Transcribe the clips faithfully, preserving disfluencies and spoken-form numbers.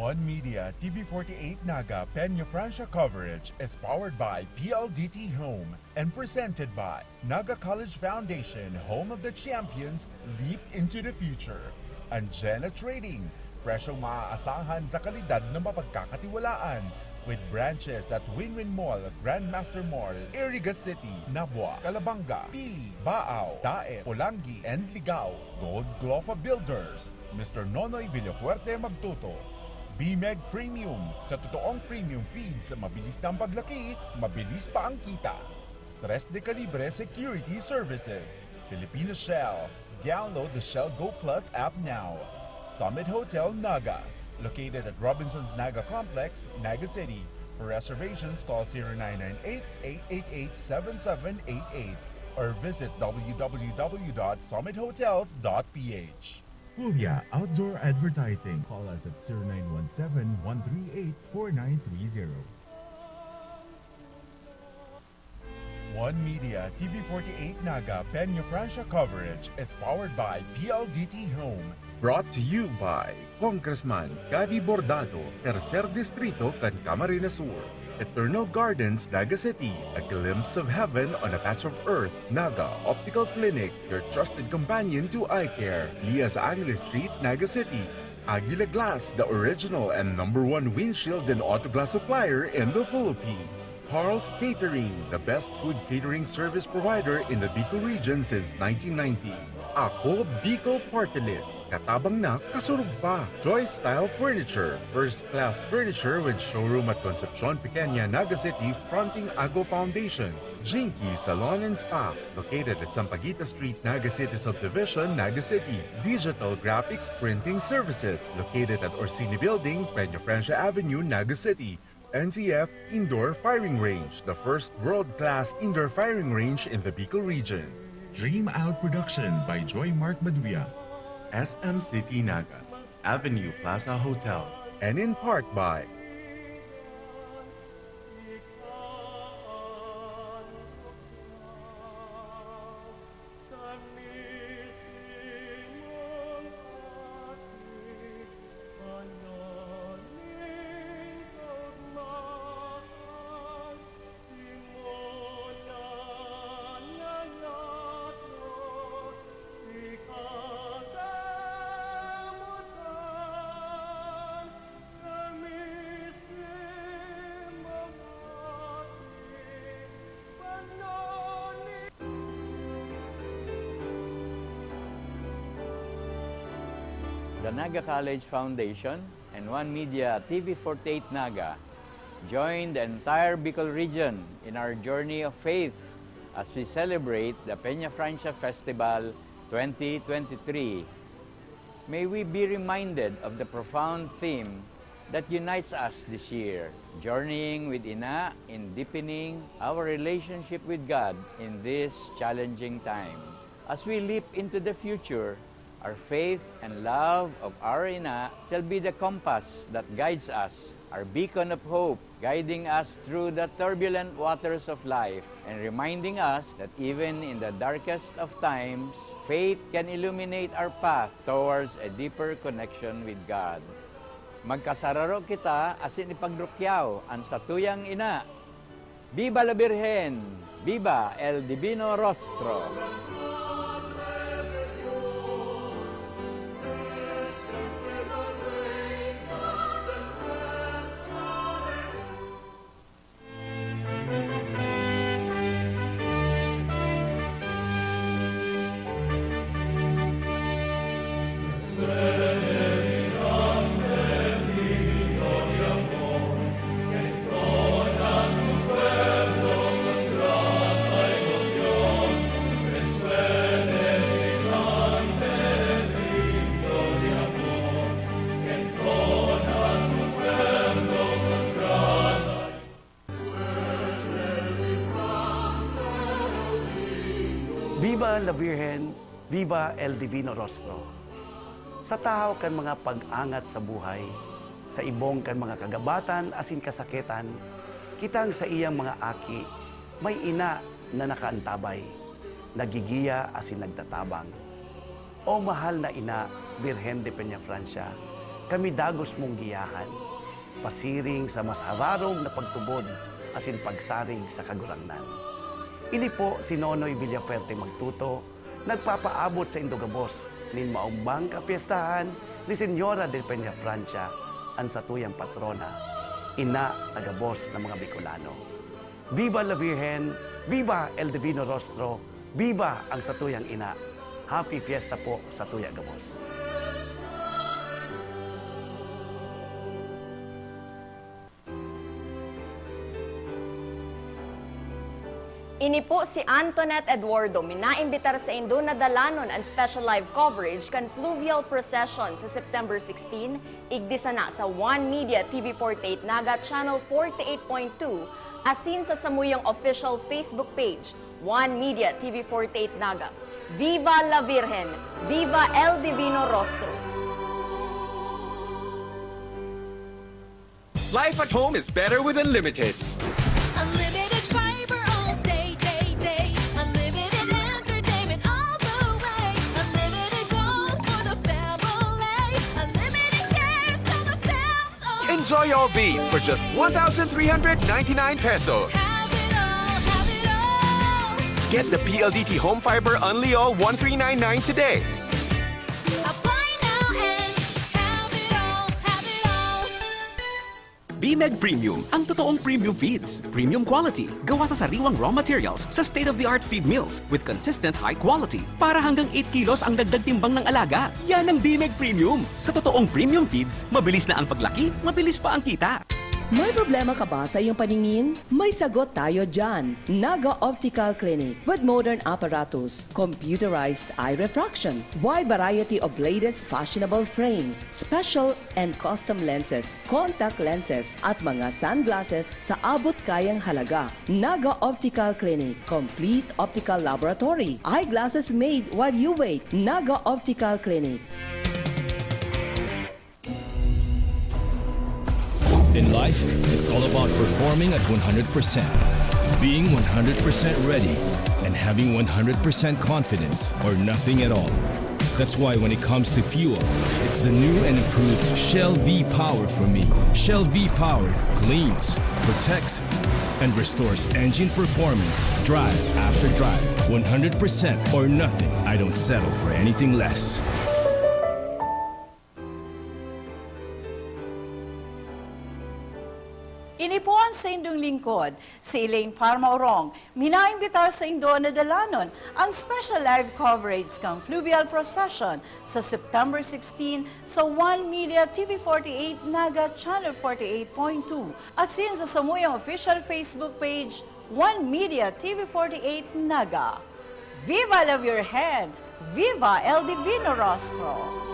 One Media T V forty-eight Naga Peña Francia coverage is powered by P L D T Home and presented by Naga College Foundation, home of the champions, leap into the future. And Jenna Trading, presyong maaasahan sa kalidad na mapagkakatiwalaan. With branches at Win-Win Mall, Grandmaster Mall, Iriga City, Nabua, Calabanga, Pili, Baao, Daet, Polangui, and Ligao. Gold Glofa Builders, Mister Nonoy Villafuerte Magtuto. B-Meg Premium, sa totoong premium feeds, mabilis na ang paglaki, mabilis pa ang kita. Tres de Calibre Security Services, Filipino Shell. Download the Shell Go Plus app now. Summit Hotel Naga, located at Robinson's Naga Complex, Naga City. For reservations, call zero nine nine eight, eight eight eight, seven seven eight eight or visit w w w dot summit hotels dot p h. Puglia Outdoor Advertising. Call us at zero nine one seven, one three eight, four nine three zero. One Media T V forty-eight Naga Peña Francia coverage is powered by P L D T Home. Brought to you by Congressman Gabby Bordado, Tercer Distrito kan Camarines Sur. Eternal Gardens, Naga City, a glimpse of heaven on a patch of earth. Naga Optical Clinic, your trusted companion to eye care. Lias Angeles Street, Naga City. Aguila Glass, the original and number one windshield and auto glass supplier in the Philippines. Carl's Catering, the best food catering service provider in the Bicol region since nineteen ninety. Ako Bicol Party List, katabang na, kasurog pa. Joy Style Furniture, first class furniture with showroom at Concepcion Pequeña, Naga City, fronting Ago Foundation. Jinky Salon and Spa, located at Sampaguita Street, Naga City Subdivision, Naga City. Digital Graphics Printing Services, located at Orsini Building, Peña Francia Avenue, Naga City. N C F Indoor Firing Range, the first world-class indoor firing range in the Bicol region. Dream Out Production by Joy Mark Maduya. S M City Naga, Avenue Plaza Hotel. And in part by The Naga College Foundation and One Media T V forty-eight Naga join the entire Bicol region in our journey of faith as we celebrate the Peña Francia Festival twenty twenty-three. May we be reminded of the profound theme that unites us this year, journeying with Ina in deepening our relationship with God in this challenging time. As we leap into the future, our faith and love of our Ina shall be the compass that guides us, our beacon of hope, guiding us through the turbulent waters of life and reminding us that even in the darkest of times, faith can illuminate our path towards a deeper connection with God. Magkasararo kita asin ipagrukyaw an satuyang Ina. Viva la Virgen! Viva el Divino Rostro! Viva la Virgen! Viva el Divino Rostro! Sa tahaw kan mga pag-angat sa buhay, sa ibong kan mga kagabatan asin kasakitan, kitang saiyang mga aki, may ina na nakaantabay, nagigiya asin nagtatabang. O mahal na Ina, Birhen de Peñafrancia, Kami dagos mong giyahan, pasiring sa mas hararog na pagtubod asin pagsarig sa Kagurangnan. Ini po si Nonoy Villafuerte Magtuto, nagpapaabot saindo gabos nin maombang kapyestahan ni Señora de Peñafrancia, an satuyang patrona, ina ta gabos na mga Bicolano. Viva la Virgen! Viva El Divino Rostro! Viva ang satuyang ina! Happy Fiesta po satuya gabos! Ini po si Antoinette Eduardo, minaimbitar saindo na dalanon an special live coverage kan fluvial procession sa September sixteen, igdi sana sa One Media T V forty-eight Naga Channel forty-eight point two, asin sa samuyang official Facebook page, One Media T V forty-eight Naga. Viva la Virgen! Viva El Divino Rostro! Life at home is better with Unlimited. Unlimited fiber all day, day, day. Unlimited entertainment all the way. Unlimited goals for the family. Unlimited cares so the fam's all. Enjoy all these for just one thousand three hundred ninety-nine pesos. Have it all, have it all. Get the P L D T Home Fiber Unli All one three nine nine today. Apply now and have it all, have it all. Bimeg Premium, ang totoong premium feeds. Premium quality, gawa sa sariwang raw materials, sa state-of-the-art feed mills, with consistent high quality. Para hanggang eight kilos ang dagdag timbang ng alaga. Yan ang Bimeg Premium. Sa totoong premium feeds, mabilis na ang paglaki, mabilis pa ang kita. May problema ka ba sa iyong paningin? May sagot tayo dyan. Naga Optical Clinic with modern apparatus, computerized eye refraction, wide variety of latest fashionable frames, special and custom lenses, contact lenses, at mga sunglasses sa abot kayang halaga. Naga Optical Clinic, complete optical laboratory, eyeglasses made while you wait. Naga Optical Clinic. In life, it's all about performing at one hundred percent, being one hundred percent ready, and having one hundred percent confidence or nothing at all. That's why when it comes to fuel, it's the new and improved Shell V-Power for me. Shell V-Power cleans, protects, and restores engine performance, drive after drive, one hundred percent or nothing. I don't settle for anything less. Ini po an saindong lingkod, si Elaine Parma Orong, minaimbitar saindo na dalanon ang special live coverage kan Fluvial Procession sa September sixteen sa One Media T V forty-eight Naga Channel forty-eight point two, asin sa samuyang official Facebook page, One Media T V forty-eight Naga. Viva la Virgen! Viva El Divino Rostro!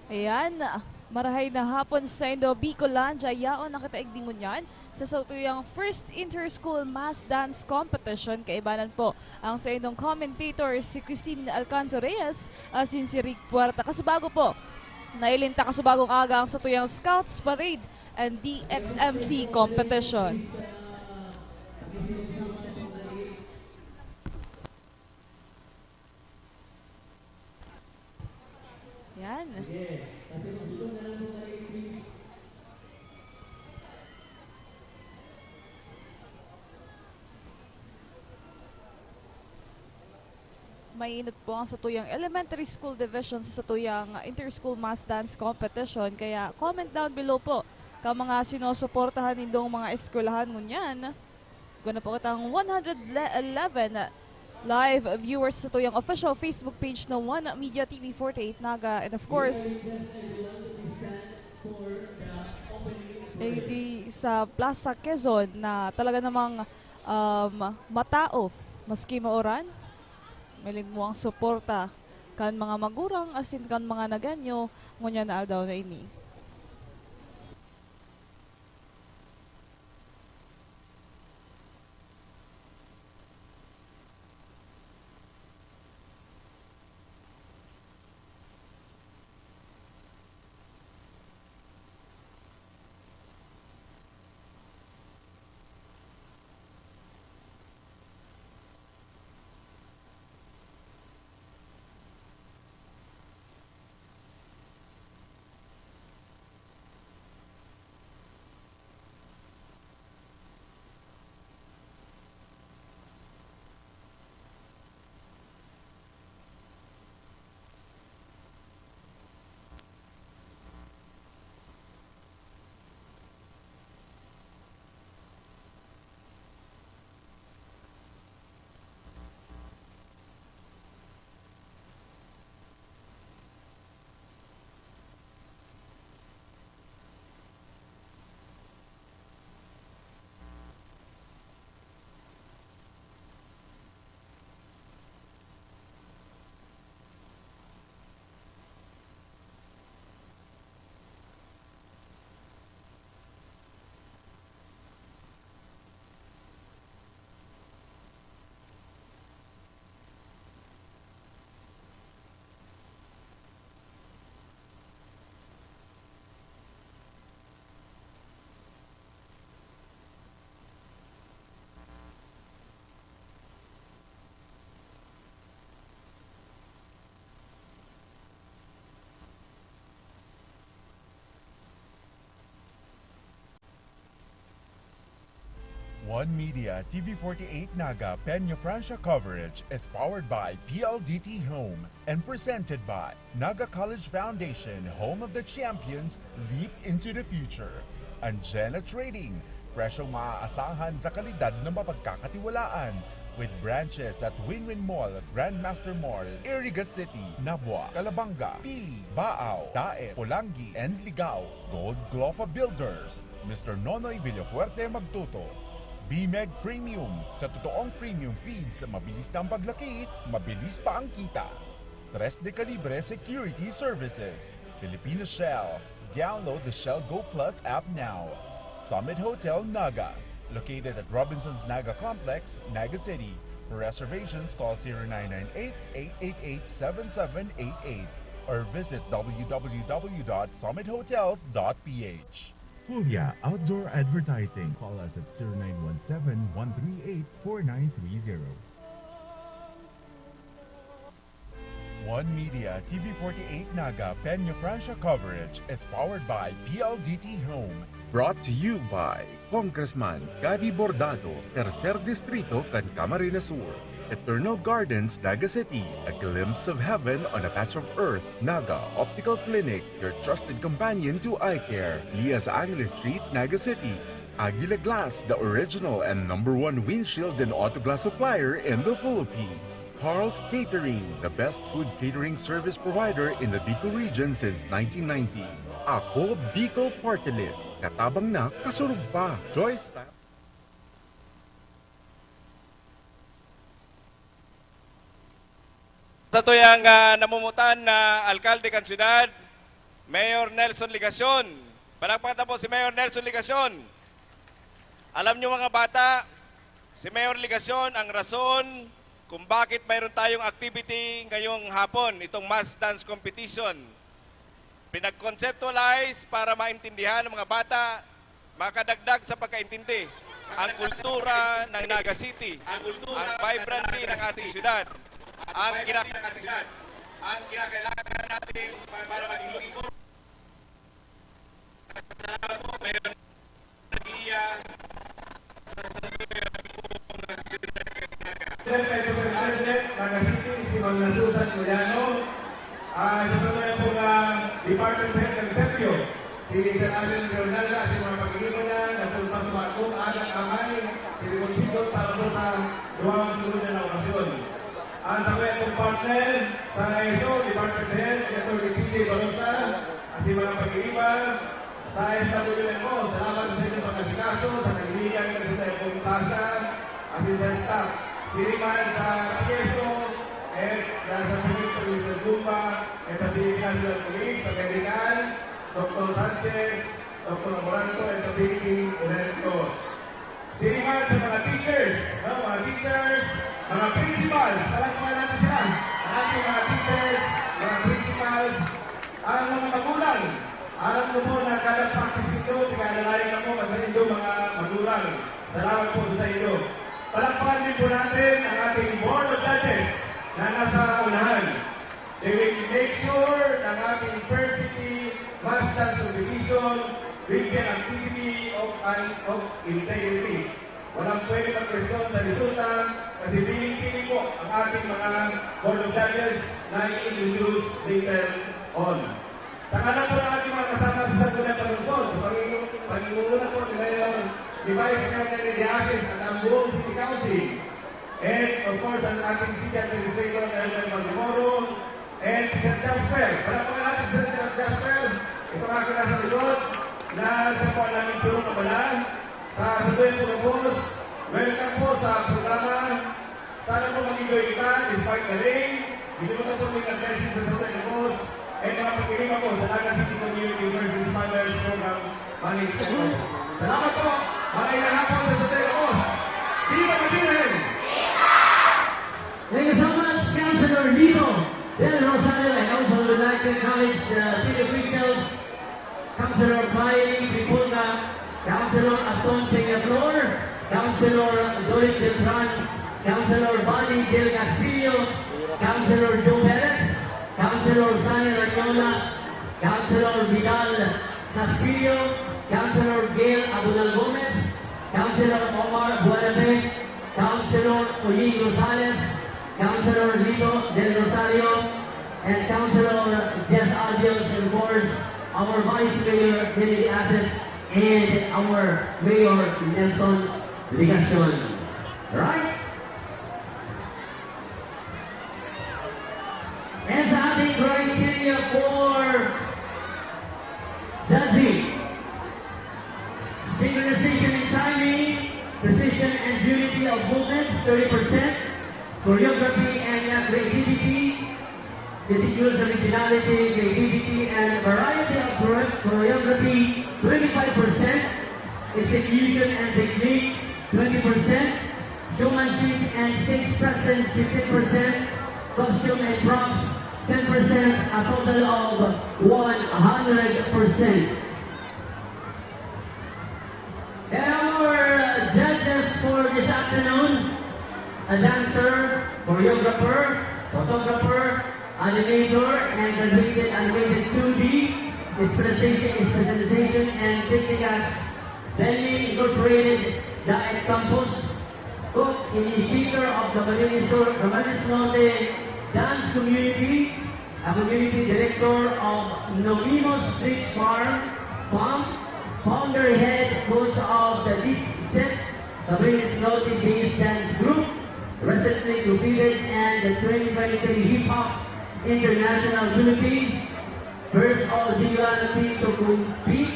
Ayan. Marahay na hapon saindo, Bicolandia. Yaon na kita igdi ngunyan sa satuyang first inter-school mass dance competition. Kaibanan po ang saindong commentator, si Christine Alcanzo Reyes, asin si Rick Puerta. Kasubago po, nailinta kasubagong aga ang satuyang Scouts Parade and D X M C competition. Yan. Mainot po ang satuyang elementary school division sa satuyang inter-school mass dance competition. Kaya comment down below po kan mga sinusuportahan nindong mga eskwelahan ngunyan. Guna po kitang one hundred eleven live viewers sa tuyang official Facebook page na One Media T V forty-eight Naga. And of course, eh, di sa Plaza Quezon na talaga namang, um, matao, maski mauran, may linmuang suporta kan mga magurang asin kan mga Nagueño ngunyan na aldaw na ini. One Media T V forty-eight Naga Peña Francia coverage is powered by P L D T Home and presented by Naga College Foundation, home of the champions, leap into the future. Anjena Trading, presyong maaasahan sa kalidad na mapagkakatiwalaan. With branches at Win-Win Mall, Grandmaster Mall, Iriga City, Nabua, Calabanga, Pili, Baao, Daet, Polangui, and Ligao. Gold Glofa Builders, Mister Nonoy Villafuerte Magtuto. B-Meg Premium, sa totoong premium feeds, mabilis na ang paglaki, mabilis pa ang kita. Tres de Calibre Security Services, Filipino Shell. Download the Shell Go Plus app now. Summit Hotel Naga, located at Robinson's Naga Complex, Naga City. For reservations, call zero nine nine eight, eight eight eight, seven seven eight eight or visit w w w dot summit hotels dot p h. Pulya Outdoor Advertising. Call us at zero nine one seven, one three eight, four nine three zero. One Media T V forty-eight Naga Peña Francia coverage is powered by P L D T Home. Brought to you by Congressman Gabby Bordado, Tercer Distrito kan Camarines Sur. Eternal Gardens, Naga City, a glimpse of heaven on a patch of earth. Naga Optical Clinic, your trusted companion to eye care. Lias Angeles Street, Naga City. Aguila Glass, the original and number one windshield and auto glass supplier in the Philippines. Carl's Catering, the best food catering service provider in the Bicol region since nineteen ninety. Ako, Bicol Party List. Katabang na, kasurog pa. Joyce Tan- Sa tuyang, ah, namumutan na alkalde kan syudad, Mayor Nelson Legacion. Palakpakan ta po si Mayor Nelson Legacion. Alam niyo, mga bata, si Mayor Legacion ang rason kung bakit mayroon tayong activity ngayong hapon, itong mass dance competition. Pinag-conceptualize para maintindihan ng mga bata, makadagdag sa pagkaintindi ang kultura ng Naga City, ang vibrancy ng ating syudad, ang kina-, ang kinakailangan natin para maging looking forward. Salamat po, Mayor. President, Vice President, Naga City, si Ma'am Susan Mariano. Ah, sa sunod po na Department Head ng Sentio, si Sir Allen Leonardo, si mga pag-iiwanan, natulpas sa akong anak amay, si Ribot Sigot para po sa duwang sunod na okasyon. Ang sa kong partner, sa I S O, Department Head, si Attorney P J Barosa, at si mga pag-iiwan, sa S W M O, salamat sa inyong pag-asikaso sa kaibigan na sa Saipong Plaza, asin sa staff. Siriman sa P S O, at sa Philippine Police Gumba, at sa Philippine National Police, sa Medical, Doktor Sanchez, Doktor Amoranto, at sa Philippine Red Cross. Siriman sa mga teachers, no? Mga teachers, mga principals, palakpakan natin sila. Ang ating mga teachers, mga principals, ang mga magulang. Alam ko po na kada practice ninyo, pinalalayan ako sa inyong mga magulang. Salamat po sa inyo. Palakpakan din po natin ang ating Board of Judges na nasa unahan. They will make sure na ang ating First City Mass Dance Competition will be an activity of, an, of integrity. Walang pwede magkwestiyon sa resulta kasi pinipili po ang ating mga Board of Judges na i-introduce later on. Sa ngalan po ng ating mga kasama sa Sangguniang Panungsod, sa panginu-, pangunguna po ni Mayor, ni Vice Mayor Rene Diasis at ang buong City Council, and of course, ang ating City Administrator, Mayor Mel Maldemoro, and Sir Jasper. Palakpakan natin si Sir Jasper. Ito ang aking nasa likod na siya po ang aming punong abala. Sa susunod po, boss, welcome po sa programa. Sana po mag-enjoy kita despite the rain. Hindi mo na po may nag-blessing sa susunod, boss. Eh, mga pagkirima po sa Naga City Community versus Fathers Program Management. Salamat po. Magandang hapon sa susunod, boss. Viva Katilan! Thank you so much, Councilor Lito Del Rosario, and also would like to acknowledge, uh, city officials, Councilor Bailey Tripulga, Councilor Ason Peñaflor, Councilor Dorit Beltran, Councilor Bani Del Castillo, Councilor Joe Perez, Councilor Sunny Rañola, Councilor Vidal Castillo, Councilor Gail Abunal Gomez, Councilor Councilor Omar Buenafe, Councilor Oyin Rosales, Councilor Lito Del Rosario, and Councilor Jess Albion, and of course, our Vice Mayor, Lily Ases, and our Mayor, Nelson Legacion. Right? And sa ating criteria for judging, synchronization and timing, precision and unity of movements, thirty percent, choreography and creativity, this includes originality, creativity, and variety of chore-, choreography, twenty-five percent, execution and technique, twenty percent, showmanship and stage presence, fifteen percent, costume and props, ten percent, a total of one hundred percent. And our, uh, judges for this afternoon, a dancer, choreographer, photographer, animator, and graduated animated two D, specialization, specialization and technicas, Delhi Incorporated, Daet Campus, cook, initiator of the Camarines Sur-, Camarines Norte Dance Community, a community director of Nominos Street Farm, Farm, founder head coach of the Deep Set, Camarines Norte based dance group, recently competed in the twenty twenty-three Hip Hop International Philippines, first all Bicolano team to compete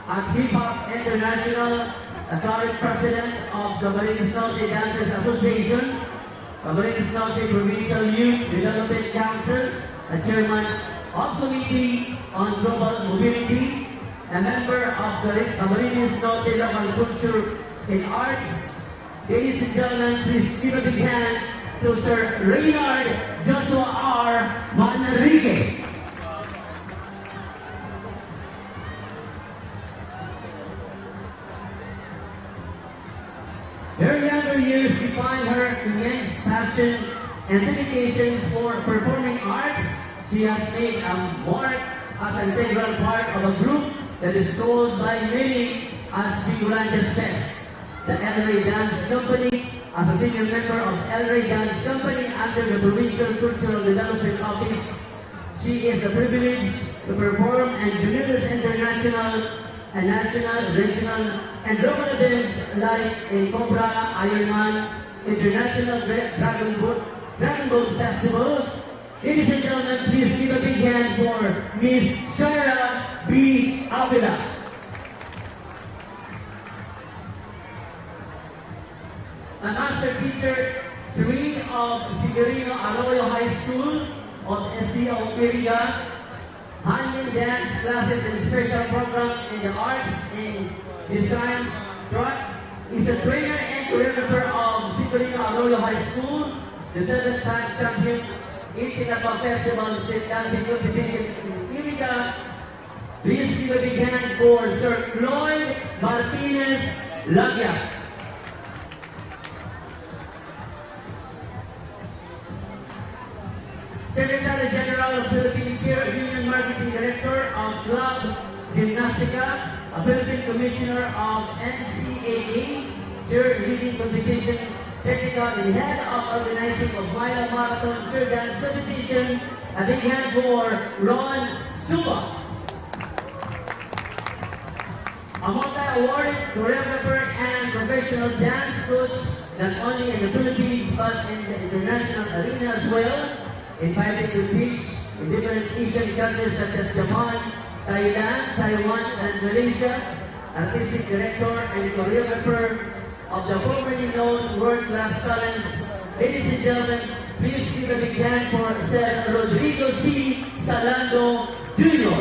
at Hip Hop International, a current president of the Camarines Norte Dancers Association, Camarines Norte Provincial Youth Development Council, a chairman of Committee on Global Mobility, a member of the Re-, Camarines Norte Local Culture and Arts. Ladies and gentlemen, please give a big hand to Sir Reynard Joshua R. Manrique. Her younger years define her immense passion and dedication for performing arts. She has made a mark as an integral part of a group that is sold by many as Bicolandia's best, the El Rey Dance Company. As a senior member of El Rey Dance Company under the Provincial Cultural Development Office, she is privileged to perform in numerous international and national, regional, and local events like in Cobra, Ironman, International Dra-, Dragon Boat, Dragon Boat Festival. Ladies and gentlemen, please give a big hand for Miss Shara B. Avila. A master teacher three of Severino Arroyo High School of S D O Iriga, handling dance classes and special program in the arts and design track, is a trainer and choreographer of Severino Arroyo High School, the seven-time champion in Tinapa Festival Street Dancing Competition in Iriga. Please give a big hand for Sir Floyd Martinez Lagia. Secretary General of Philippine Cheer Union, Marketing Director of Club Gymnastica, a Philippine Commissioner of N C A A, Cheerleading Competition, Technical and Head of Organizing of Mila Marathon Cheer Dance Competition. A big hand for Ron Suba. A multi-awarded choreographer and professional dance coach, not only in the Philippines but in the international arena as well, invited to teach in different Asian countries such as Japan, Thailand, Taiwan, and Malaysia, artistic director and choreographer of the formerly known world-class talents. Ladies and gentlemen, please give a big hand for Sir Rodrigo C. Salando Junior.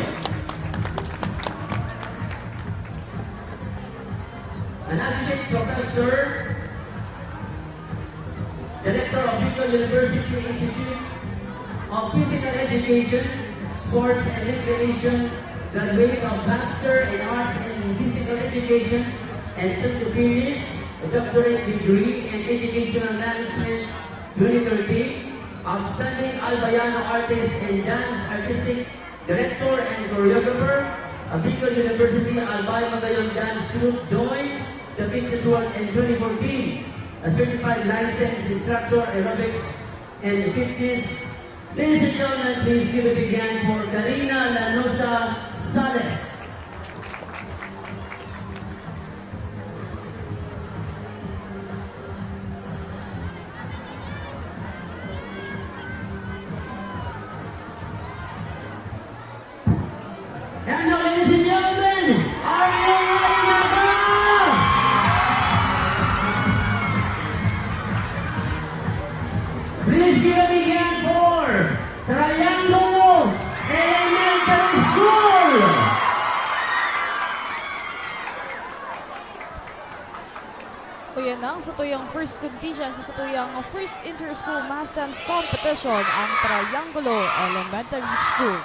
An associate professor, director of Bicol University Institute of Physical Education, Sports and Recreation, graduate of Master in Arts in Physical Education, and soon to finish a doctorate degree in Educational Management twenty thirteen. Outstanding Albayano artist and dance artistic director and choreographer, a Bicol University Albay Magayon Dance Troupe joined the fitness world in twenty fourteen, a certified licensed instructor, aerobics and fitness. Ladies and gentlemen, please give a big hand for Karina Lanosa Sales. And now, ladies and gentlemen, Ariel Naga! Please give a big hand for Triangulo Elementary School! Ayan na ang satuyang first contingent sa satuyang first inter-school mass dance competition, ang Triangulo Elementary School.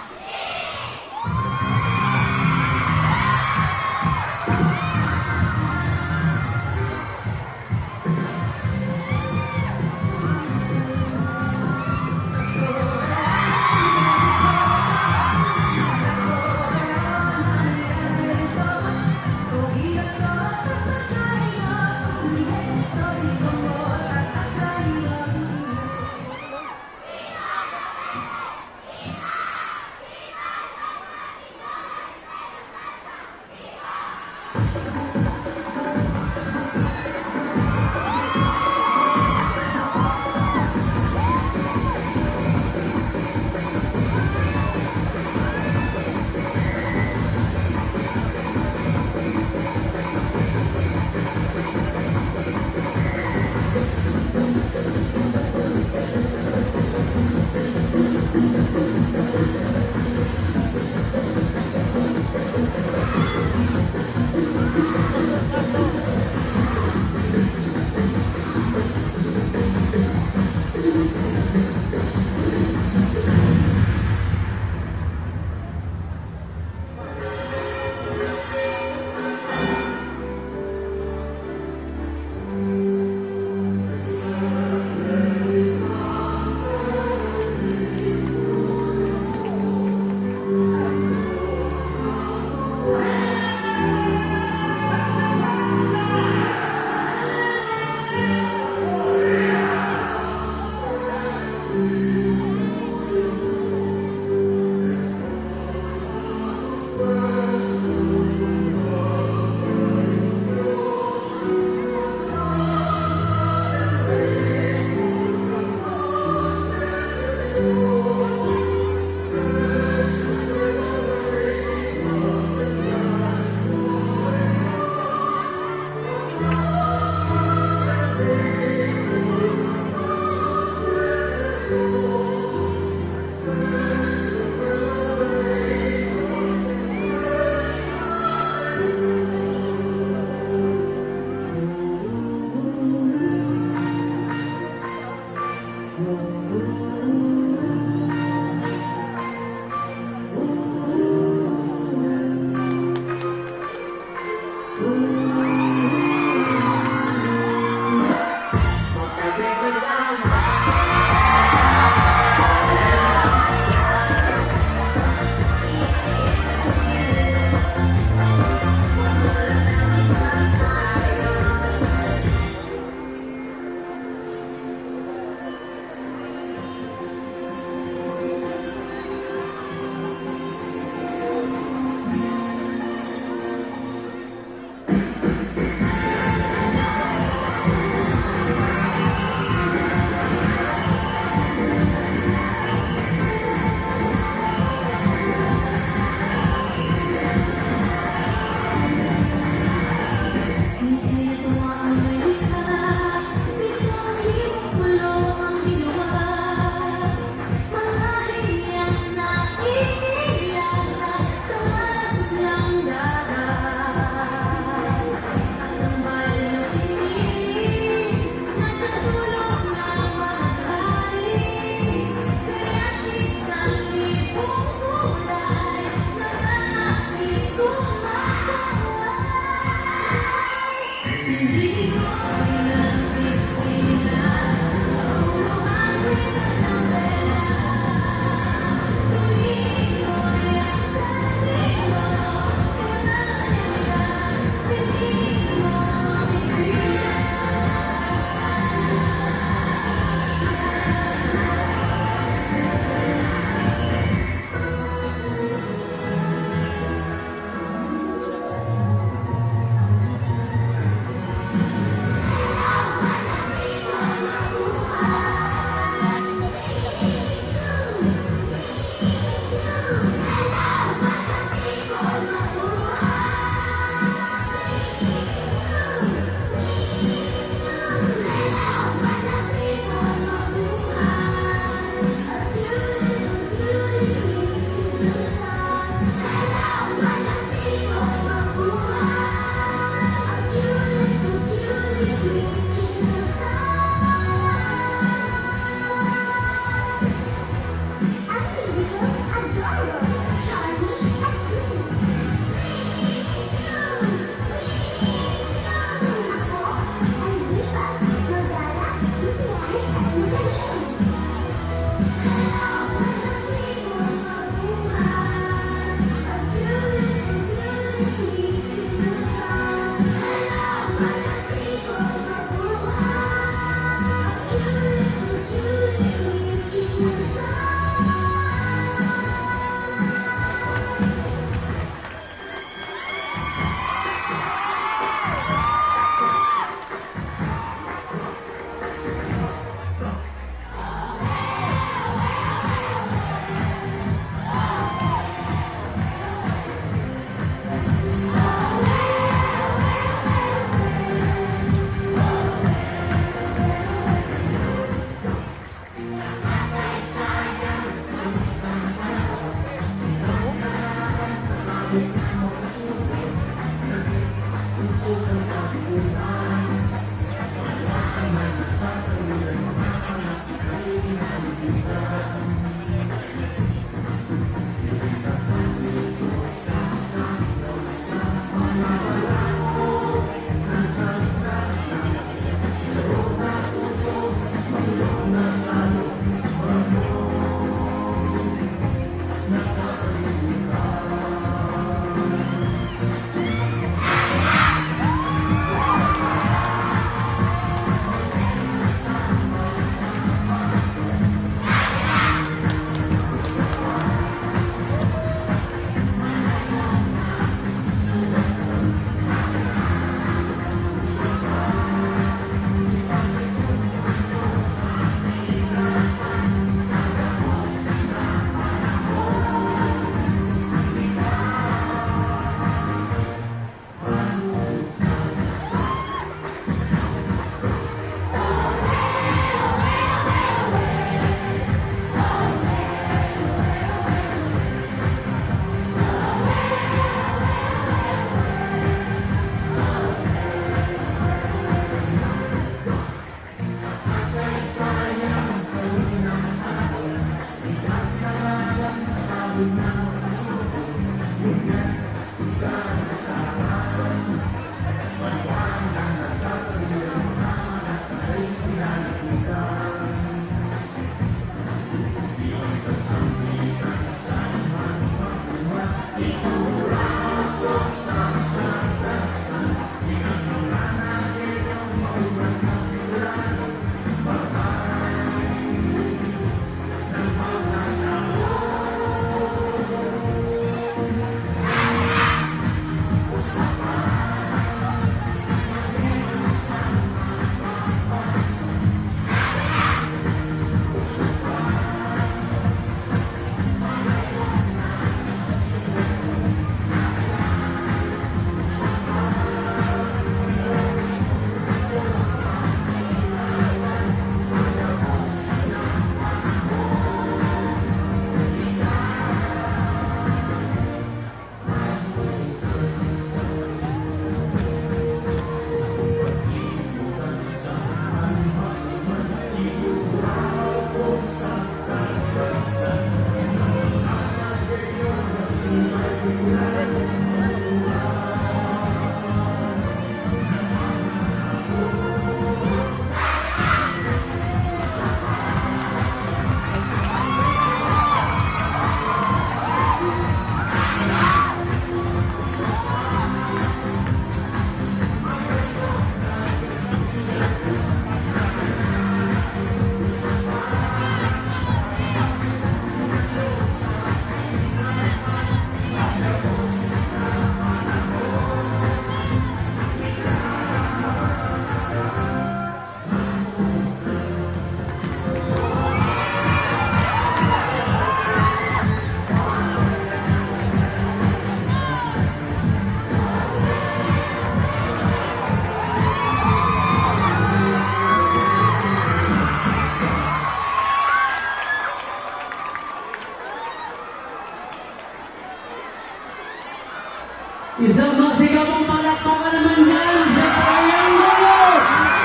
Isang masikapong palakpakan naman dyan sa Triangle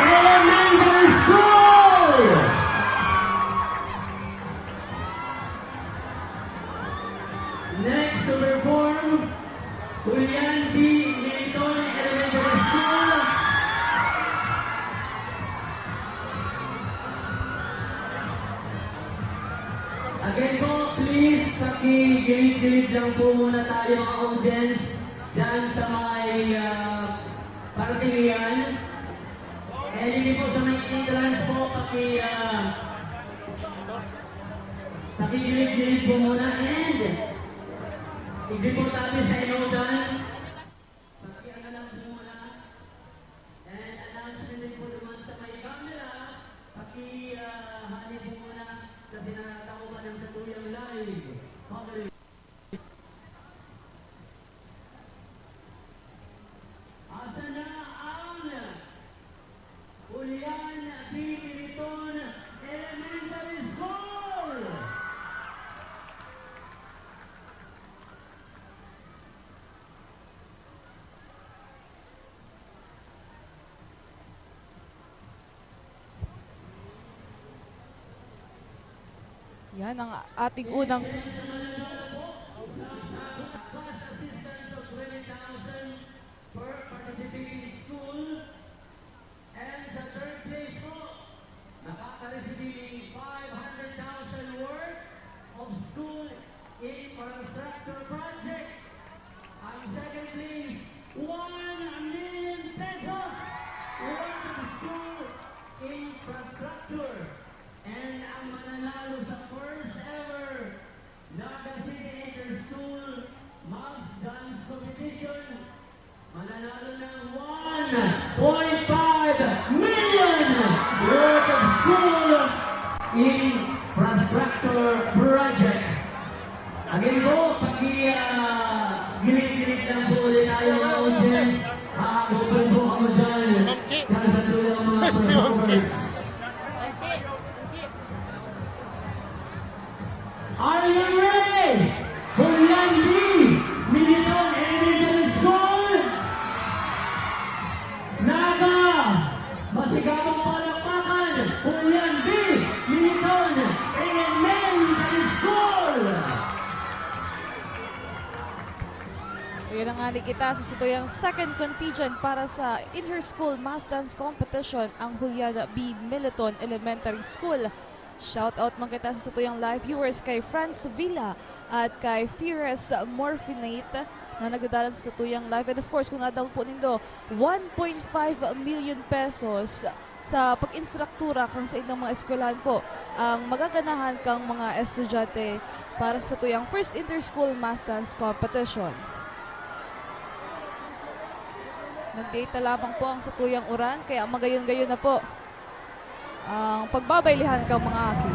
Elementary School! Next to perform, Julian B. Milton Elementary School. Again po, please, pakigilid-gilid lang po muna tayo, mga audience, dyan sa may, ah, parkingan. And hindi po sa may entrance po, paki, ah, pakigilid-gilid po muna. And hindi po tabi sa inotan. Pakiangalan po muna. And announcement din po naman sa may camera. Paki, ah, hani po muna kasi nakakakuha ng satuyang live. Okay. Asa na ang Julian B. Militon Elementary School? Yan ang ating unang And sa third place po, nakaka-receive ng five hundred thousand worth of school infrastructure project. Ang second place, one million pesos worth of school infrastructure. And ang mananalo sa first ever Naga City Inter-School Mass Dance Competition, mananalo ng one point five million worth of school infrastructure project. Again po, paki, ah, gilid-gilid lang po ulit tayo, mga audience. Hahagopan po kamo dyan. Para sa tulang mga performers. Are you ready? Julian B. Militon, Elementary School. Naga, masigabong palakpakan, Julian B. Militon, Elementary School. Ayan na ngani kita sa satuyang second contingent para sa Inter-School Mass Dance Competition, ang Juliana B. Militon Elementary School. Shout out man kita sa satuyang live viewers, kay Franz Villa at kay Fires Morfinate na nagdadalan sa satuyang live. And of course, kung nadangog po nindo, one point five million pesos sa pag-instruktura kan saindang mga eskwelahan po ang magaganahan kang mga estudyante para sa satuyang first inter-school mass dance competition. Nag-date na lamang po ang satuyang uran, kaya magayon-gayon na po ang pagbabaylihan kang mga aki.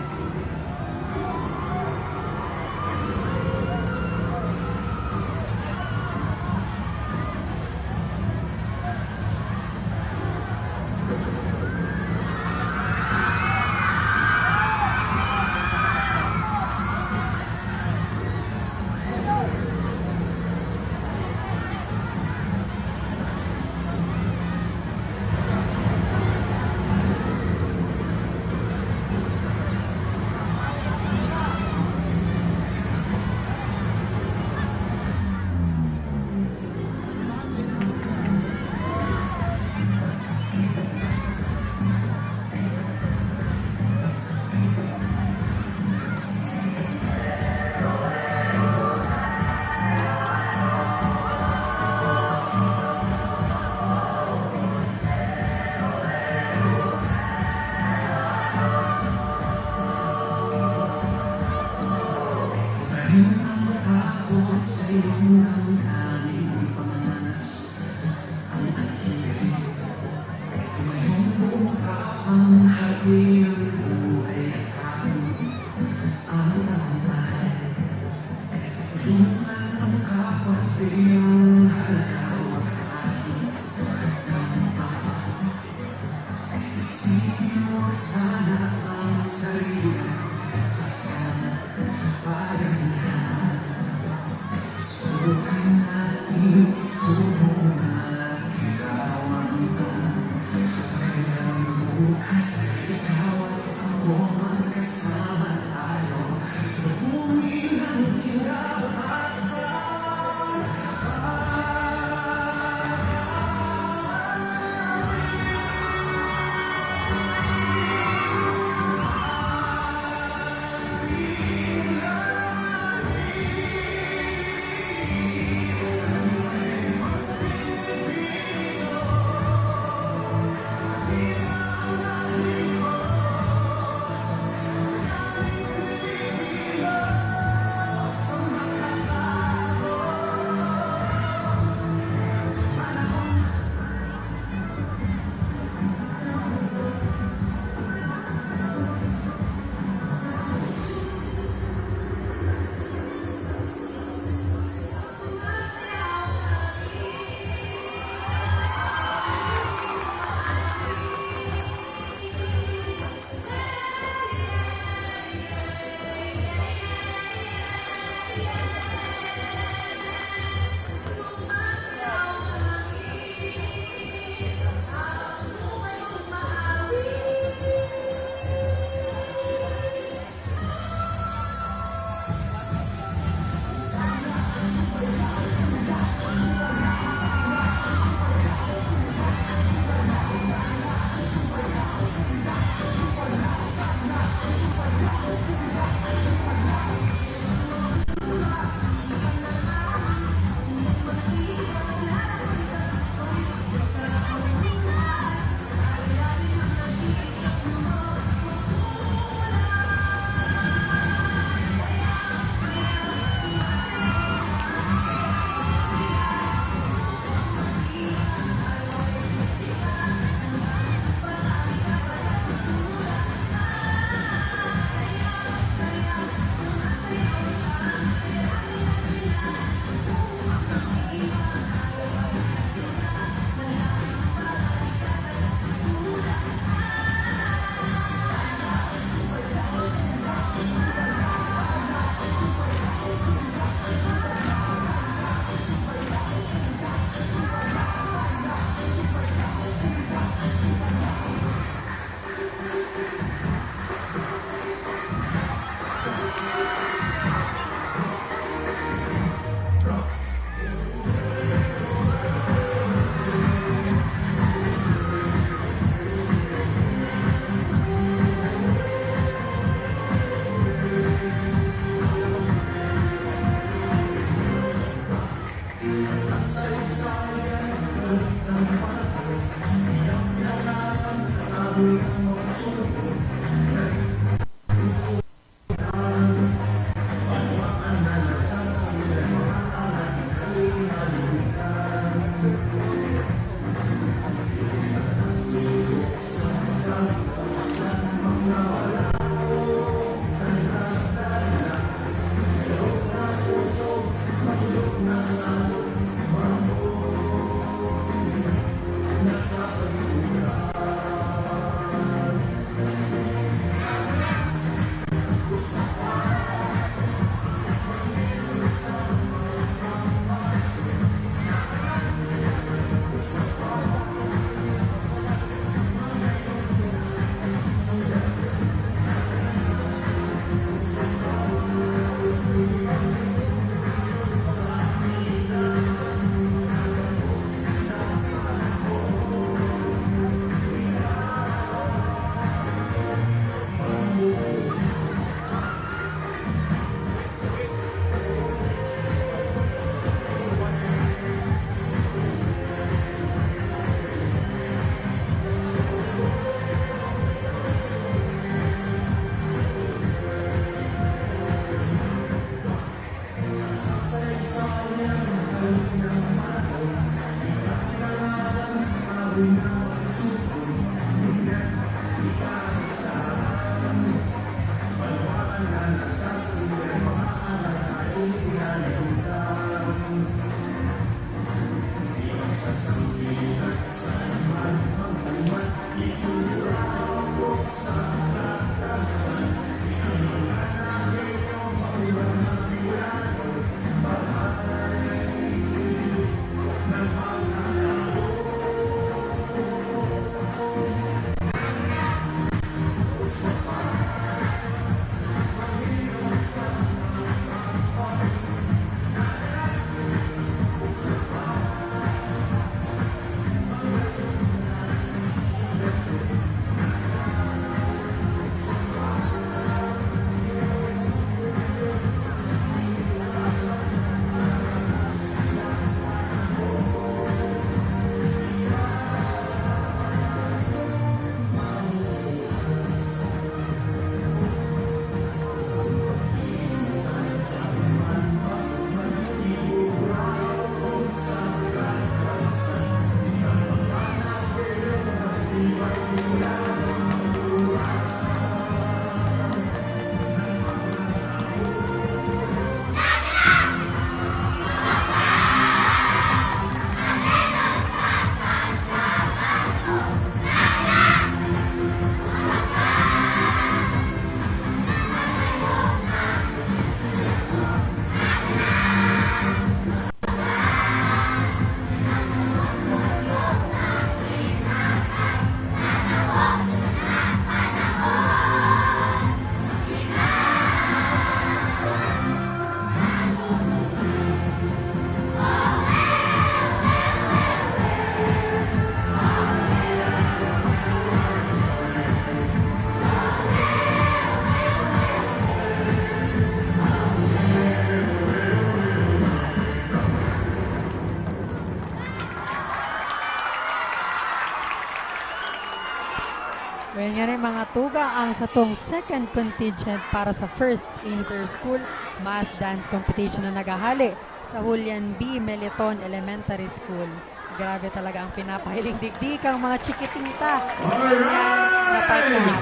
Ngayon nga rin, mga tuga, ang satong second contingent para sa first inter-school mass dance competition na naghahali sa Julian B. Meliton Elementary School. Grabe talaga ang pinapahiling digdi kang mga chikiting ta. Alright! Yan, napagkahapon.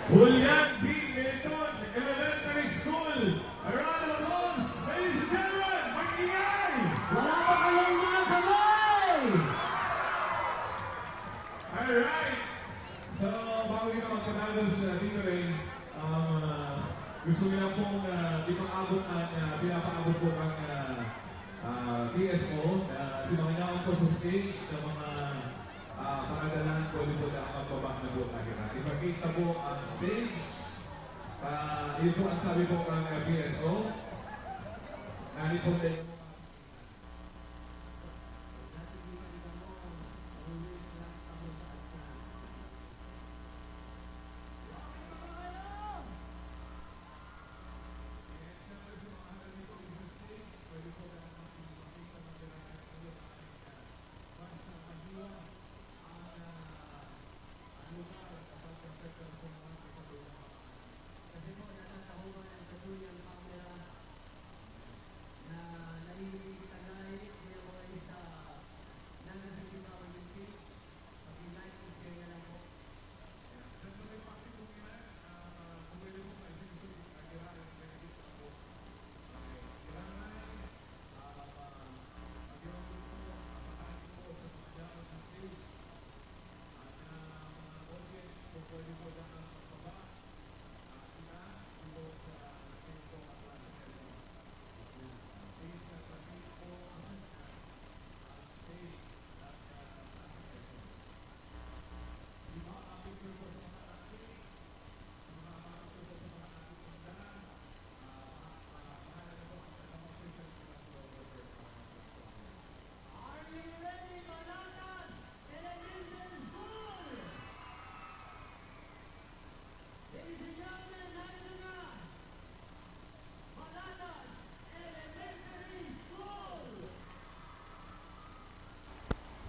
Julian B. Meliton Elementary School. A round of applause, ladies and gentlemen! Mag-ingay! Wala pa kayong mga kamay! Alright! So, bago kita magpadagos, uh, Tito Ray, um, uh, gusto ko lang pong, uh, ipaabot ang, uh, pinapaabot po ang, uh, uh, P S O, uh, si Mangingaw Po sa stage sa mga, ah, paradalan, pwede po na magbaba na po tayo na. Ipakita po ang stage. Ah, yun po ang sabi po ng P S O. Nani po din.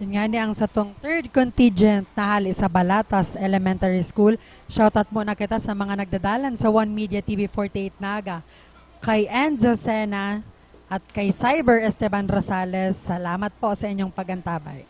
Yun nga ni ang satong third contingent na hali sa Balatas Elementary School. Shoutout muna kita sa mga nagdadalan sa One Media T V forty-eight Naga, kay Enzo Sena at kay Cyber Esteban Rosales. Salamat po sa inyong pag-antabay.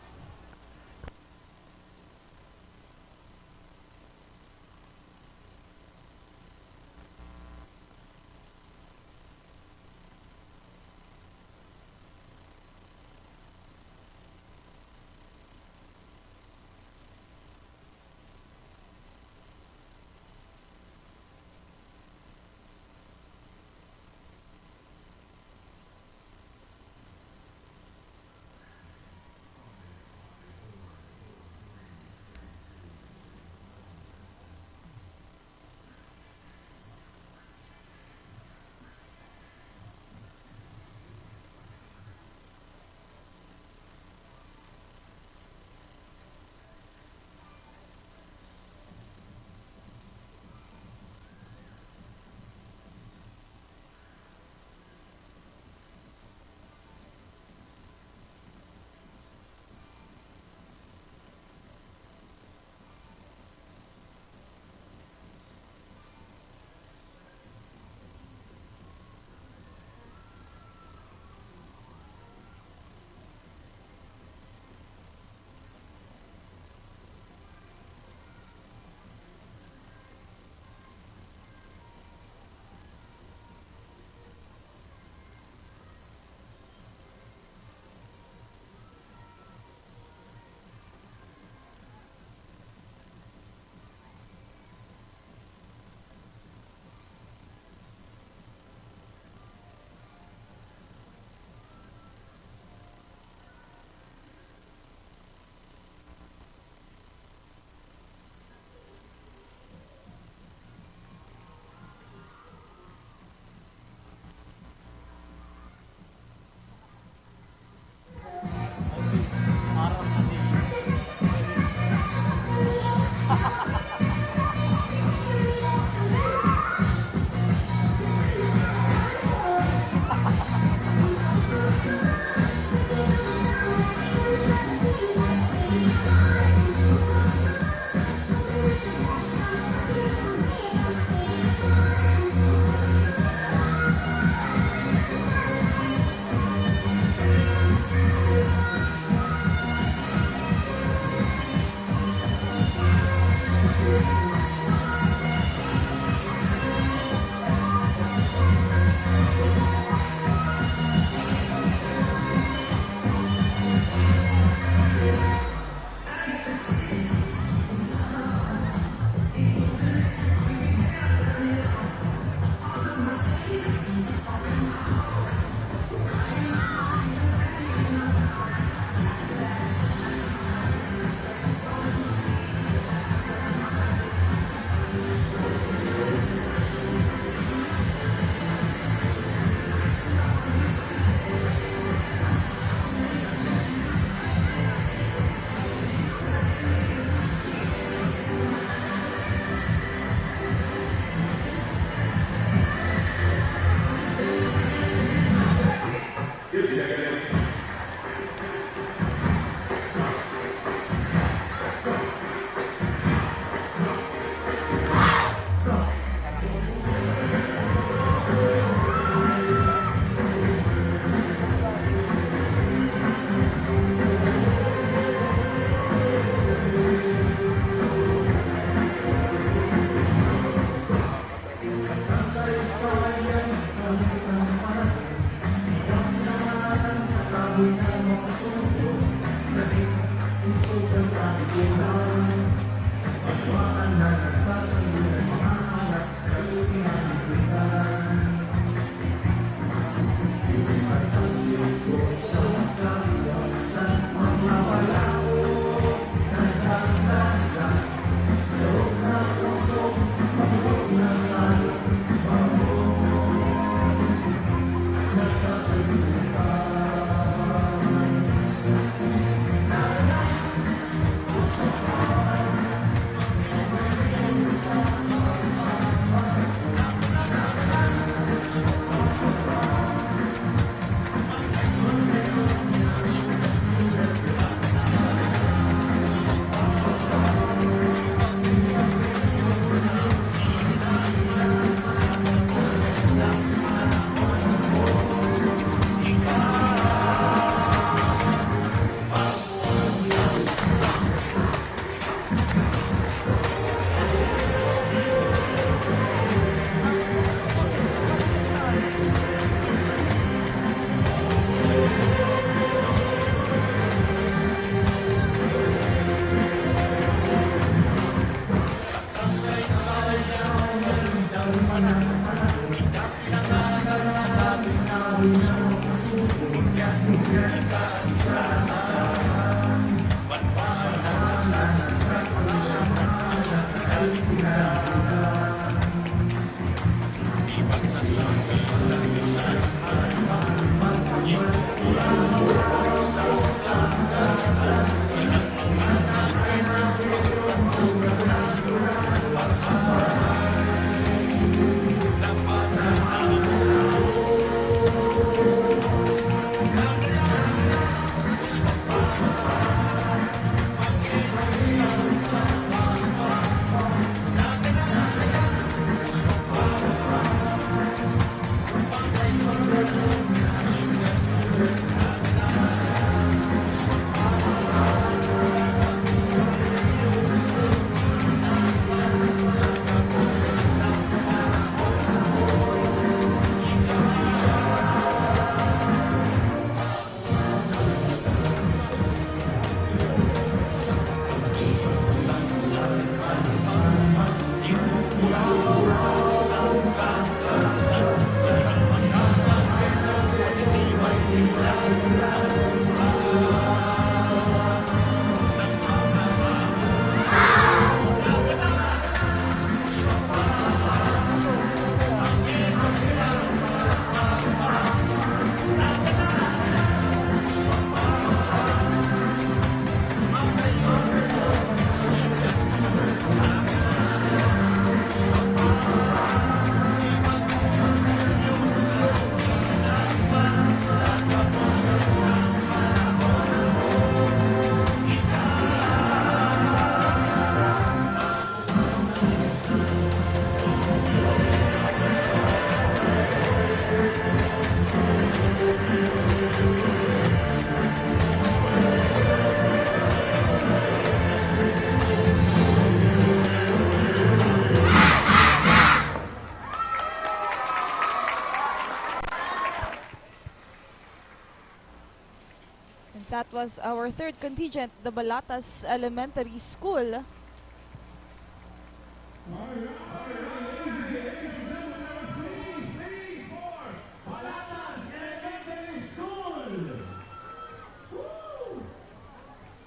And that was our third contingent, the Balatas Elementary School.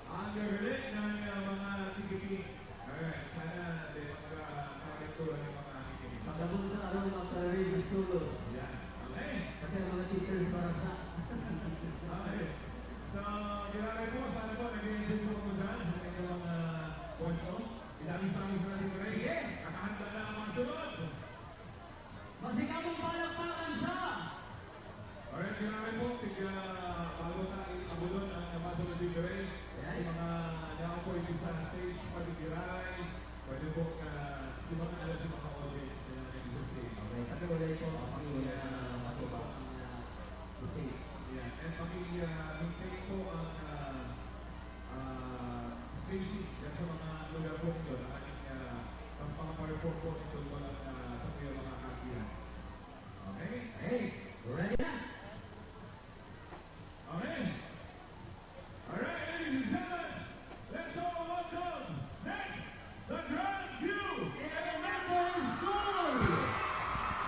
Ang gagaling ng, ah, mga chikiting. Alright, sana, di, magka-, magkarektura ng mga chikiting. Pagkabog sa araw, magka-review solos. Yan. Okay. Kasi ang mga teachers para sa Okay. So, grabe po. Sana po, nag-enjoy po kayo dyan sa inyong, ah, pwesto. Idami pa rin sa ating break. Nakahanda na ang mga sunod. Masigabong palakpakan sa Alright, grabe po. Tig-, ah, bago ta i-, abulon ang, ah, masunod na libre, Yes. Yung mga yaon po, yung sa stage, pwede giraray, pwede po, ah, yung mga alam yung mga audience na nag-entertain. Okay, kasi wala po ang pamilya na matubang ang, ah, stage. Yeah, and pamilya, maintain po ang, ah, ah, spacing, yan sa mga lugar po ninyo na ating, ah, mas makapareport po itong walang, ah, sa kaya mga kagihan. Okay? Hey, ready na? Okay. Alright, ladies and gentlemen,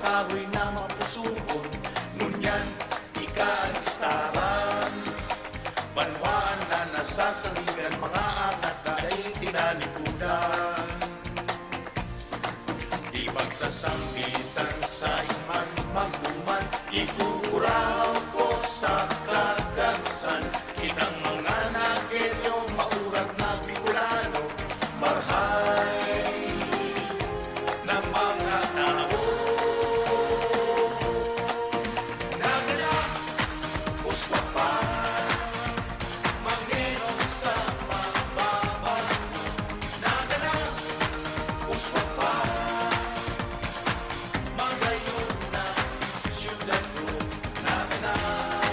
Kahoy na mapusuon, ngunyan, ika ang istaran. Banwaan na nasasaligan, mga angat na dai tinanikudan. Di pagsasambitan sa iman magduman, ikukuraw ko sa kagabsan. Kitang mga Nagueño, maurat na Bicolano, marhay na mga tao. Naganap, uswa pa, mangenon sa pagbabago. Naganap, uswa pa, magayon na siyudad ko. Naganap,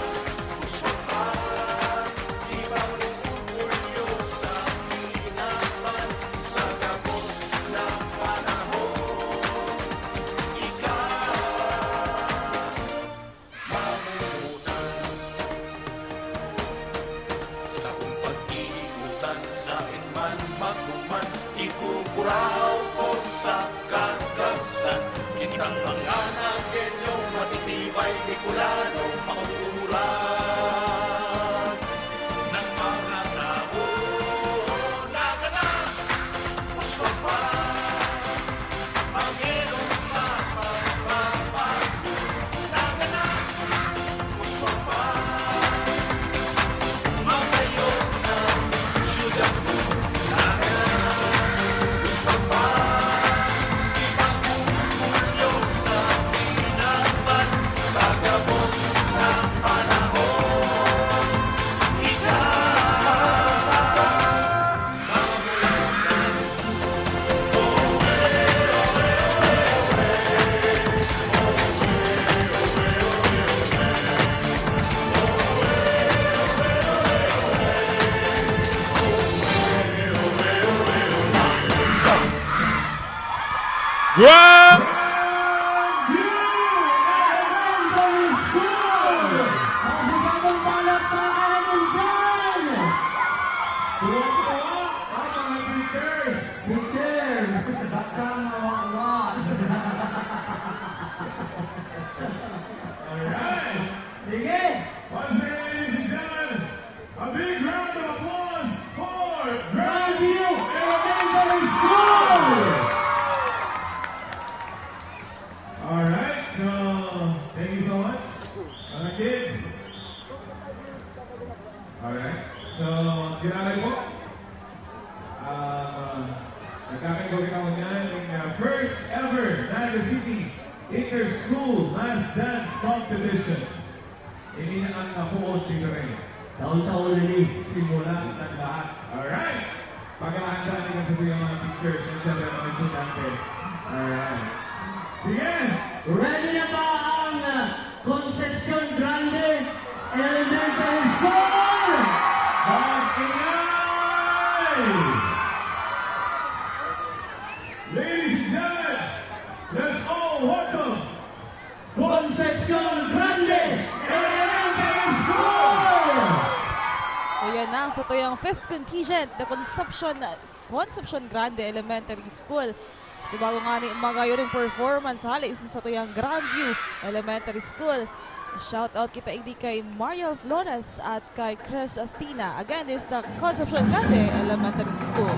uswa pa, ibang orgulyo sa kinaban sa gabos na panahon. Ika, mamutan. Sa kung pag-iikutan, sa man magduman, ikukuraw ko sa kagabsan. Kitang mga Nagueño, matitibay, Bicolano, mauuran ng mga tao. Naganap, uswa pa, mangenon sa pagbabago. Naganap, uswa pa, magayon na siyudad ko. Naganap, uswa pa, kitang orgulyo sa kinaban sa gabos na panahon. Ika, Grand View Elementary School! Ang sisabong palakpakan natin dyan! Tuwang-tuwa ang mga teachers! Teacher! Bakang mawawat! Alright! Sige! Once again, ladies and gentlemen, a big round of applause for Grand View Elementary School! Alright, so thank you so much, mga kids. Alright, so grabe po. Um, uh, nagkakaigwa kita ngunyan ning, uh, first ever Naga City Inter-School Mass Dance Competition. Ini na ang napoon, Tito Rey. Taon-taon na ni. Simula ng lahat. Alright! Paghahanda rin kasi yung mga teachers, yung siyempre mga estudyante. Alright. Sige! Ready na ba ang, ah, Concepcion Grande Elementary School? Mag-ingay! Ladies and gentlemen, let's all welcome Concepcion Grande Elementary School! O yan na ang satuyang fifth contingent, the Concepcion, Concepcion Grande Elementary School. Sa bago nga ni magayon ang performance hali sa satuyang Grandview Elementary School. Shout out kita igdi kay Mariel Flores at kay Chris Athena. Again, this is the Concepcion Grande Elementary School.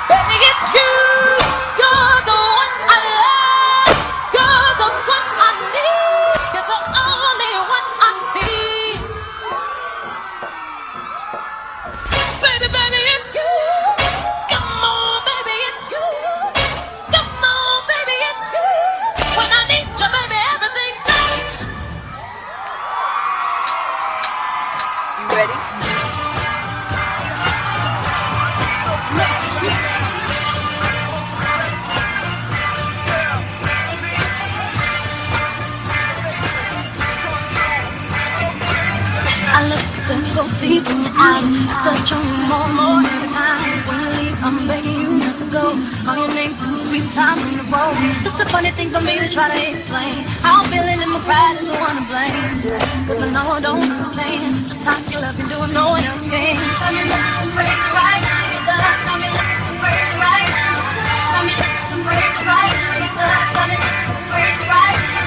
Baby, it's you. You're the one I love. You're the one I need. You're the only one I see. Baby, baby, it's you. Come on, baby, it's you. Come on, baby, it's you. When I need you, baby, everything's right. You ready? I look and go deep in the eyes, searching more and more every time. When you leave, I'm begging you not to go. Call your name two, three times in a row. It's a funny thing for me to try to explain. How I'm feeling and my pride is the one to blame. 'Cause I know I don't understand just how you love me, do I know what I'm saying. Tell me, love me some crazy right now, you love. Tell me, love me some crazy right now. Tell me, love me some crazy right now, you touch. Tell me, love me some crazy right now.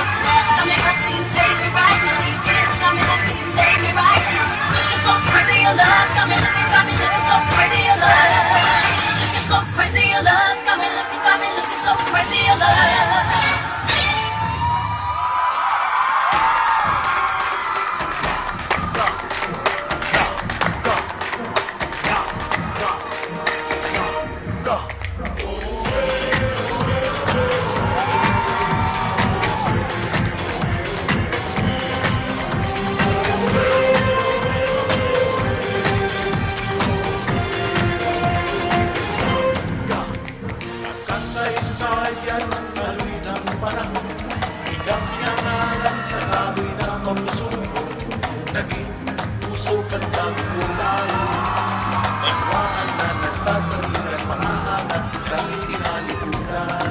Tell me, love me some crazy right now, you kiss. Tell me, love me some crazy right now. Looking so crazy, your love. Tell me, love me, got me looking so crazy, your love. Looking so crazy, your love. Got me looking, got me looking so crazy, your love. Sa kasaysayan ng kahoy ng panahon, ikaw pinangalan sa kahoy na mabusog. Naging puso kandang kulay. Banwaan na nasasangilan, mga anak dahil tinalikuran.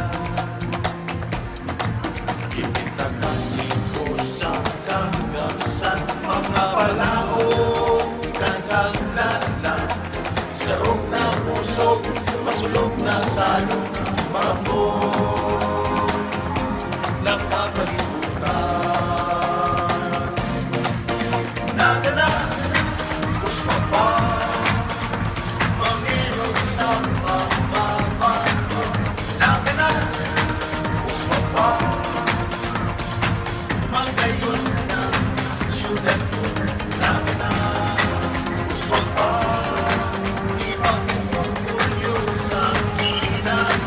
Itinatasin ko sa kahagasan, mga panahon kandang lalang. Sarong na pusog, masulog na salog, mga amor nakakalimutan. Nagana, uswapa, manginom sa mama. Nagana, uswapa, magayon na syudad ko. Nagana, uswapa, ipagpupulyo sa ina.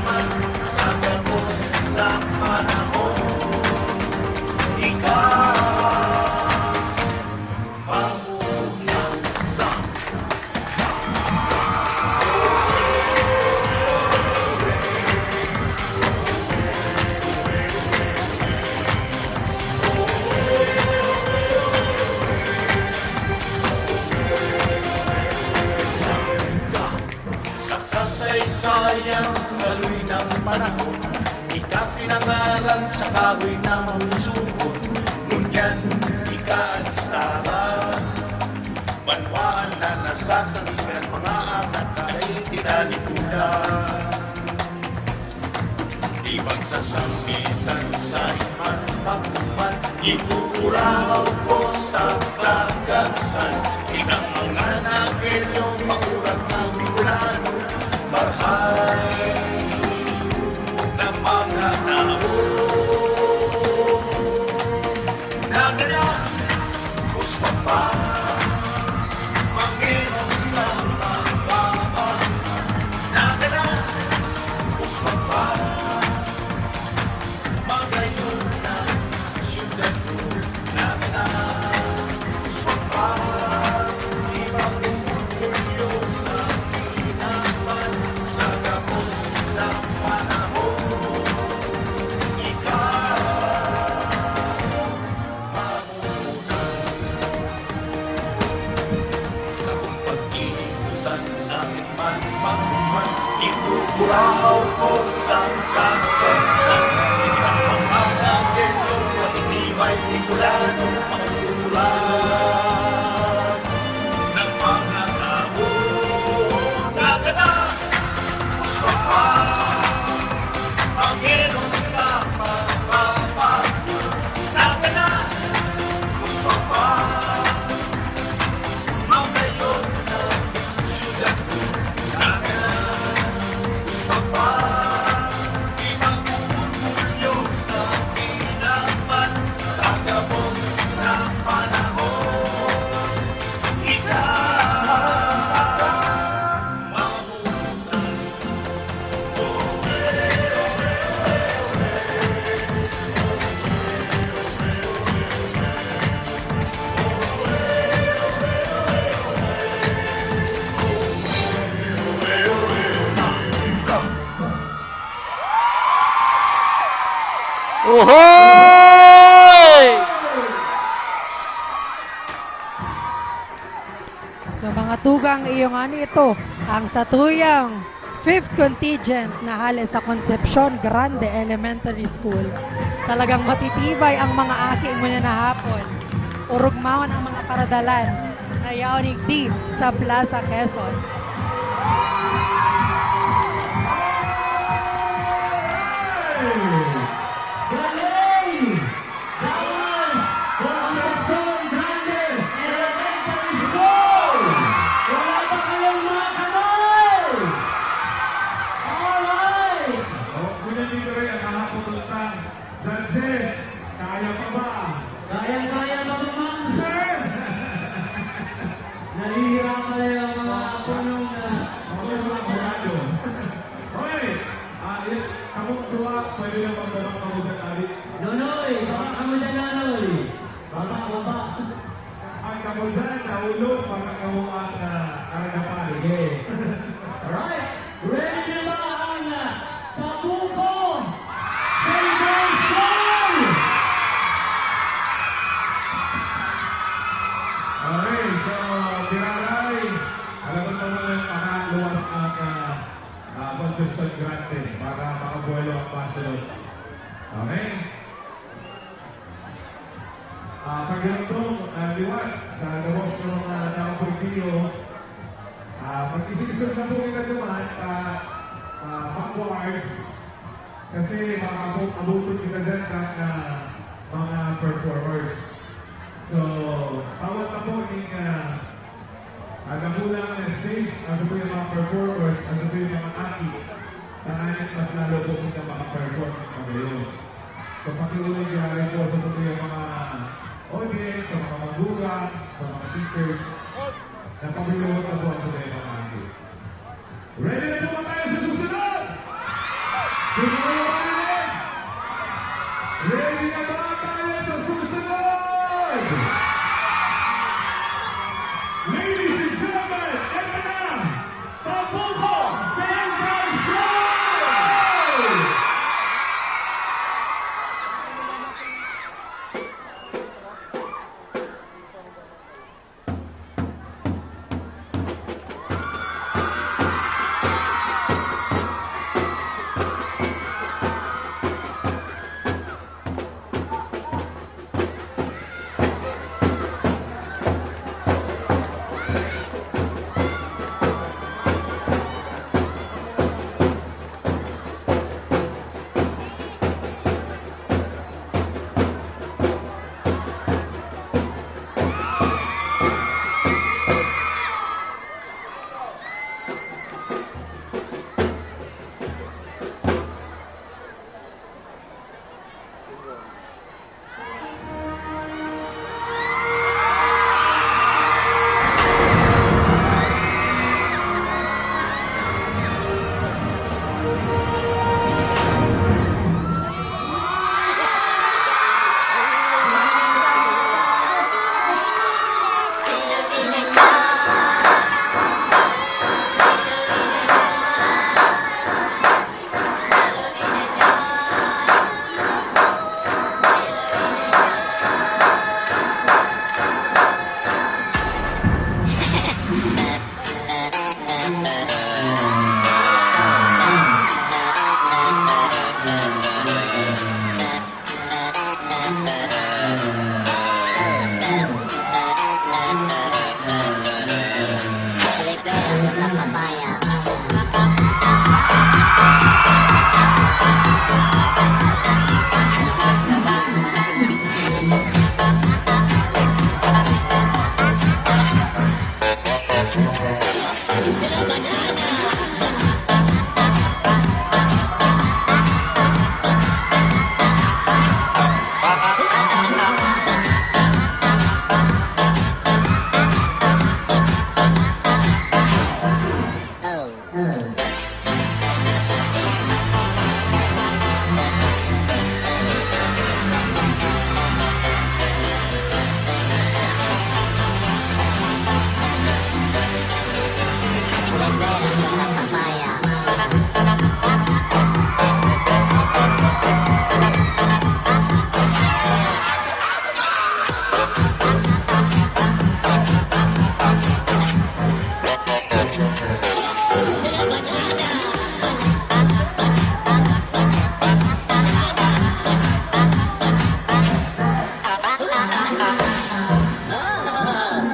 Panahon, ika pinangalan sa kahoy na mahusugon. Ngunyan, ika an estara. Banwaan na nasasangigan, mga anak na dai tinalikudan. Ipagsasambitan sa iman, pagkuman, ikukuraw ko sa kagasan. Ikang mga nagelyo, makulang na Bicolano, marhay na mga tao. Nagana, uswag pa, manginom sa mababa. Nagana, uswag pa, magayon na syudad ko. Nagana, uswag pa, di mag-orgulyo sa kinaban sa gabos na panahon. Ikaw, sa kung pag-iikutan sa iman, pagkuman, ikukuraw ko sa kagasan. Kita mga nagelyo, matitibay, Bicolano, magkukulan ng mga tao. Nagana, uswag pa, manginom sa mababa. Nagana, uswag pa, magayon na syudad ko. Nagana, uswag pa, di mag-orgulyo sa kinaban sa gabos na panahon. Ikaw, Uhoy! So, mga tugang, iyo ngani ito, ang satuyang fifth contingent na hale sa Concepcion Grande Elementary School. Talagang matitibay ang mga aki ngunyan na hapon. Orog man ang mga paradalan na yaon digdi sa Plaza Quezon. Galing! Damas! Concepcion Grande Elementary School! Wala ba kayong mga kamay? Alright! Oh, Kuya Tito Ray, ang hahapon ulit ang judges. Kaya pa ba? Kayang-kaya pa ba, ma'am, sir? Nahihirapan na yung mga punong na, mga abogado. Hoy! Ah, yun, kamong duwa, pwede lang magdamag-damag na tali. Nonoy, baka kamo dyan, Nonoy. Baba, baba. Ang kamo dyan, naulo, baka kamo at, ah, karagapan. Sige. Alright. Ready na ba ang, ah, Pabuko Celebration? Okay, so, Tiraray, alam mo naman ang pakaluwas at, ah, ah, Concepcion Grande para makabuelo ang pasunod. Okay? Ah, pagdalagdong, ah, liwat sa gabos ng mga taong pagdiyo, ah, mag-isip-isip na po kita naman, ah, ah, backwards. Kasi baka po abutin kita dyan ng, ah, mga performers. So, tawag na po ni, ah, Ang nakulang na stage, ang sa mga performers, ang sa mga aki, tanganing mas lalo po sila makaperform ng magayon. So, pakiulit nga rin po sa mga audience, sa mga magulang, sa mga teachers, na pagluluto na po ang sa mga aki. Ready na po ba tayo sa susunod? Sige, ready? Ready na ba tayo sa susunod? Ladies and gentlemen, eto na, Pabuko Central School!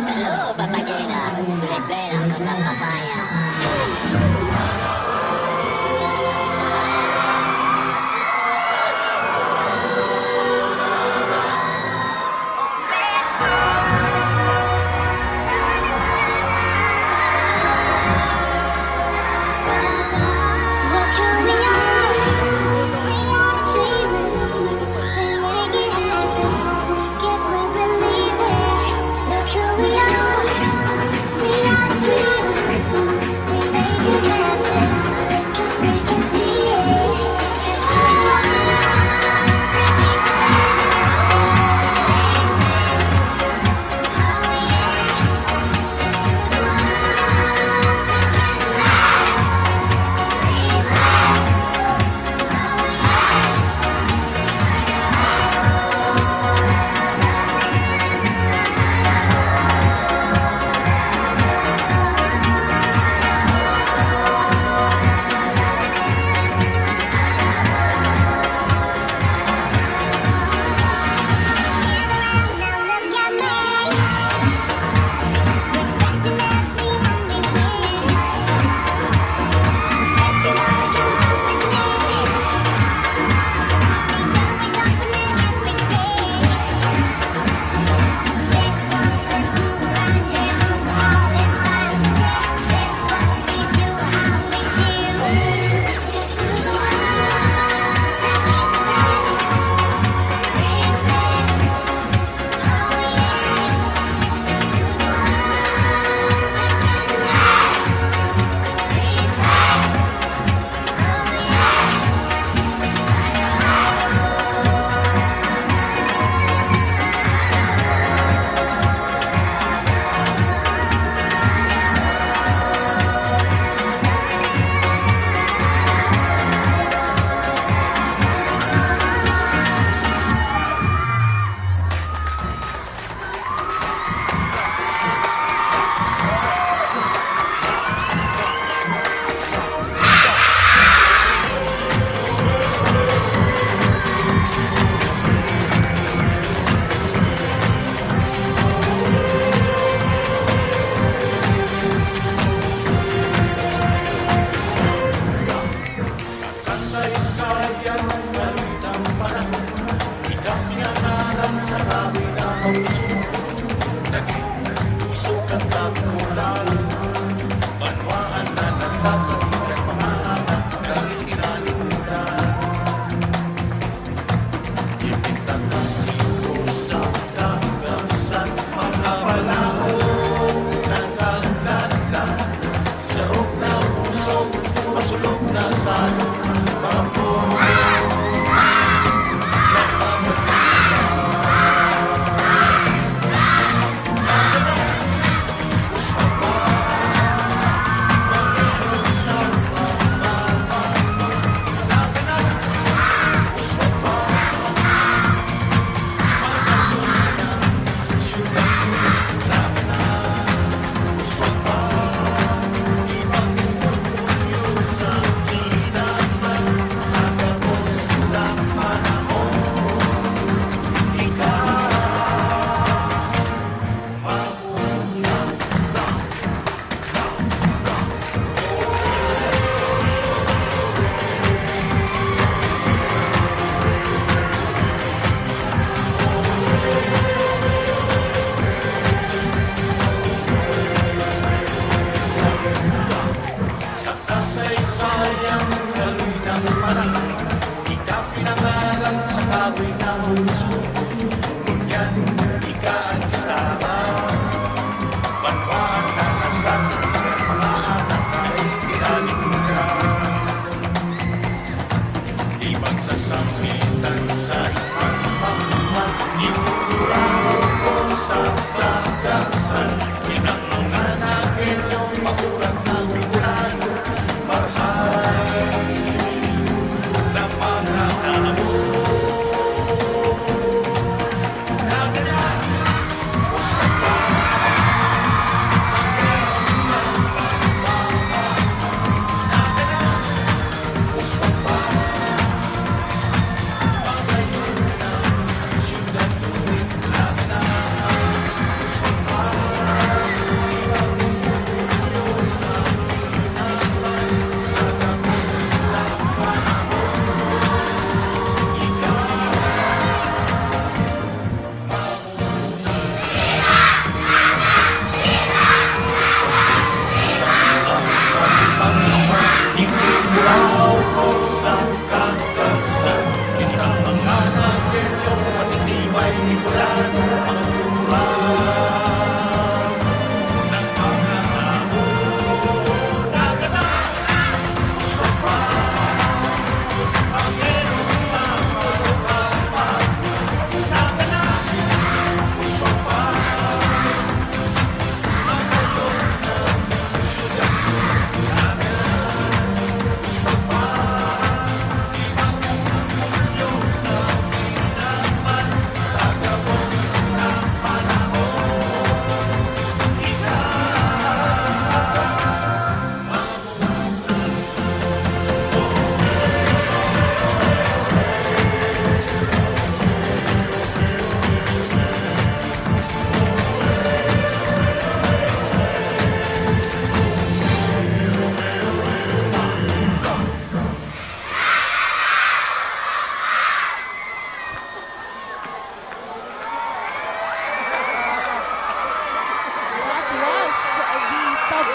Hello, Papagena. Libre ang mga papaya. Kasaysayan ng balitang panahon, ikaw pinangalan sa kahoy na mausog, naging puso kang tabi ko lalo. Banwaan na nasasakit ang mga anak, dahil tinanim mo na. Ipintakas ko sa kalugasan, mga panahon na nagdadaan. Sarog na usog, masulog na salog, mga puno na pamahina. Gusto ko magkaroon sa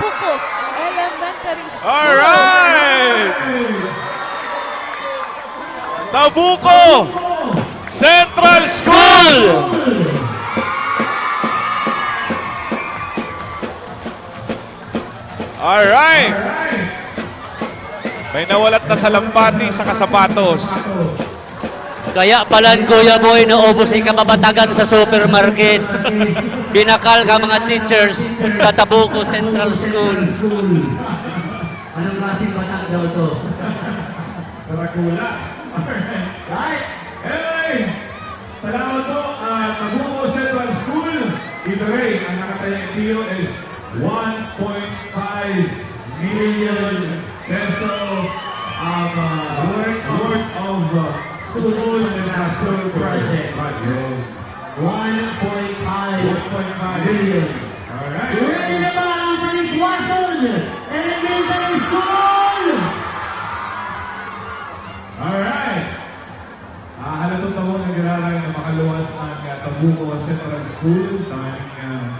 Tabuco Elementary School. Alright! Tabuco Central School! Alright! May nawalat na salampati sa kasapatos. Kaya palan, Kuya Boy, naubos si kababatagan sa supermarket. Binakal ka mga teachers sa Tabuco Central School. Anong klaseng batak daw to? Dracula. Right? Hey! Salamat po. Uh, Tabuco Central School. Ito rin, ang nakatayang tiyo is one point five million peso um, uh, worth, worth of uh, school infrastructure project. One point five One point five million. Alright. Ready na ba ang Panikwason Elementary School? Alright. Ah, halatong taon na giraray na makaluwas ang uh, Tabuco Central School. Tanging uh,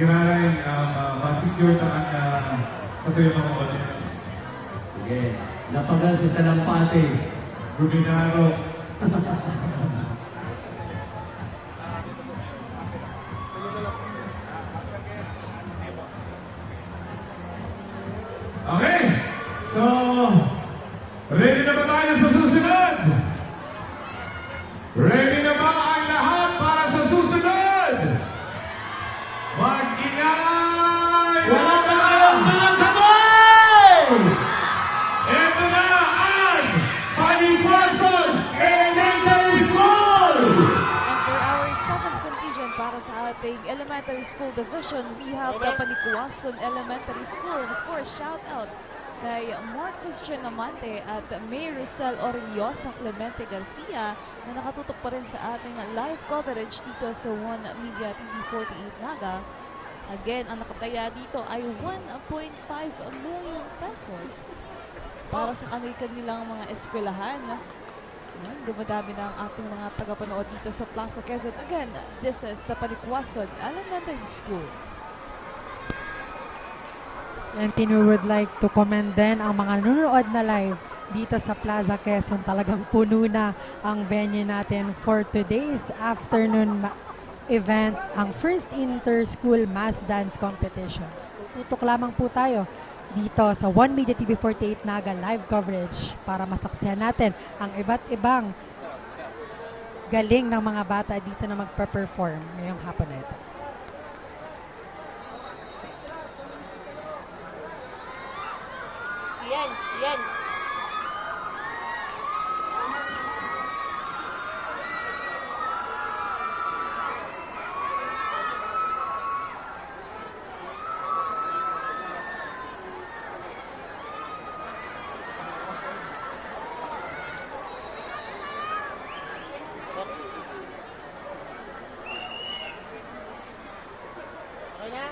giraray um, uh, masecure ta ang uh, sa tuyang mga audience. Sige. Napagal si Salampati. Guminaro. Okay. So, ready na ba tayo sa susunod? Ready na ba ang lahat para sa susunod? Mag-ingay! Wala na kayong mga kamay! Ito na ang Panikwason Elementary School! And for our seventh contingent para sa ating elementary school division, we have the Panikwason Elementary School. Of course, shout out kay Mark Christian Amante at May Rosel Oreliosa Clemente Garcia na nakatutok pa rin sa ating live coverage dito sa One Media T V forty-eight Naga. Again, ang nakataya dito ay one point five million pesos para sa kanilang mga eskwelahan. Ayan, dumadami na ang ating mga tagapanood dito sa Plaza Quezon. Again, this is the Panikwason Elementary School. And we would like to commend din ang mga nanonood na live dito sa Plaza Quezon. Talagang puno na ang venue natin for today's afternoon ma- event, ang First Inter-School Mass Dance Competition. Tutok lamang po tayo dito sa One Media T V forty-eight Naga live coverage para masaksihan natin ang iba't ibang galing ng mga bata dito na magpe-perform ngayong hapon na ito. Yan, yan. Okay na?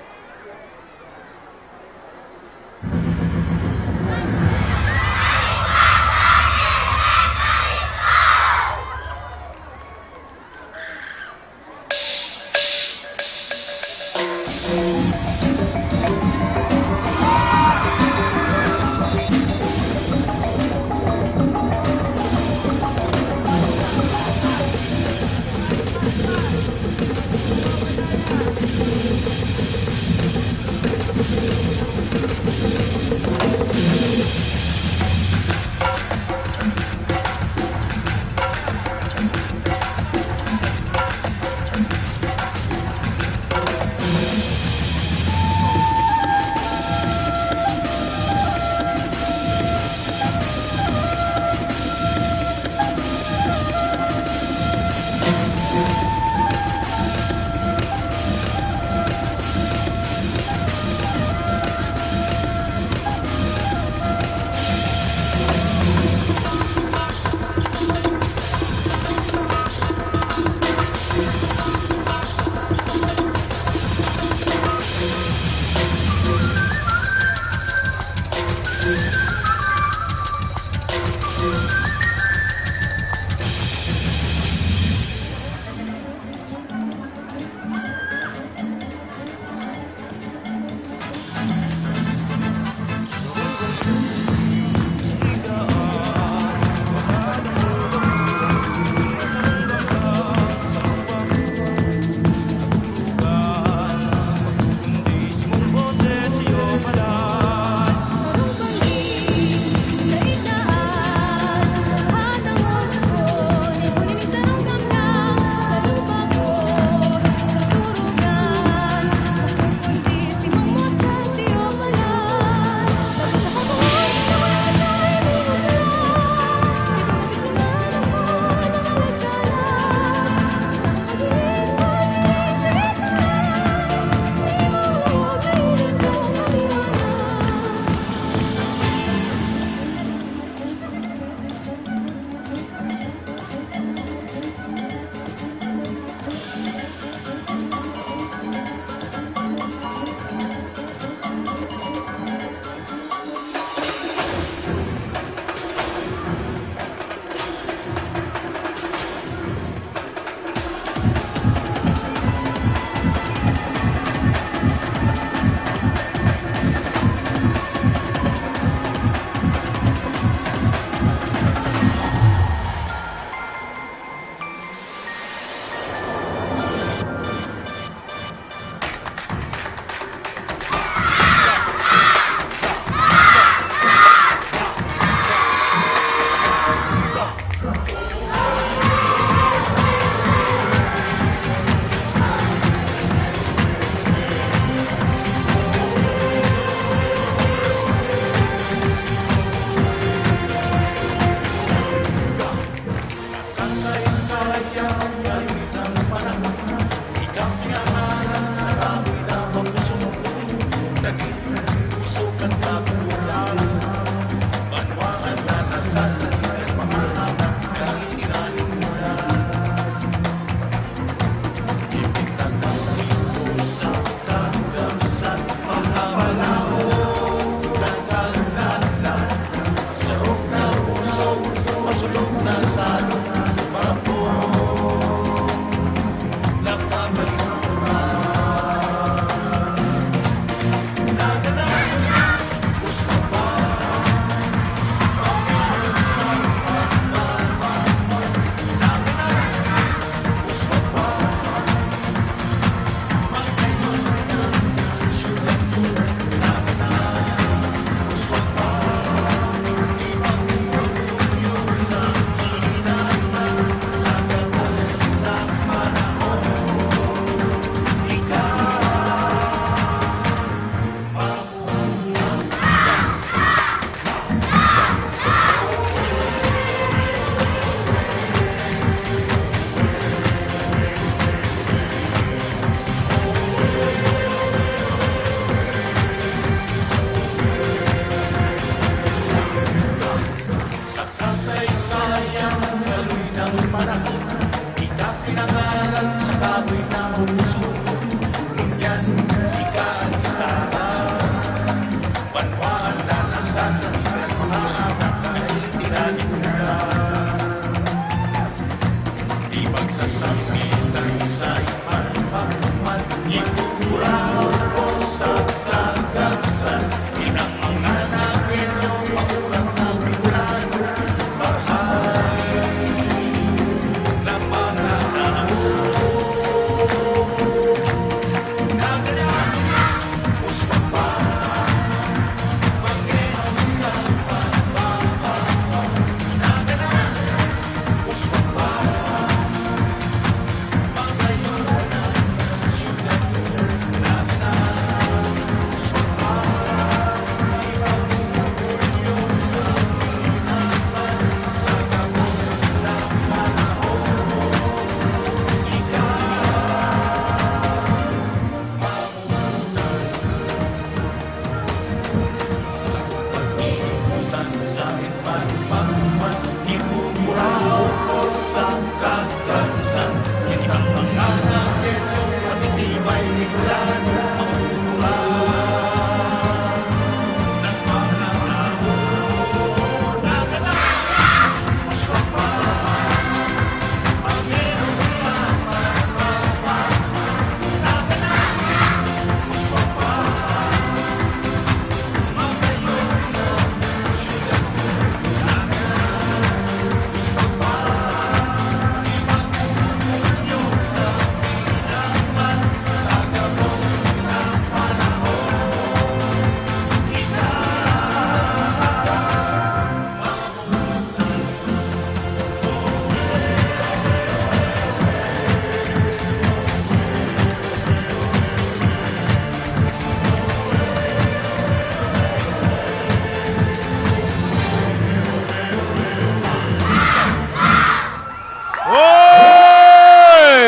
Oy!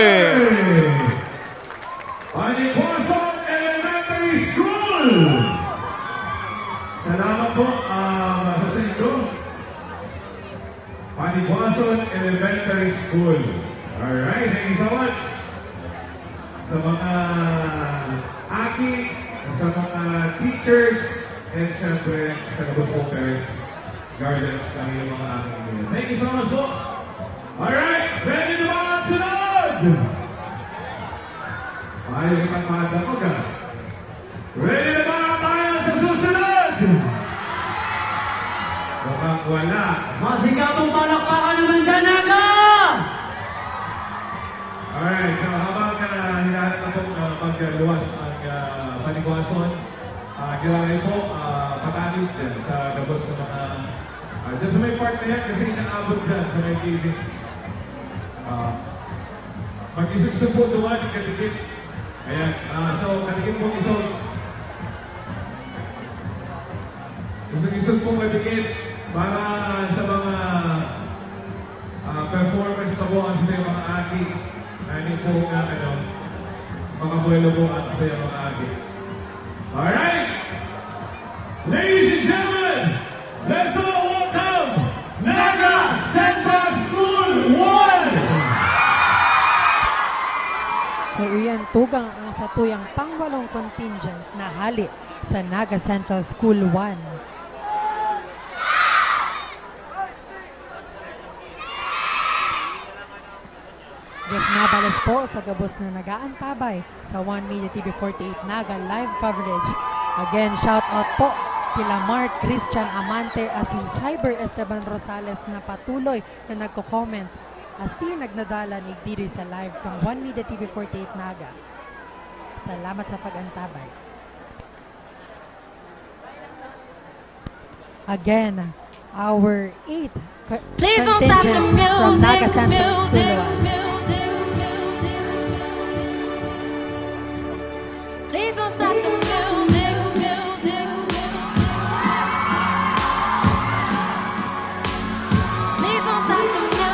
Paniguason Elementary School! Salamat po, ah, sa inyo. Paniguason Elementary School. Alright, thank you so much. Sa mga aki, sa mga teachers, and syempre, sa gabos kong parents, guardians, sa inyong mga aki ninyo. Thank you so much po. Alright, ready na ba ang sunod? Ayaw kitang madamog, ah. Ready na ba tayo sa susunod? Mukhang wala. Masikapong palakpakan naman dyan, Naga! Alright, so habang, ah, hinahanap na pong, ah, magluwas ang, ah, paniguason, ah, kailangan po, ah, patanid dyan sa gabos ng mga, ah, dyan sa may part na yan kasi inaabot dyan sa may gilid. Ah, mag-isusog po duman, kadikit. Ayan, ah, so, kadikit pong isog. Isus-isus po kadikit para sa mga, ah, performance na po ang sa mga aki. Nani po nga, ano, mga buwelo po ang sa mga aki. Alright! Ladies and gentlemen, let's all welcome Naga Central School one! So, iyan, tugang ang satuyang pangwalong contingent na hali sa Naga Central School one. Yes, mabalos po sa gabos na nag-aantabay sa One Media T V forty-eight Naga live coverage. Again, shout out po kila Mark Christian Amante asin Cyber Esteban Rosales na patuloy na nagko-comment asin nagnadalan igdi sa live kan One Media T V forty-eight Naga. Salamat sa pag-antabay. Again, our eighth co-, Please don't stop the contingent from Naga music, Central School music, one. Music, music. Please don't stop the music, music, music. Please don't stop the music.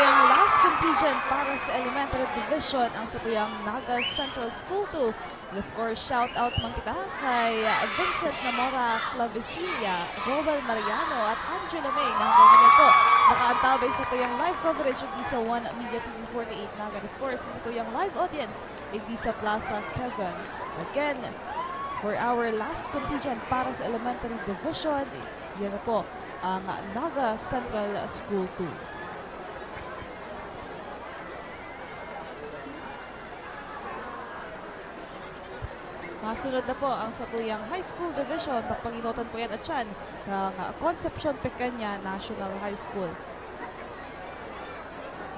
Ang last contingent para sa elementary division, ang satuyang Naga Central School two. And of course, shout out man kita kay, ah, Vincent Namora Clavecilla, Roel Mariano, at Angelo May, na hanggang ngayon po nakaantabay sa tuyang live coverage ng sa One Media T V forty-eight Naga, and of course, sa tuyang live audience, igdi sa Plaza Quezon. Again, for our last contingent para sa elementary division, yan na po ang Naga Central School two. Masunod na po ang satuyang high school division. Pagpanginotan po yan at yan kang Concepcion Pequeña National High School.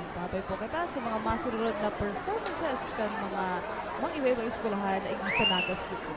Antabay po kita sa mga masunod na performances kan mga, mga iba-ibang eskwelahan na igdi sa Naga City.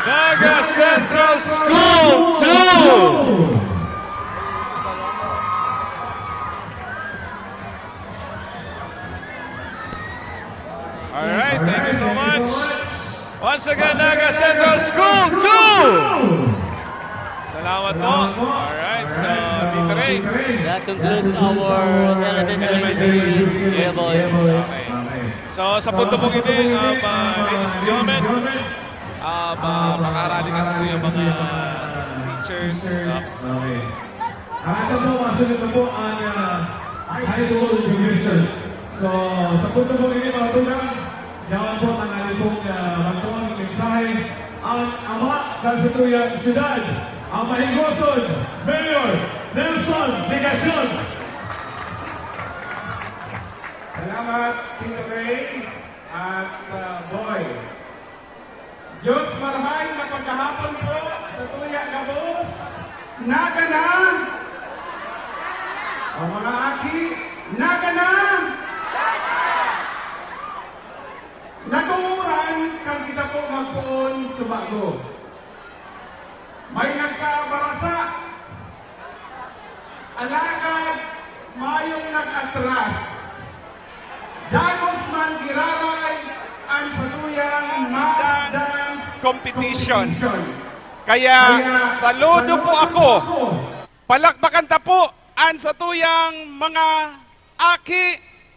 Naga Central School two! Alright, thank you so much. Once again, Naga Central School two! Salamat po. Alright, so, Tito Ray. That concludes our elementary edition, Kuya Boy. Okay. So, sa punto pong ito, um, uh, ladies and gentlemen, um, uh, makaarali ka sa ito yung mga teachers, uh, Okay. At ito po, masunod na po ang, ah, high school graduation. So, sa punto po ini, mga tugang, yaon po ang ating pong, ah, magtuon ng mensahe, ang ama ng satuyang syudad, ang mahigoson, Mayor Nelson Vigacion. Salamat, Tito Ray at, ah, Boy. Dios marahay na pagkahapon po sa tuya gabos. Naga na! O mga aki, naga na! Natuuran kan kita po magpoon sa bago. May nagkabarasa. Alagad mayong nag-atras. Dagos man giraray an satuyang mass dance competition. Kaya saludo po ako. Palakpakan ta po an satuyang mga aki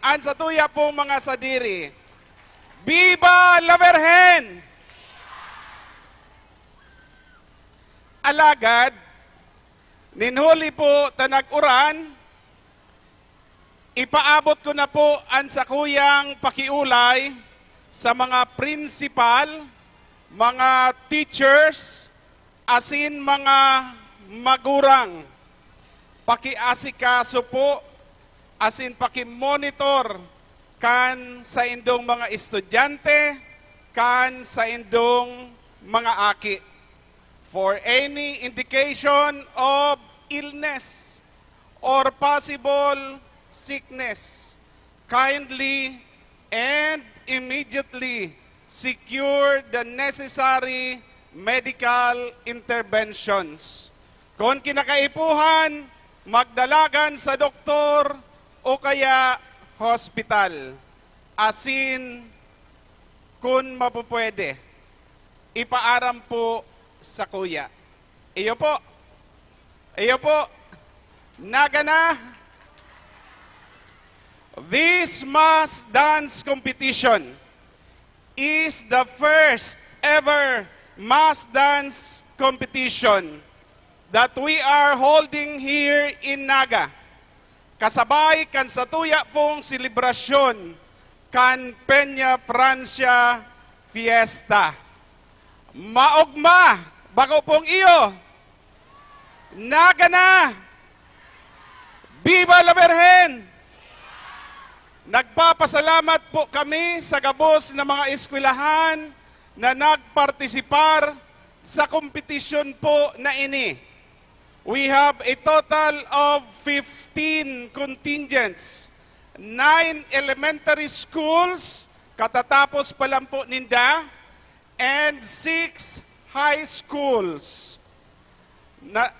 An satuya pong mga sadiri. Viva la Virgen! Alagad, nin huli po ta nag-uran, ipaabot ko na po an sakuyang pakiolay sa mga prinsipal, mga teachers, asin mga magurang. Pakiasikaso po asin pakimonitor kan saindong mga estudyante, kan saindong mga aki for any indication of illness or possible sickness. Kindly and immediately secure the necessary medical interventions. Kun kinakaipuhan, magdalagan sa doktor o kaya hospital. Asin, kun mapupwede, ipaaram po sakuya. Iyo po. Iyo po. Naga na. This mass dance competition is the first ever mass dance competition that we are holding here in Naga, kasabay kan satuya pong selebrasyon kan Peña Francia Fiesta. Maogma, bako pong iyo. Naga na! Viva la Virgen! Nagpapasalamat po kami sa gabos na mga eskwelahan na nagpartisipar sa kompetisyon po na ini. We have a total of fifteen contingents, nine elementary schools, katatapos pa lang po ninda, and six high schools. Na,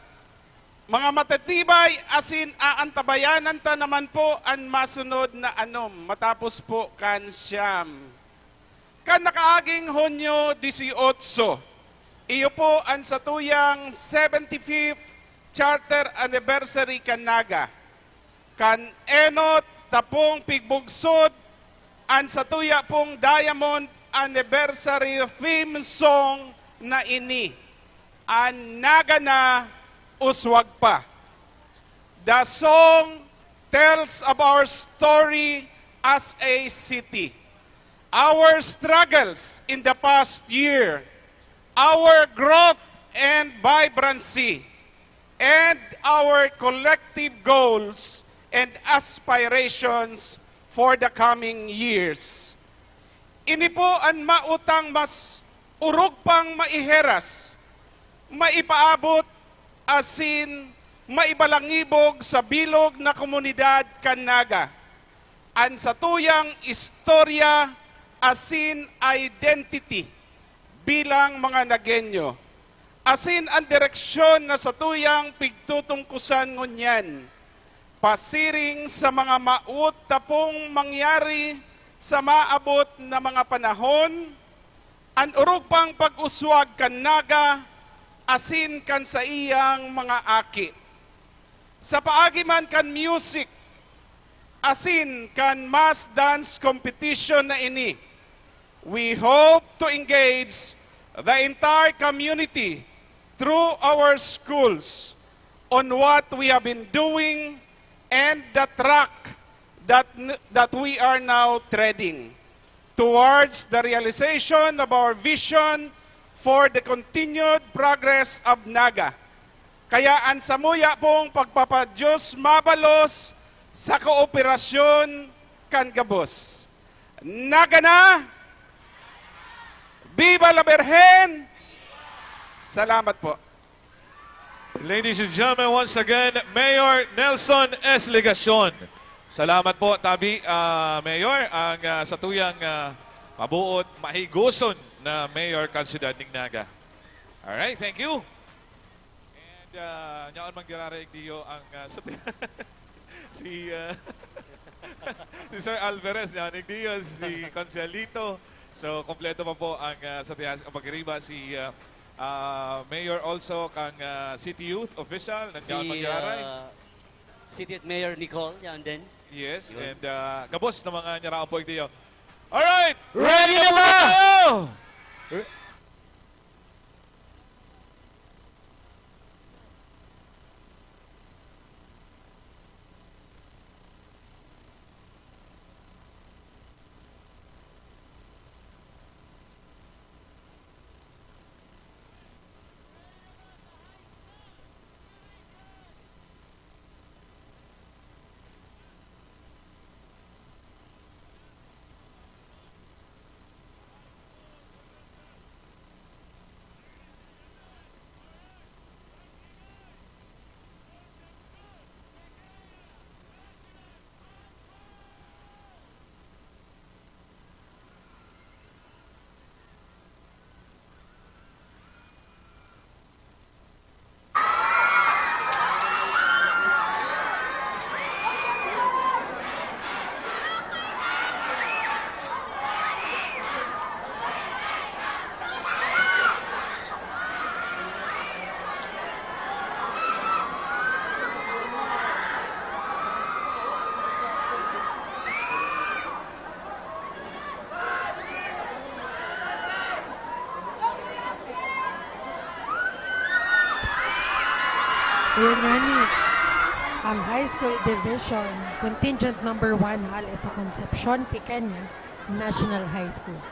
mga matatibay asin aantabayanan ta naman po an masunod na anom matapos po kan siyam. Kan nakaaging Hunyo dieciocho, iyo po an satuyang seventy-fifth Charter Anniversary kan Naga. Kan enot tapong pigbugsod an satuya pong Diamond Anniversary theme song na ini, an Naga na Uswag Pa. The song tells of our story as a city, our struggles in the past year, our growth and vibrancy, and our collective goals and aspirations for the coming years. Ini po an mautang mas orog pang maiheras, maipaabot, asin maibalangibog sa bilog na komunidad kan Naga, an satuyang istorya asin identity bilang mga Nagueño, asin an direksyon na satuyang pigtutungkusan ngunyan, pasiring sa mga mawot ta pong mangyari sa maabot na mga panahon, an orog pang pag-uswag kan Naga asin kan saiyang mga aki. Sa paagi man kan music asin kan mass dance competition na ini, we hope to engage the entire community through our schools on what we have been doing and the track that, that we are now treading towards the realization of our vision for the continued progress of Naga. Kaya an samuya pong pagpapadiyos mabalos sa kooperasyon kan gabos. Naga na! Viva la Virgen! Salamat po. Ladies and gentlemen, once again, Mayor Nelson S. Legacion. Salamat po, tabi, ah, Mayor, ang ah, satuyang ah, mabuot, mahigoson na Mayor kan Siyudad ning Naga. Alright, thank you. And uh, nyaon man giraray diyo ang ah, sa si ah, si Sir Alvarez, nyaon diyo si Conselito. So, kompleto pa po ang ah, sa tiyas ang pagkiriba si ah, ah, Mayor also kang ah, City Youth Official, Si nyaon man giraray. uh, City Mayor Nicole, yan din. Yes, and, ah, gabos na mga nyaraon po ito. Alright! Ready na ba? Tayo! Ayan nga ni, ang High School Division, Contingent Number One, hale sa Concepcion, Pequeña National High School.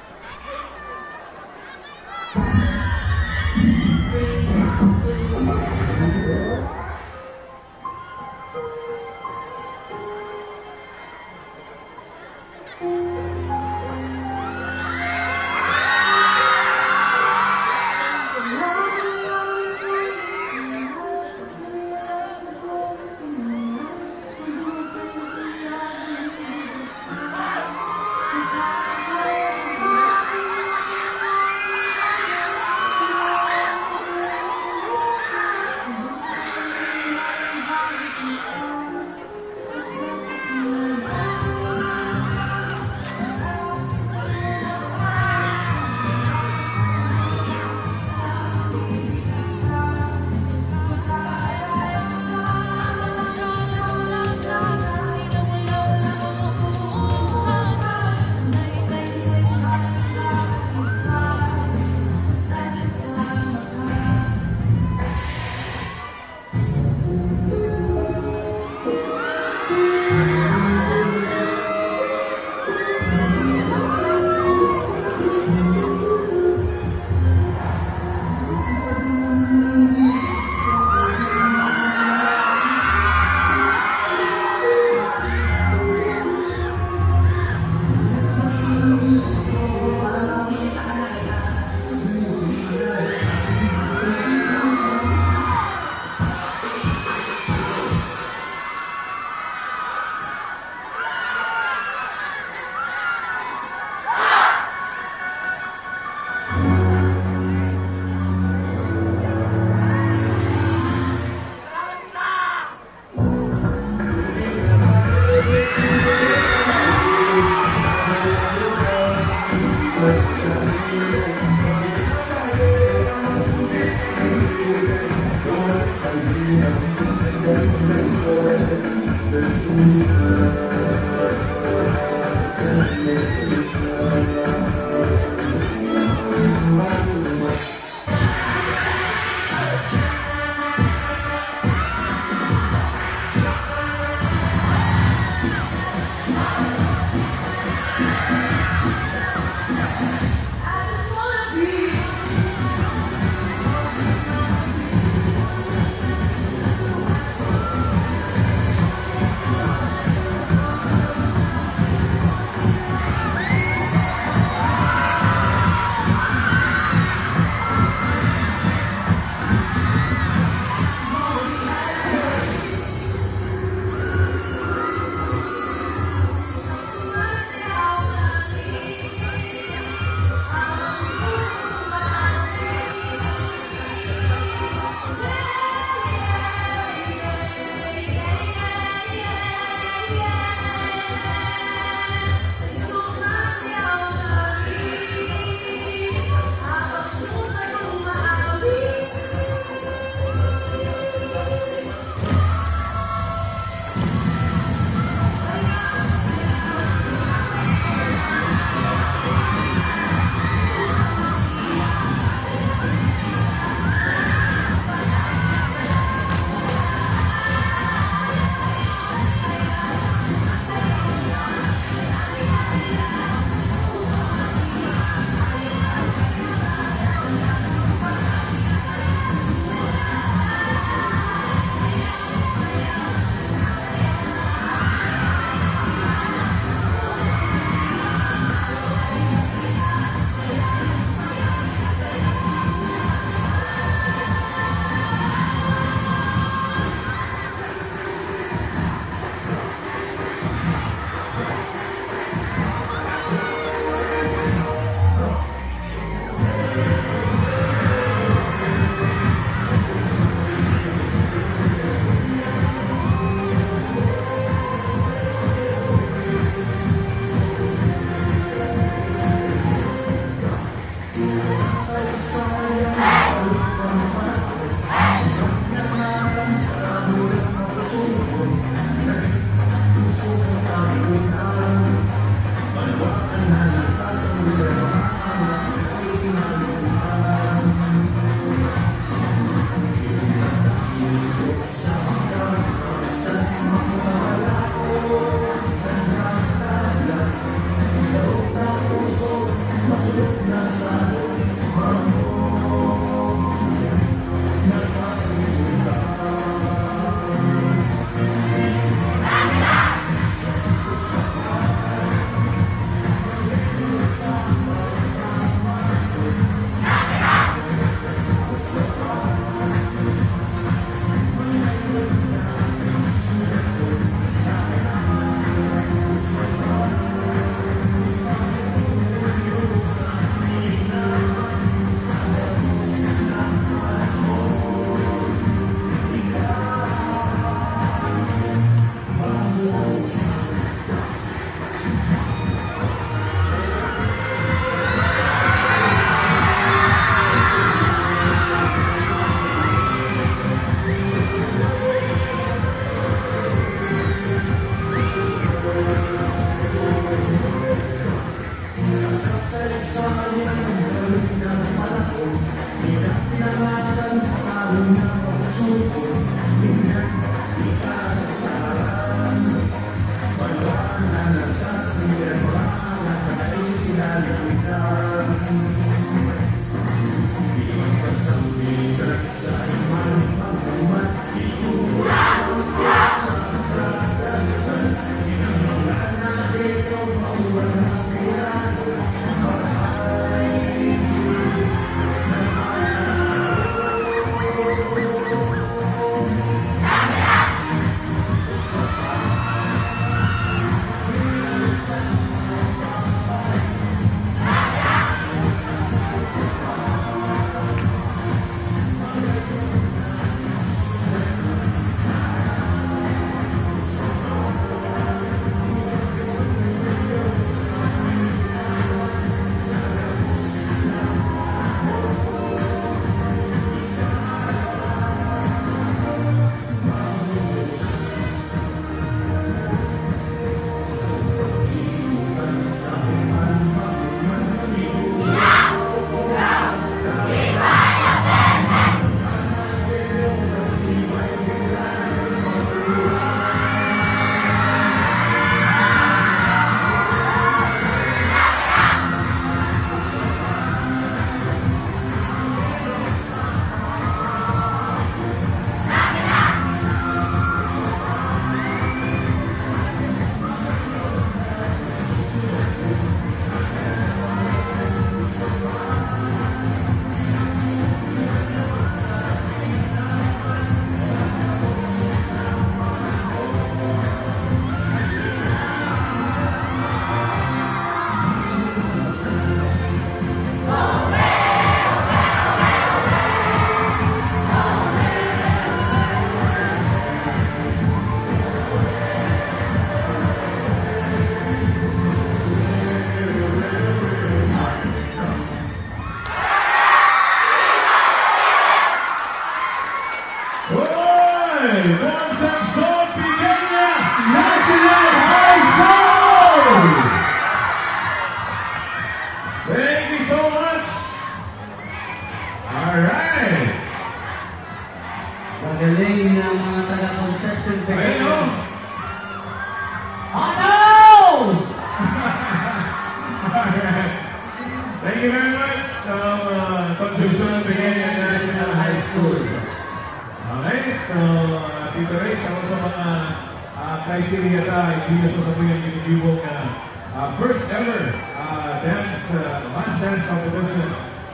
Dito sa Sambuyan, ginigibong, ah, ah, first ever, ah, dance, ah, mass dance competition.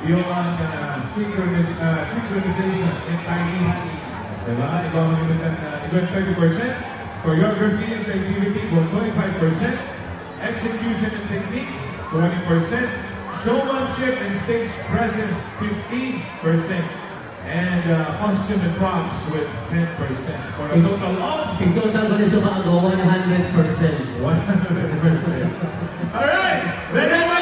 Yung ang, ah, synchronis-, ah, synchronization and timing. Diba? Iba ang iba dyan, ah, iba thirty percent. Choreography and creativity, one twenty-five percent. Execution and technique, twenty percent. Showmanship and stage presence, fifteen percent. And, uh, costume and props with ten percent. For a total of Tigtotal ko ni Sumago, one hundred percent. One hundred percent. Alright! Ready na ba?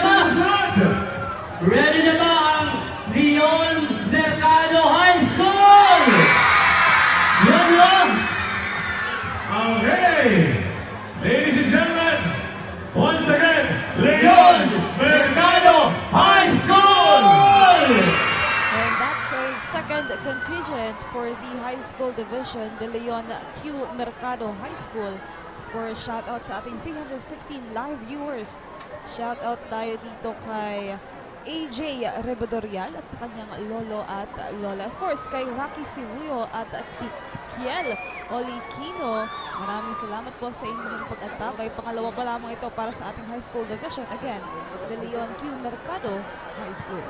Ready na ba ang Leon Mercado High School? Yan, no? Okay! Ladies and gentlemen, once again, Leon Mercado High School! And that's our second contingent for the high school division, the Leon Q Mercado High School, for shoutout sa ating three hundred sixteen live viewers. Shoutout tayo dito kay A J Rebadorial at sa kanyang lolo at lola. Of course, kay Rocky Sibuyo at Ki-, Kiel Olikino. Maraming salamat po sa inyong pag-antabay. Pangalawa pa lamang ito para sa ating high school division. Again, De Leon Q Mercado High School.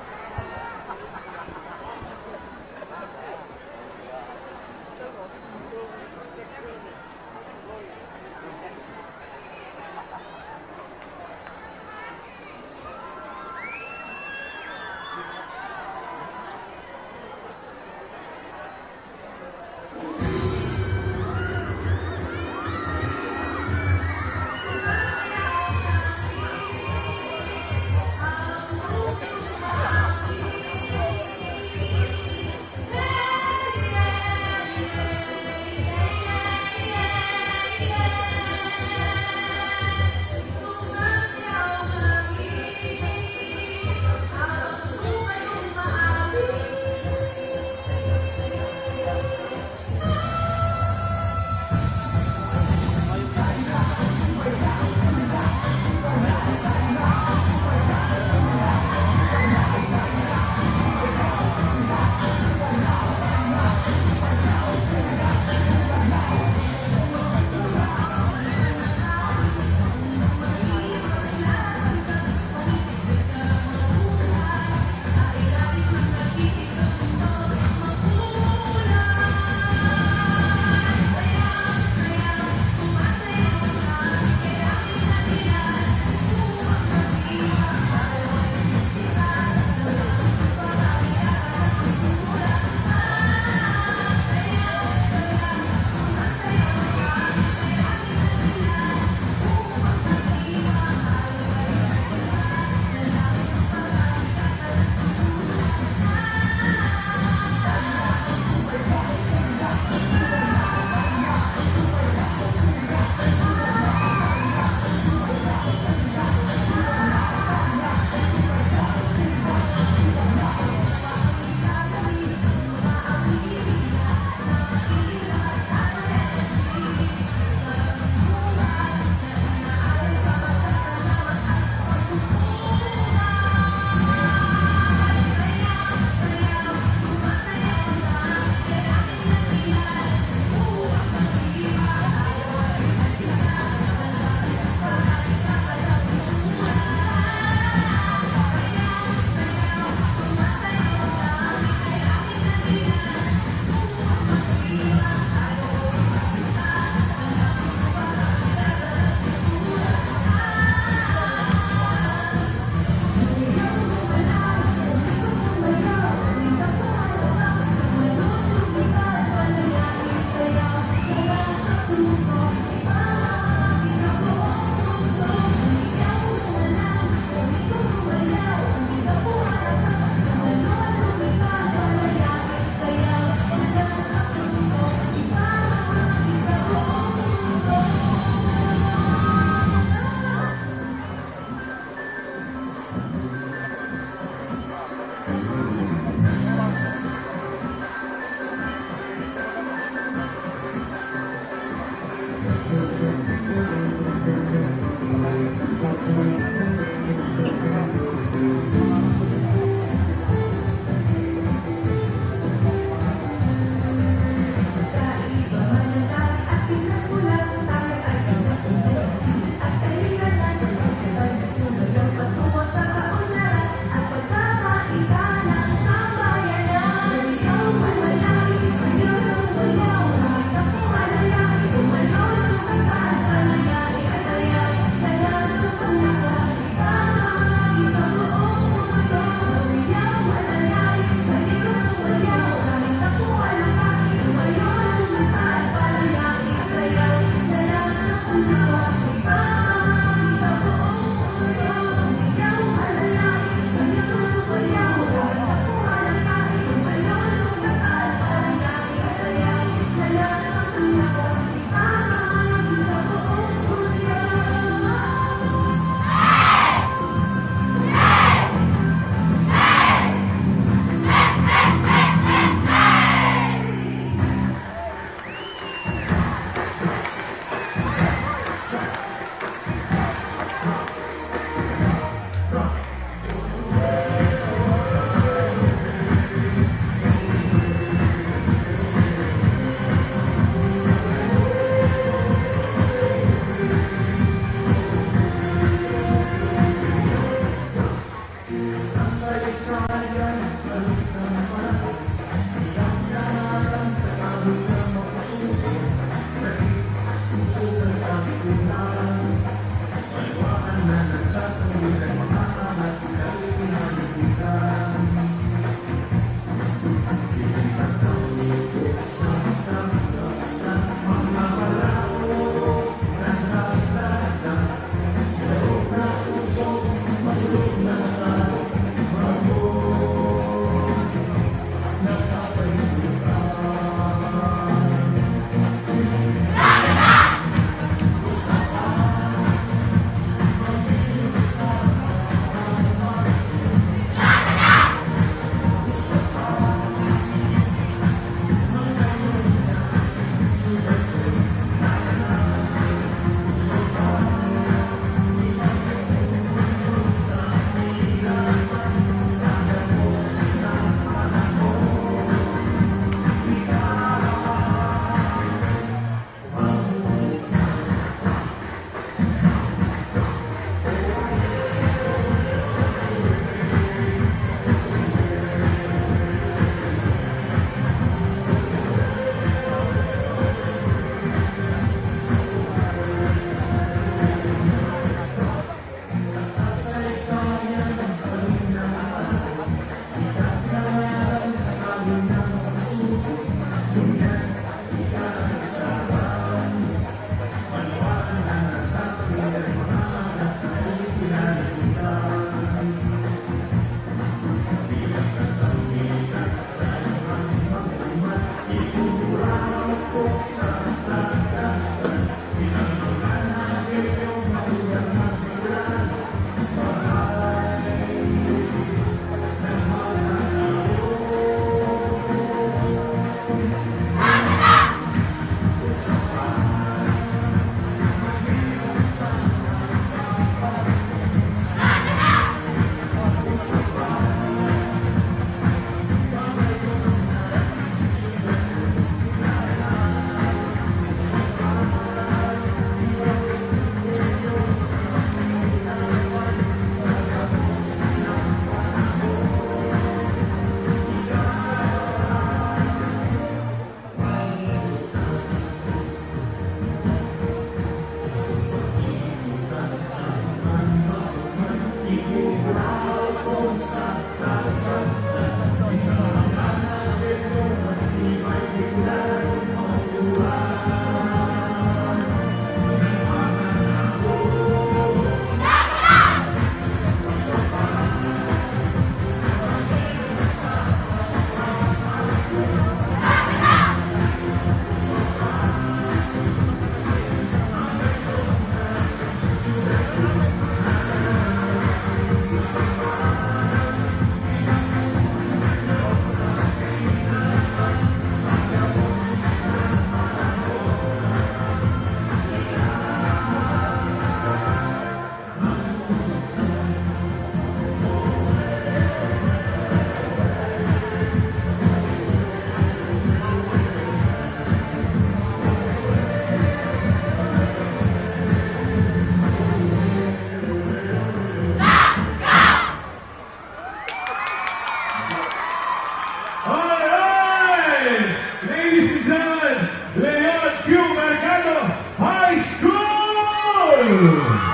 All right! Ladies and gentlemen, Leon Q Mercado High School!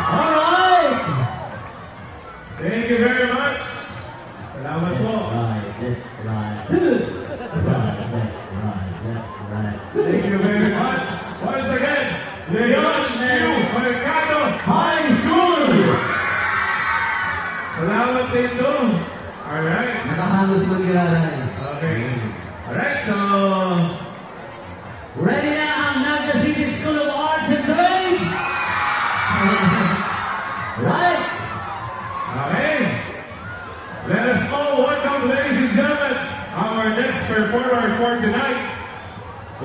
All right! Thank you very much. Salamat po. Left, right, left, right. Right, left, right, left, right. Thank you very much. Once again, Leon Q Mercado High School. Salamat sa inyo. Alright. Nakahangos man giraray. Okay. Alright, so, ready na ang Naga City School of Arts and Trades! Right? Okay. Let us all welcome, ladies and gentlemen, our next performer for tonight.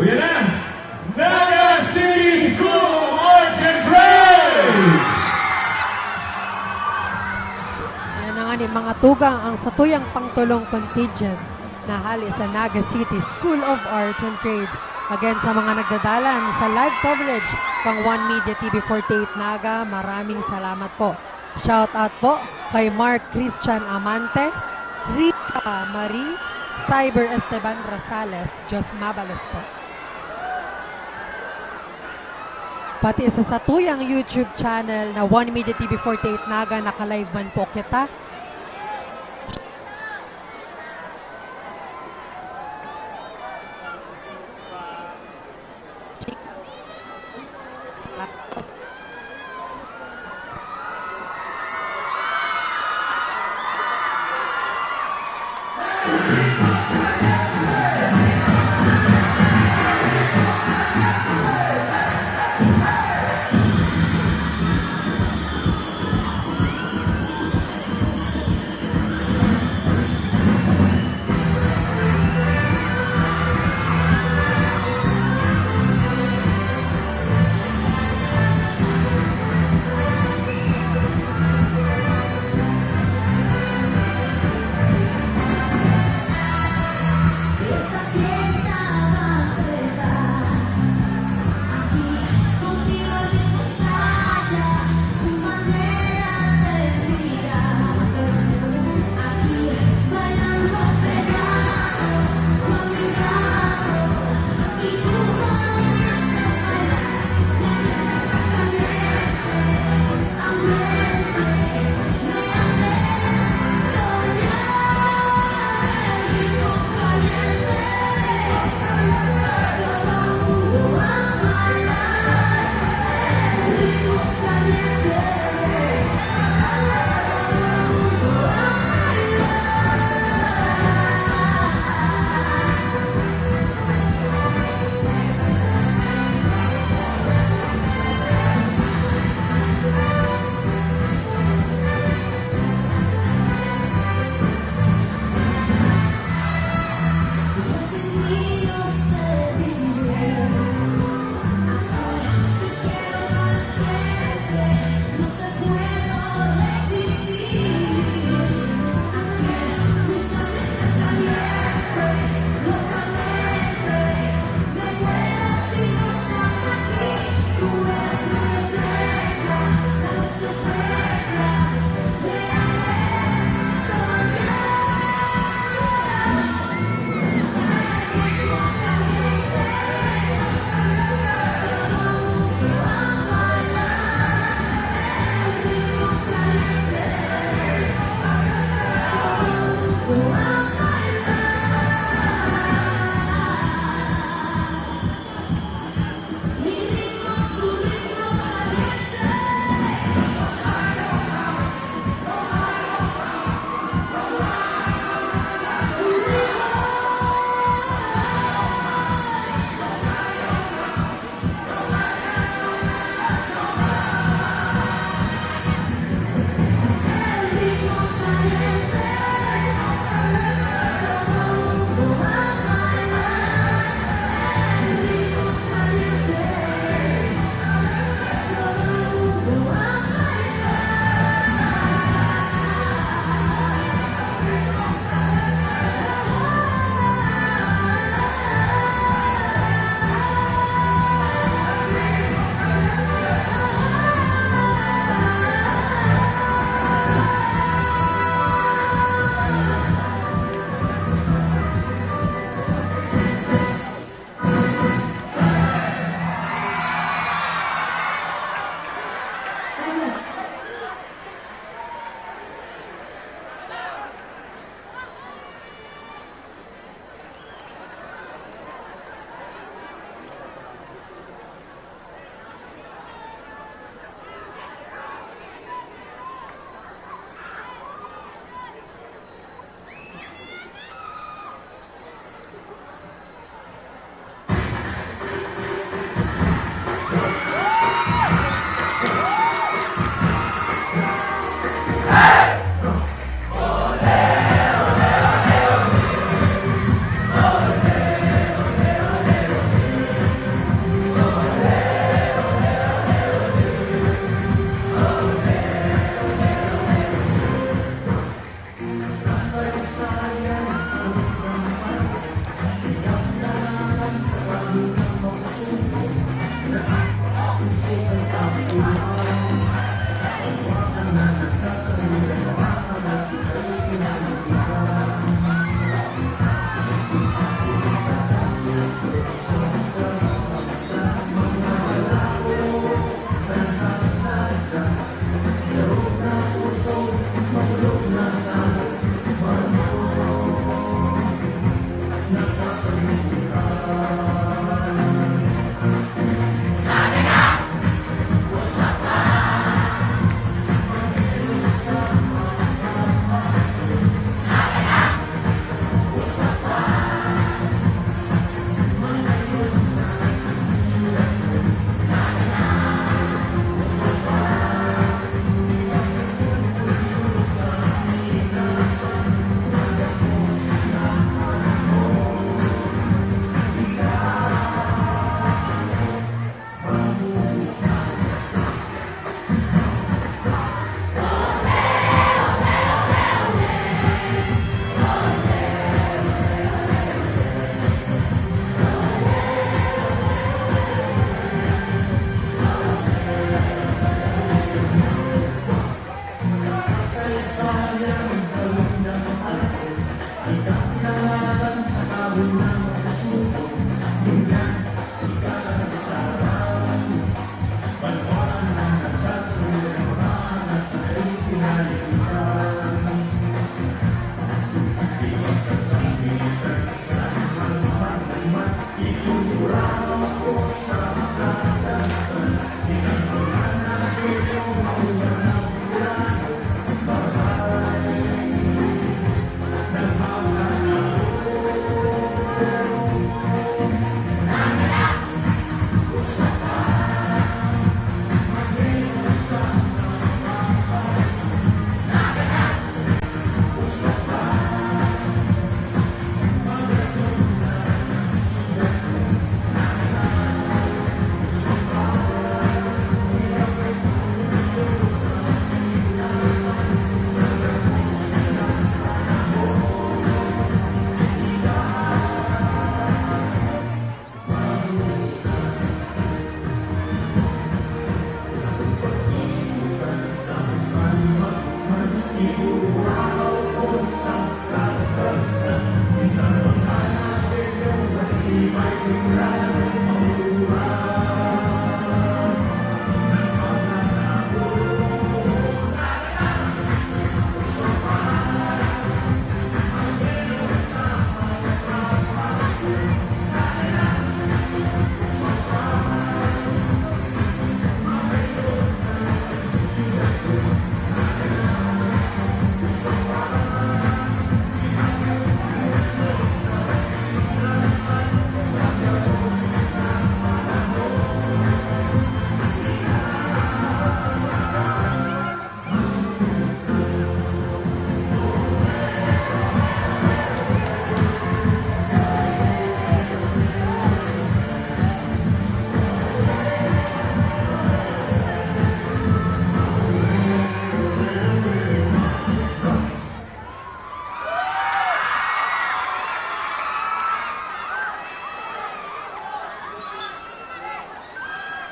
Uyan na! Naga City School of Arts and Trades! Yan na nga ni mga tugang ang satuyang pangtulong contingent na hali sa Naga City School of Arts and Trades. Again, sa mga nagdadalan sa live coverage kang One Media T V forty-eight Naga, maraming salamat po. Shout out po kay Mark Christian Amante, Rica Marie, Cyber Esteban Rosales. Diyos mabalos po. Pati sa satuyang YouTube channel na One Media T V forty-eight Naga, naka-live man po kita.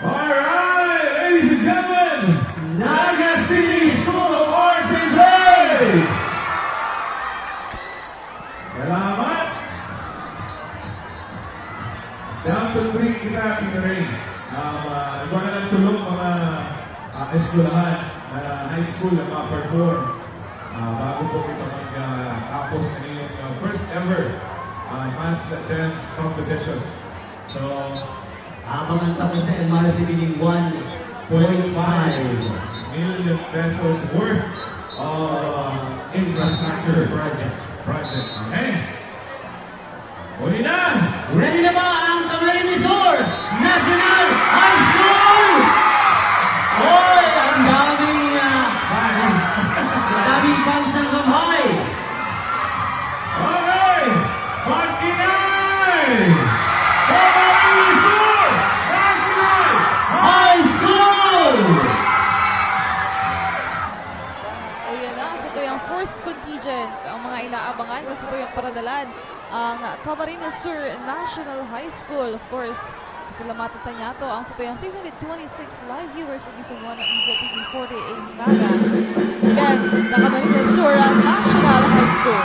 Alright, ladies and gentlemen, Naga City School of Arts and Crafts! Salamat! Down to three kita, Peter Ray. Um, uh, igwa na lang tulong mga uh, eskwelahan na high school na ma-perform uh, bago po kita mag-tapos uh, ng inyong uh, first ever uh, mass dance competition. So, abangan ta po sa M R C Building one point five million pesos worth of uh, infrastructure project. Project. Okay? Huli na! Ready na ba ang Camarines Sur National High School? Oy, ang daming, ah, ang daming fans ang kamay. Okay! Pagkinay! Camarines Sur National High School! O yan na, sa tuyang fourth contingent, ang mga inaabangan na sa tuyang paradalan, ang Camarines Sur National High School. Of course, salamatan ta niyato ang sa tuyang three hundred twenty-six live viewers sa Vision One Media T V forty-eight Naga. Again, the Camarines Sur National High School.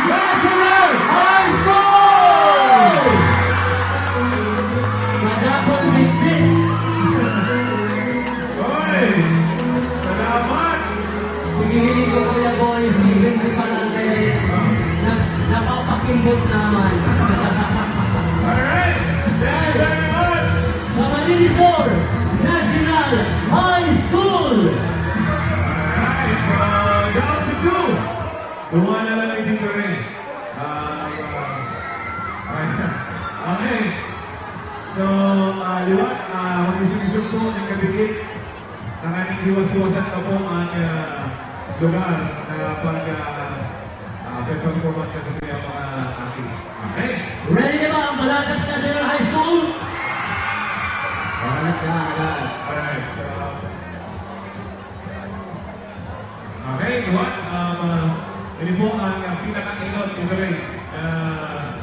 National High School! Madakong bitbit. Oy! Salamat! Hinihiling ko, Kuya Boy, si Principal Andres, na, napapakimbot naman. Alright! Thank you very much! Mga Divisor, National High School! Alright, so, down to two. Duwa na lang yung dito rin. Ah, ah, okay. So, ah, liwat, ah, mag-isog-isog po ng kabigit. Tanganing hiwas-hiwasan pa po ang, ah, lugar na pag, ah, ah, performance na sa mga aki. Okay? Ready na ba ang Balagtas National High School? Alright, alright. Alright, so, okay, what? Um, uh, ini po ang, uh, pinaka-inot, ito rin, uh,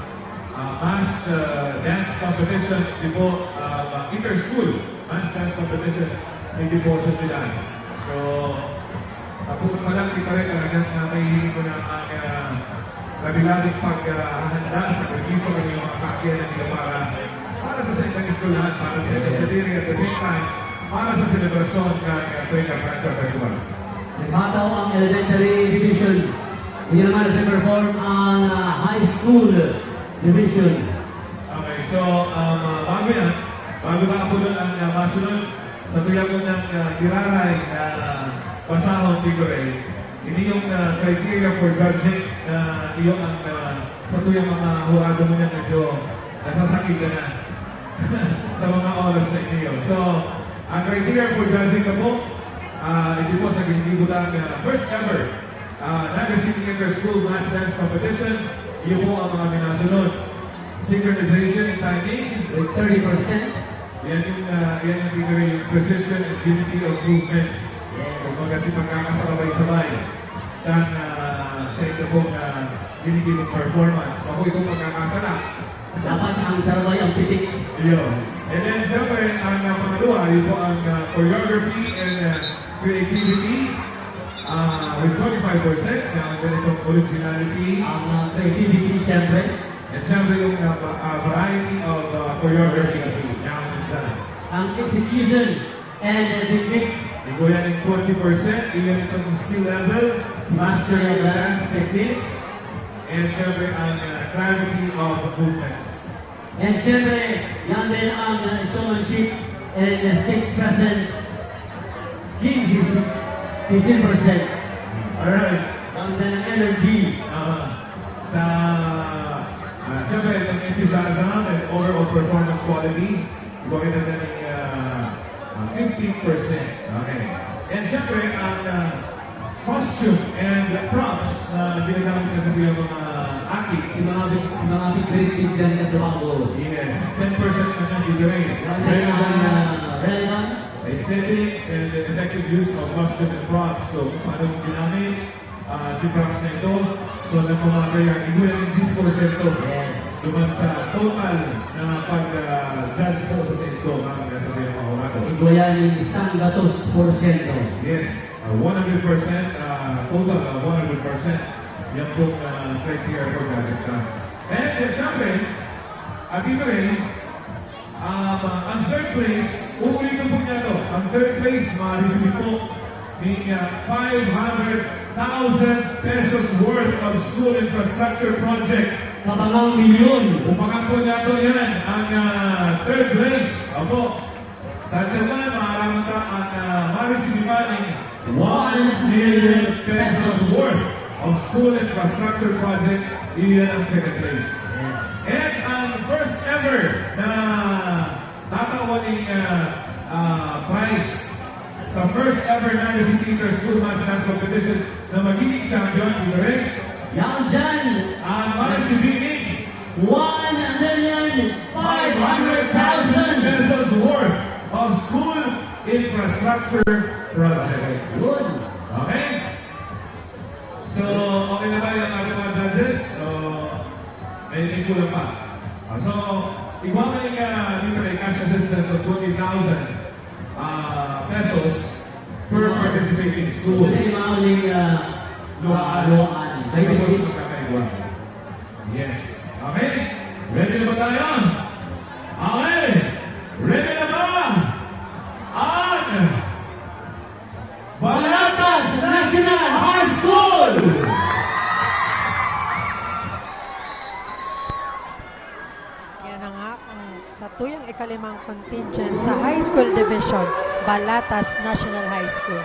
uh, mass, uh, dance competition, ito po, uh, uh, inter-school mass dance competition, ito po sa sila. So, Apo pa lang, di pa rin talagang, ah, mahihiling ko na ang, ah, labi-labing paghahanda, sakripisyo ng iyong mga kaakihan na para, para sa saindang eskwelahan, para sa inyo, at the same time, para sa selebrasyon ng, ah, Tuwing Francia Festival. Nagpataw ang elementary division. Hindi naman nag-perform ang, ah, high school division. Okay, so, um, ah, bago yan, bago ba ako doon ang, ah, masunod? Sa tuya ko nang, ah, giraray na basahon, Tito Ray, ini yung, ah, criteria for judging na iyo ang, ah, sa tuya mga hurado mo na medyo nasasakit ka na sa mga oras na iniyo. So, ang criteria for judging na po, ah, ito po sa ginigibutang, ah, first ever, ah, Naga City Inter-School Mass Dance Competition. Iyo po ang mga minasunod. Synchronization in timing. With thirty percent. Yan yung, ah, yan yung pinaka precision and unity of movements. Yes. Kumbaga, si pagkakasabay-sabay. Kan, ah, sa ito pong, ah, binigay mong performance. Ako itong pagkakasala. Dapat ang sarabay ang pitik. Yun. And then, syempre, ang, ah, pangatlo, yun po ang, ah, choreography and, ah, creativity. Ah, with twenty-five percent na ganitong originality. Ang, ah, creativity, syempre. And syempre yung, ah, va-, ah, variety of, ah, choreography. Yan, yan. Ang execution and the technique. Igo yan yung twenty percent, iyan itong skill level, mastery of dance techniques, and syempre ang, ah, clarity of movements. And syempre, yan din ang, ah, showmanship and, ah, stage presence. King is fifteen percent. Alright. Ang, ah, energy. Ah, sa, ah, syempre, ang enthusiasm and overall performance quality, ibigay na natin, ah, ah, fifteen percent. Okay. And syempre, ang, ah, costume and props na ginagamit na sa mga aki. Si mga big, si mga big creative dyan ka sa bago. Yes. Ten percent na lang, Tito Ray. Wala na yung, ah, relevance. Aesthetics and the effective use of costume and props. So, kung paano mong ginamit, ah, si props na ito. So, nagmamagay ang ibuya ng diyes porsyento. Yes. Duman sa total na pag, ah, judge po sa sento, mga kasabihan, mga hurado. Ibuya ng isang gatos porsyento. Yes. Ah, one hundred percent, ah, total, ah, one hundred percent. Yan pong, ah, criteria for judging ka. And, eh, syempre, at ito rin, Um, ang third place, uulitin po niya to. Ang third place, ma-receive po ning, ah, five hundred thousand pesos worth of school infrastructure project. Kabangang milyon. Umangat po niya to yan, ang, ah, third place. Opo. Sa Chairman, maaraman ka ang, ah, ma-receive pa ning one million pesos worth of school infrastructure project, iyan ang second place. Yes. And ang first ever na tatawa ning, ah, ah, prize sa first ever Naga City Inter-School Mass Dance Competition na magiging champion, Tito Ray. Yan dyan! Ang ma-receive ning one million five hundred thousand pesos worth of school infrastructure project. Yun. Okay? So, okay na tayo ang ating mga judges. So, may, may kulang pa. Ah, so, igwa man yung, ah, dito may cash assistance of twenty thousand, ah, pesos per participating school. Kasi yung mga uling, ah, Luhaan. Ah, luhaan. Sa inyo po, sa kakaigwa. Yes. Okay? Ready na ba tayo? Okay. Ready na ba? Ang Balatas National High School! Yan na nga ang satuyang ikalimang contingent sa High School Division, Balatas National High School.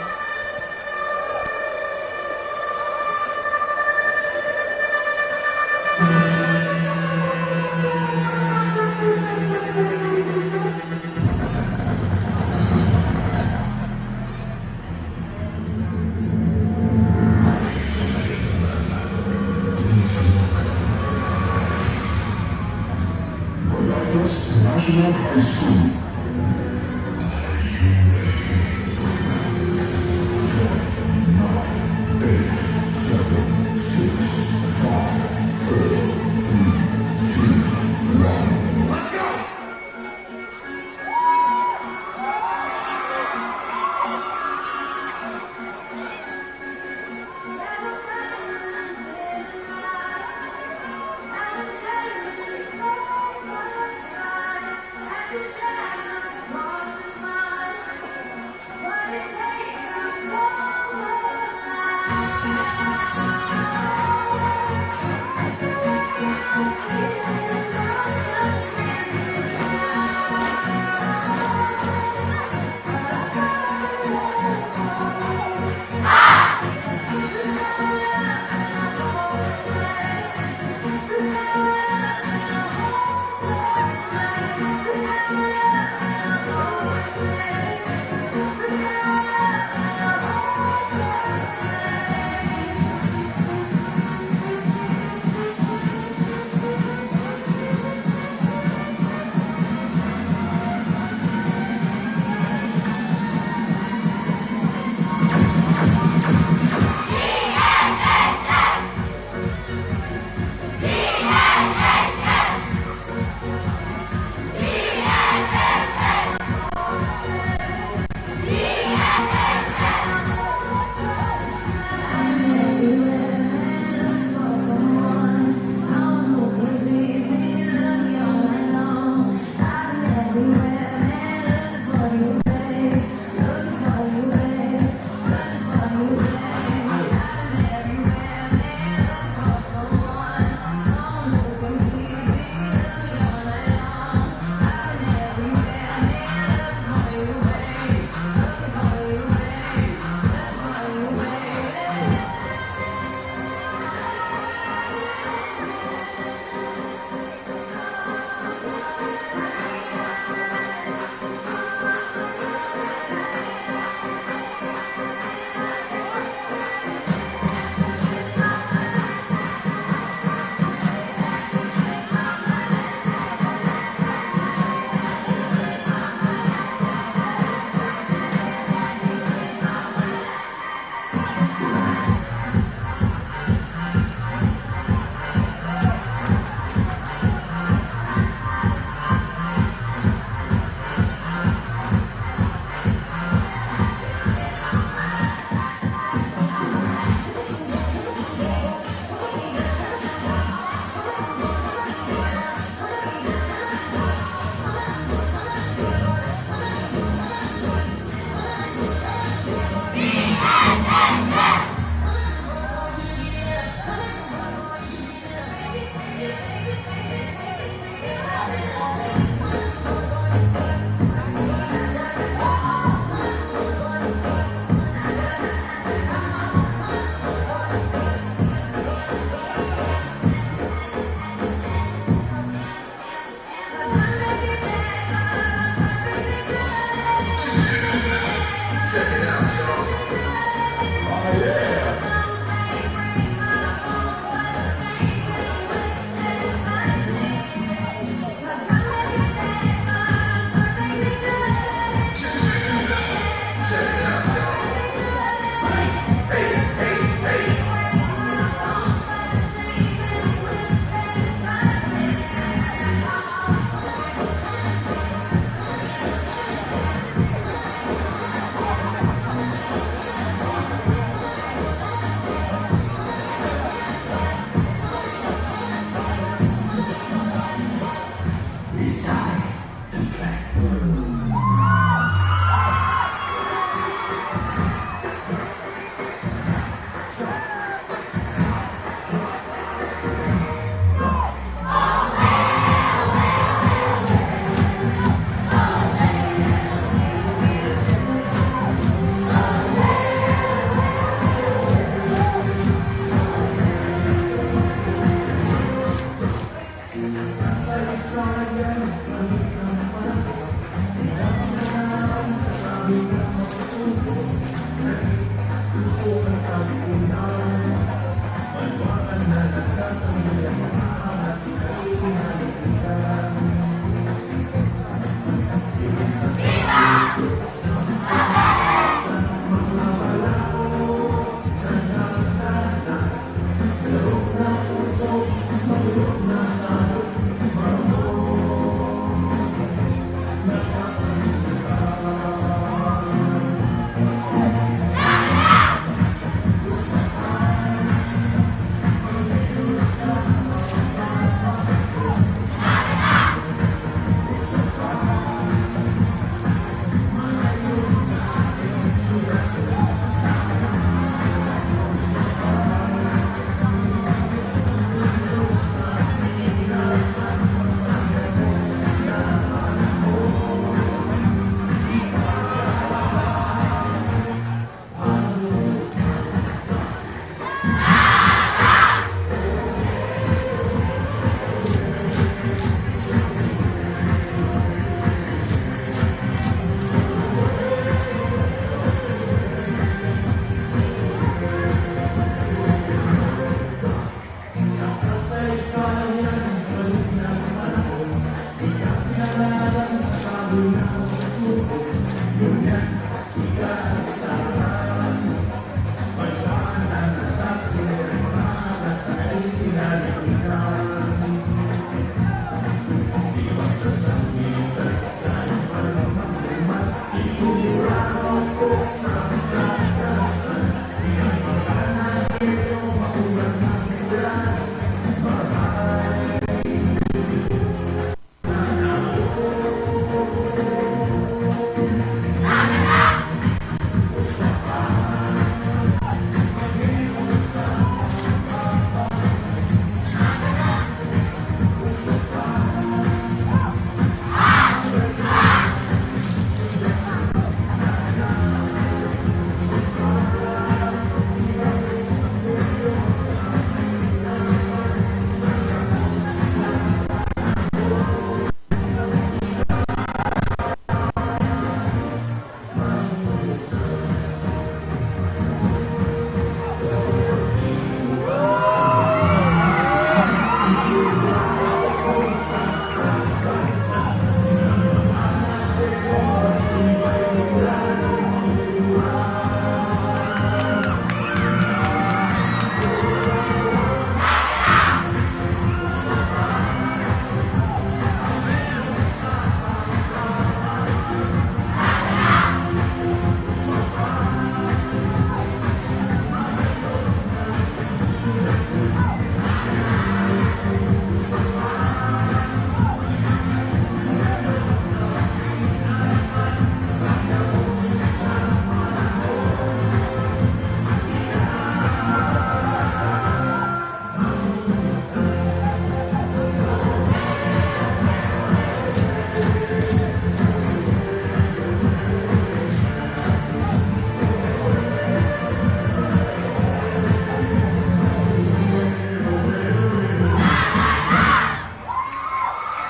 National High School.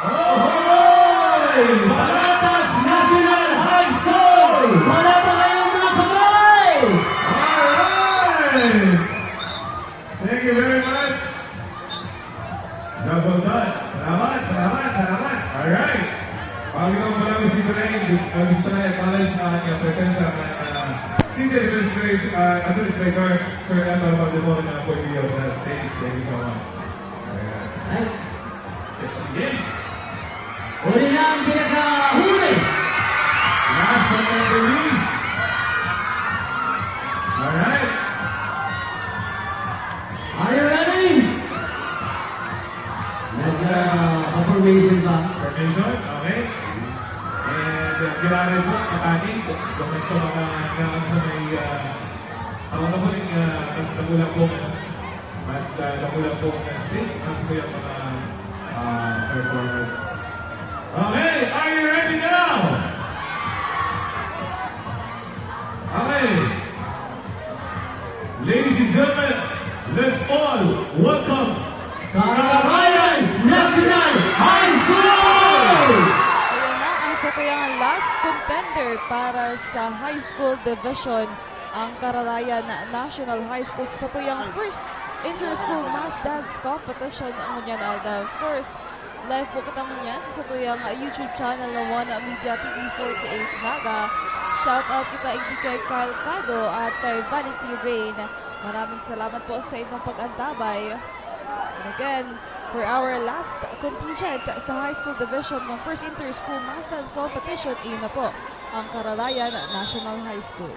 Ohoy! Palatas National High School! Palata kayong mga kamay! Alright! Thank you very much. Double done. Salamat, salamat, salamat. Alright. Bago naman pala si Tren, uh, gusto na i-acknowledge ang kanyang presensya at, uh, City Administrator, uh, Administrator, Sir Edmar Valdemoro na po yung sa stage. Thank you so much. Alright. Ay. Sige. Huli na ang pinakahuli. Last but not the least. Alright. Are you ready? Nag, ah, formation ba? Formation? Okay. And, uh, kailangan po, kapatid, kung may sa mga, kailangan sa may, ah, ako na po rin, ah, mas nakulang po, ano, mas, ah, nakulang po ang stage, mas po yung mga, ah, performers. Okay, are you ready now? Okay. Ladies and gentlemen, let's all welcome Kararayan National High School! Ayan na ang satuyang last contender para sa High School Division, ang Kararayan National High School sa satuyang first Inter-School Mass Dance Competition ngunyan na aldaw. Of course, live po kita ngunyan sa satuyang YouTube channel na One Media T V forty-eight Naga. Shout out kita igdi kay Kyle Cado at kay Vanity Rain. Maraming salamat po sa inyong pag-antabay. And again, for our last contingent sa High School Division ng First Inter-School Mass Dance Competition, iyon na po ang Karalayan National High School.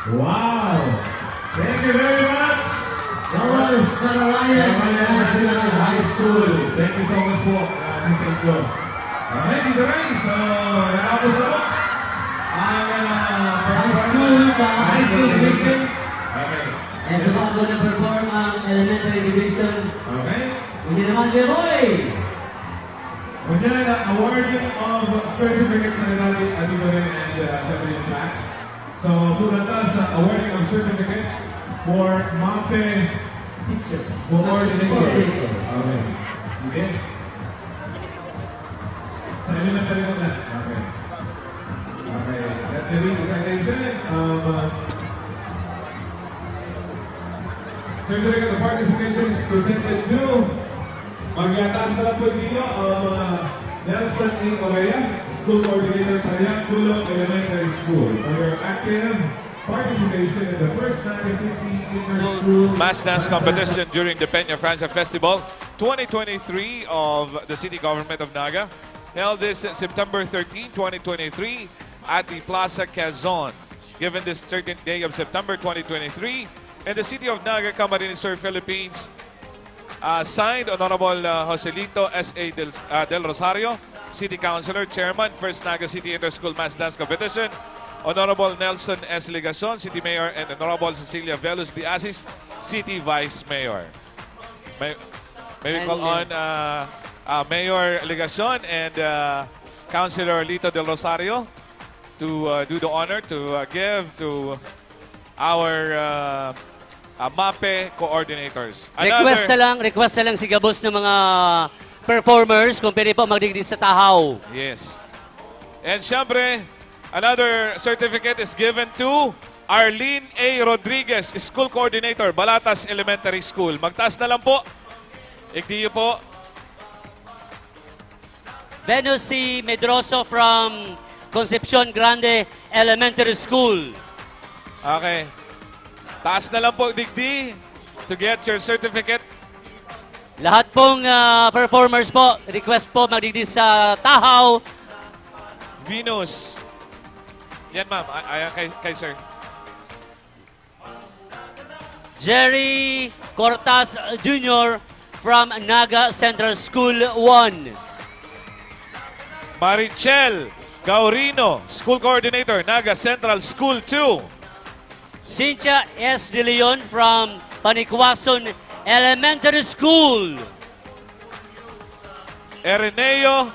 Wow! Thank you very much! That was Sarayan National High School. Thank you so much po. Maraming sa inyo. Okay, Tito Ray. So, natapos na po. Ang uh, High school sa High School Division. Okay. And sa bago na perform ang Elementary Division. Okay. Hindi naman, Leroy! Kunyan, awarding of certificates na natin, Ate Lorraine and uh, Catherine Max. So, punta sa awarding of certificates for MAPE Teacher. coordinators. Okay. Sige. Sa inyo na talaga na. Okay. Okay. Let me read the citation. Um, uh, certificate of participation is presented to Magtaas na lang po dito ang mga Nelson A. Orea, School Coordinator, Triangulo Elementary School, for your active participation in the first Naga City Inter-School Mass Dance Competition during the Peña Francia Festival twenty twenty-three of the City Government of Naga, held this September thirteen, twenty twenty-three at the Plaza Quezon. Given this thirteenth day of September twenty twenty-three in the city of Naga, Camarines Sur, Philippines, Uh, signed, Honorable uh, Joselito S A Del, uh, Del Rosario, City Councilor, Chairman, First Naga City Interschool Mass Dance Competition, Honorable Nelson S. Legacion, City Mayor, and Honorable Cecilia Velus de Asis, City Vice Mayor. May, may we call on uh, uh, Mayor Legacion and uh, Councilor Lito Del Rosario to uh, do the honor to uh, give to our uh, uh, MAPE coordinators. Request na Another, lang, request na lang si gabos ng mga performers kung pwede po magdigdi sa tahaw. yes. And syempre, another certificate is given to Arlene A. Rodriguez, School Coordinator, Balatas Elementary School. Magtaas na lang po. Igdiyo po. Venus C. Medroso from Concepcion Grande Elementary School. Okay. Taas na lang po digdi to get your certificate. Lahat pong ah, performers po, request po magdigdi sa tahaw. Venus. Yan, ma'am. Ay, ayan kay, kay sir. Jerry Cortas Junior from Naga Central School one. Marichel Gaurino, School Coordinator, Naga Central School two. Cynthia S. De Leon from Panikwason Elementary School. Ereneo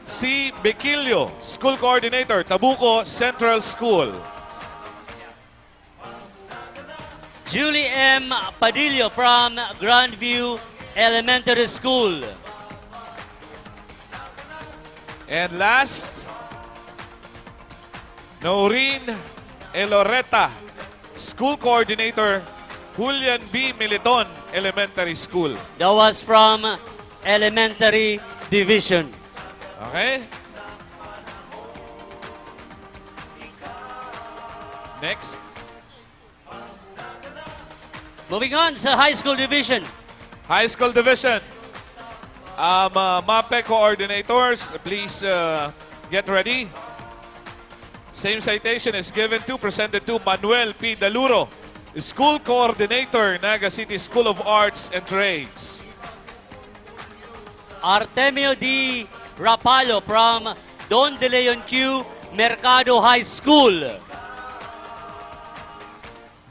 C. Bequilio, School Coordinator, Tabuco Central School. Julie M. Padillo from Grandview Elementary School. And last, Noreen Eloreta, School Coordinator, Julian B. Militon Elementary School. That was from Elementary Division. Okay? Next. Moving on sa High School Division. High School Division. Um, uh, MAPE coordinators, please uh, get ready. Same citation is given to, presented to Manuel P. Daluro, School Coordinator, Naga City School of Arts and Trades. Artemio D. Rapalo from Don De Leon Q. Mercado High School.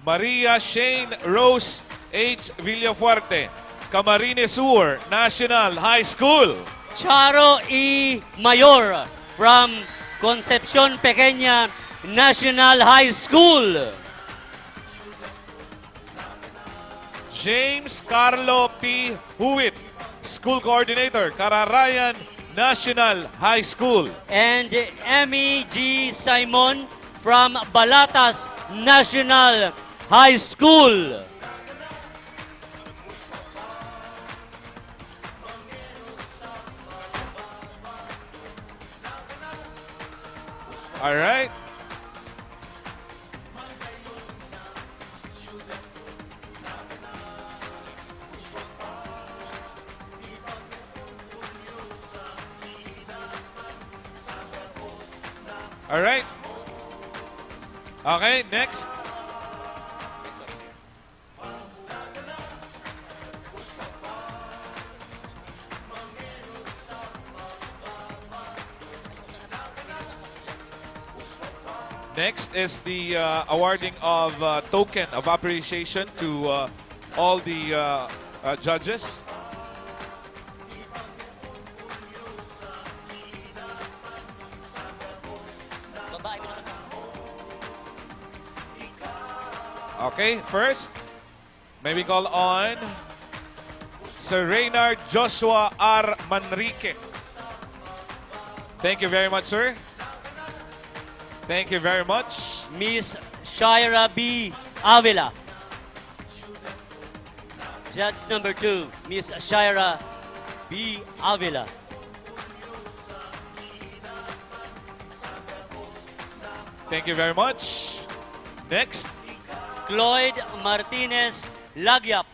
Maria Shane Rose H. Villafuerte, Camarines Sur National High School. Charo E. Mayor from Concepcion Pequeña National High School. James Carlo P. Huwit, School Coordinator, Cararayan National High School. And Emmy G. Simon from Balatas National High School. All right. All right. Okay, next. Next is the uh, awarding of uh, token of appreciation to uh, all the uh, uh, judges. Okay, first, may we call on Sir Reynard Joshua R. Manrique. Thank you very much, sir. Thank you very much. Miss Shaira B. Avila. Judge number two, Miss Shaira B. Avila. Thank you very much. Next. Cloyd Martinez Lagyap.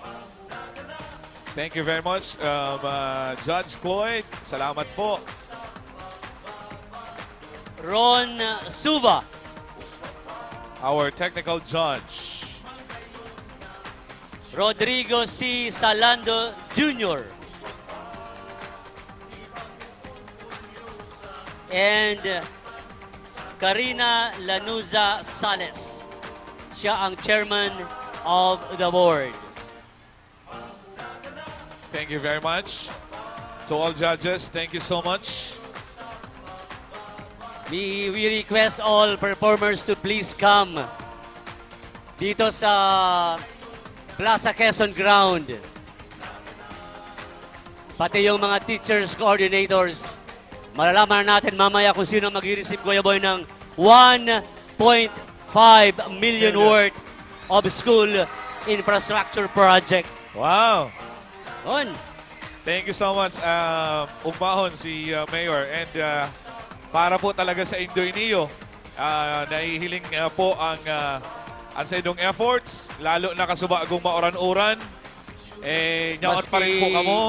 Thank you very much, um, uh, Judge Cloyd. Salamat po. Ron Suva. Our technical judge. Rodrigo C. Salando Junior. And Karina Lanuza Sales. Siya ang chairman of the board. Thank you very much. To all judges, thank you so much. We, we request all performers to please come dito sa Plaza Quezon Ground. Pati yung mga teachers, coordinators, malalaman natin mamaya kung sino mag-receive, Kuya Boy, ng one point five million worth of school infrastructure project. Wow! On. Thank you so much, uh, Ugmahon, si uh, Mayor. And uh, para po talaga sa Indoy Neo, uh, nahihiling uh, po ang, uh, ang sa inyong efforts, lalo na kasuba kung mauran-uran. Eh, nyaon pa rin po kamo.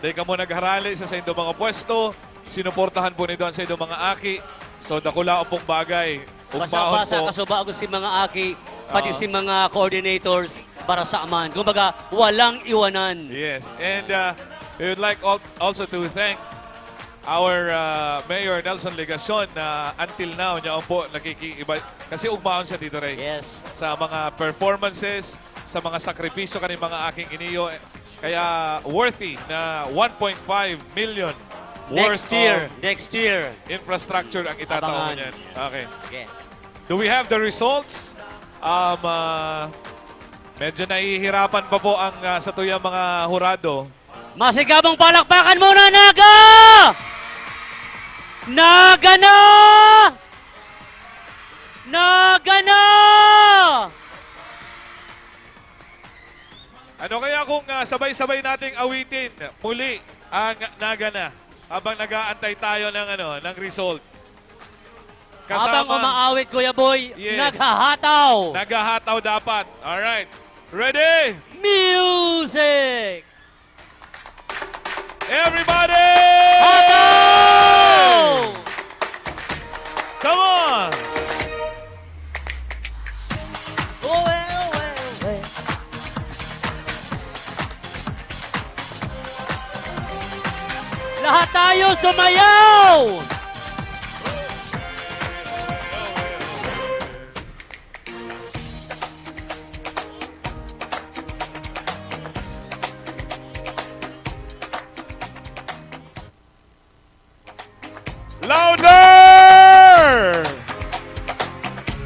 Dahil kamo nagharali sa saindo mga pwesto, sinuportahan po nindo ang saindo mga aki. So, dakula pong bagay. Basa-basa, kasuba ko si mga aki, pati si mga coordinators, para sa aman. Kumbaga, walang iwanan. Yes. And uh, we would like also to thank our uh, Mayor Nelson Legacion na until now, niya po nakikiiba. Kasi ugmaon siya dito, Ray. Yes. Sa mga performances, sa mga sakripisyo kaning mga aking iniyo. Kaya worthy na one point five million next year, next year. Infrastructure ang itatao niyan. Okay. Okay. Do we have the results? Um, uh, medyo nahihirapan pa po ang uh, sa tuyang mga hurado. Masigabong palakpakan muna, Naga! Naga na! Naga na! Ano kaya kung uh, sabay-sabay nating awitin muli ang Naga na habang nag-aantay tayo ng ano, ng result? Kasama, habang umaawit, Kuya Boy, yes. Naghahataw. Naghahataw dapat. All right. Ready? Music! Everybody! Hataw! Come on! Lahat tayo sumayaw! Louder!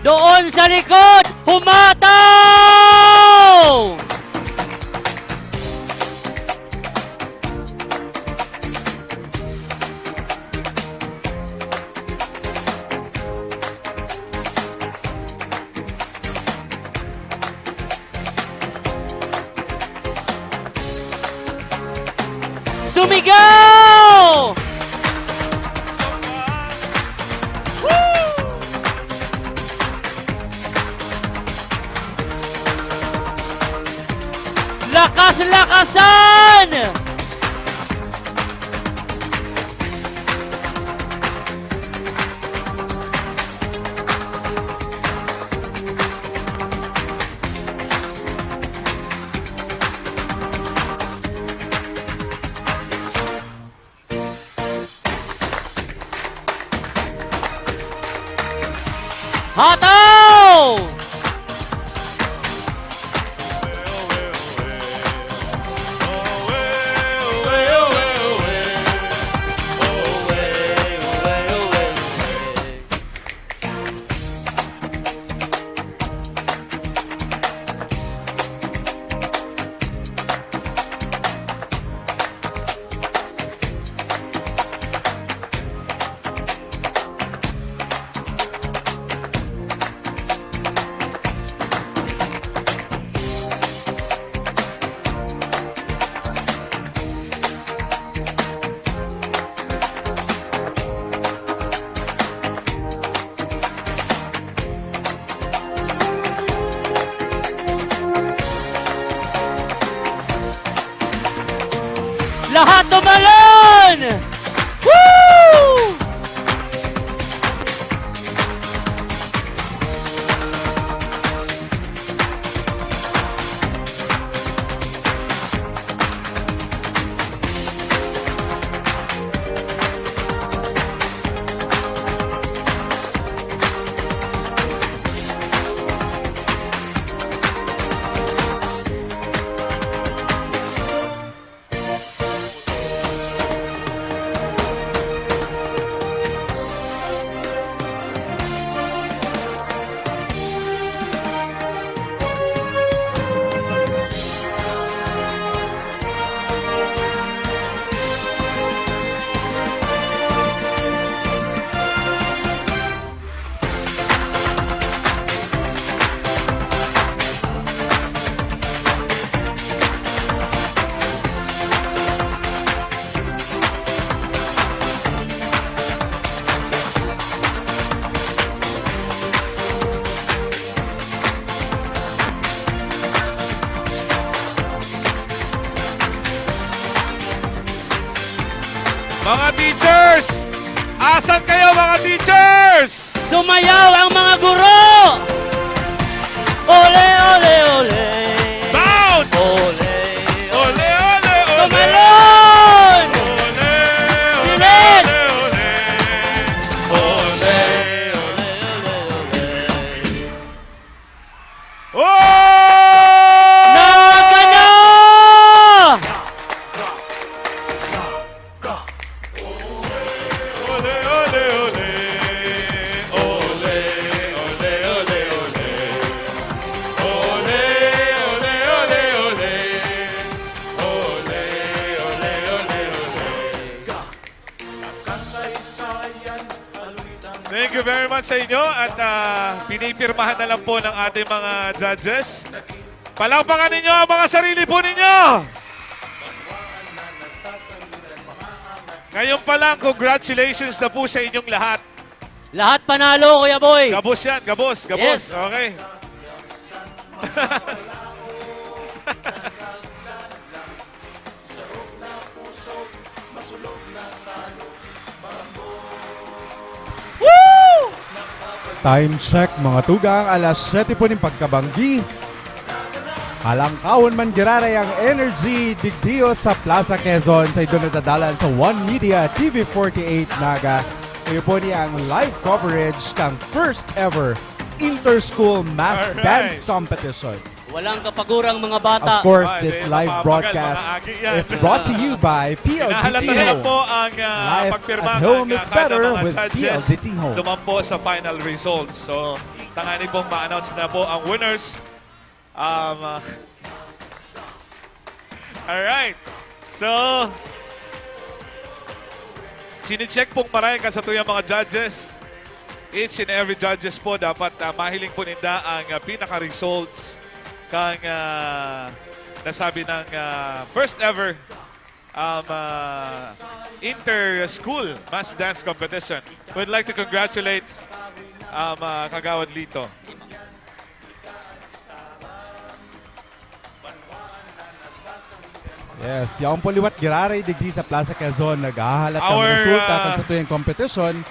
Doon sa likod, humataw! Sumigaw! Lakas-lakasan! Hataw! Lahat tumalon! Woo! Mga teachers! Asan kayo, mga teachers? Sumayaw ang mga guro! Ole, ole, ole! Bounce! Ole, ole, ole! Tumalon! Ole, ole, Bilis! Ole, ole, ole! Oh! Naga na! Ole, ole, ole. Ole, ole, ole, ole. Ole, ole, ole, ole. Ole, ole, ole, ole. Thank you very much sa inyo at, ah, pinipirmahan na lang po ng ating mga judges. Palakpakan ninyo ang mga sarili po ninyo! Ngayon pa lang, congratulations na po sa inyong lahat. Lahat panalo, Kuya Boy. Gabos yan, gabos, gabos. Yes. Okay. Woo! Time check, mga tugang, alas siyete po nin pagkabanggi. Halangkawon man giraray ang energy digdiyo sa Plaza Quezon, sa idto nadadalan sa One Media T V forty-eight Naga. Iyo po ni ang live coverage kang first ever inter-school mass Alright. dance competition. Walang kapagurang mga bata. Of course, Ay, this may live mapapagal, broadcast mga aki yan. is brought to you by P L D T Hinahalata na lang Home. po ang, ah, Life pagpirma at home ng, is ah, kada better mga with judges P L D T Home. Lumampo sa final results. So, tangani pong ma-announce na po ang winners. Um, ah, alright. So, sinicheck pong maray ka sa tuyang mga judges. Each and every judges po, dapat, ah, mahiling po ninda ang, ah, pinaka-results kang, ah, nasabi ng, ah, first ever, um, ah, inter-school mass dance competition. We'd like to congratulate, um, ah, Kagawad Lito. Yes, yaon po liwat giraray digdi sa Plaza Quezon, naghahalat ng Our, resulta ah, kan satuyang competition.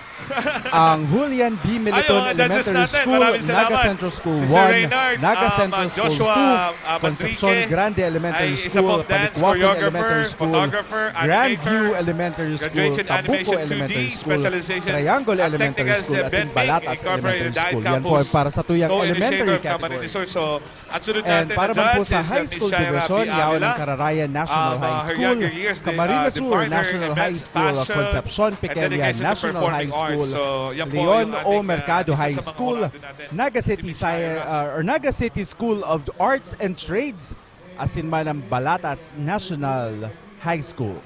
Ang Julian B. Militon Ayun, mga judges Elementary natin, School, maraming Naga salamat. Central School Si Sir one, Reynard, Naga um, Central School Joshua, two, uh, Concepcion Manrique, Grande Elementary ay isa School, pong dance Panicuason choreographer, Elementary School, photographer, Grandview animator, Elementary School, graduated Kabuco animation two D, Elementary School, specialization Triangle at Elementary technical School, asin bending, Balatas incorporated Elementary diet School. Yan po ay couples, para sa tuyang co-initiator elementary of Common category. Resource. So, at sunod And natin para na man po judge sa is, uh, high Miss school Shira division, B. yaon Avila. Ang Kararayan National Um, uh, High her School, younger years, they, uh, Camarines Sur define her National High immense School, passion Concepcion and Pequeña dedication to National High performing arts. School, So, yan po Leon yung O. ating, uh, Mercado isa High sa mga School, huhubog natin, Naga si City Miss Sci-, Shira. uh, or Naga City School of Arts and Trades, asin man ang Balatas National High School.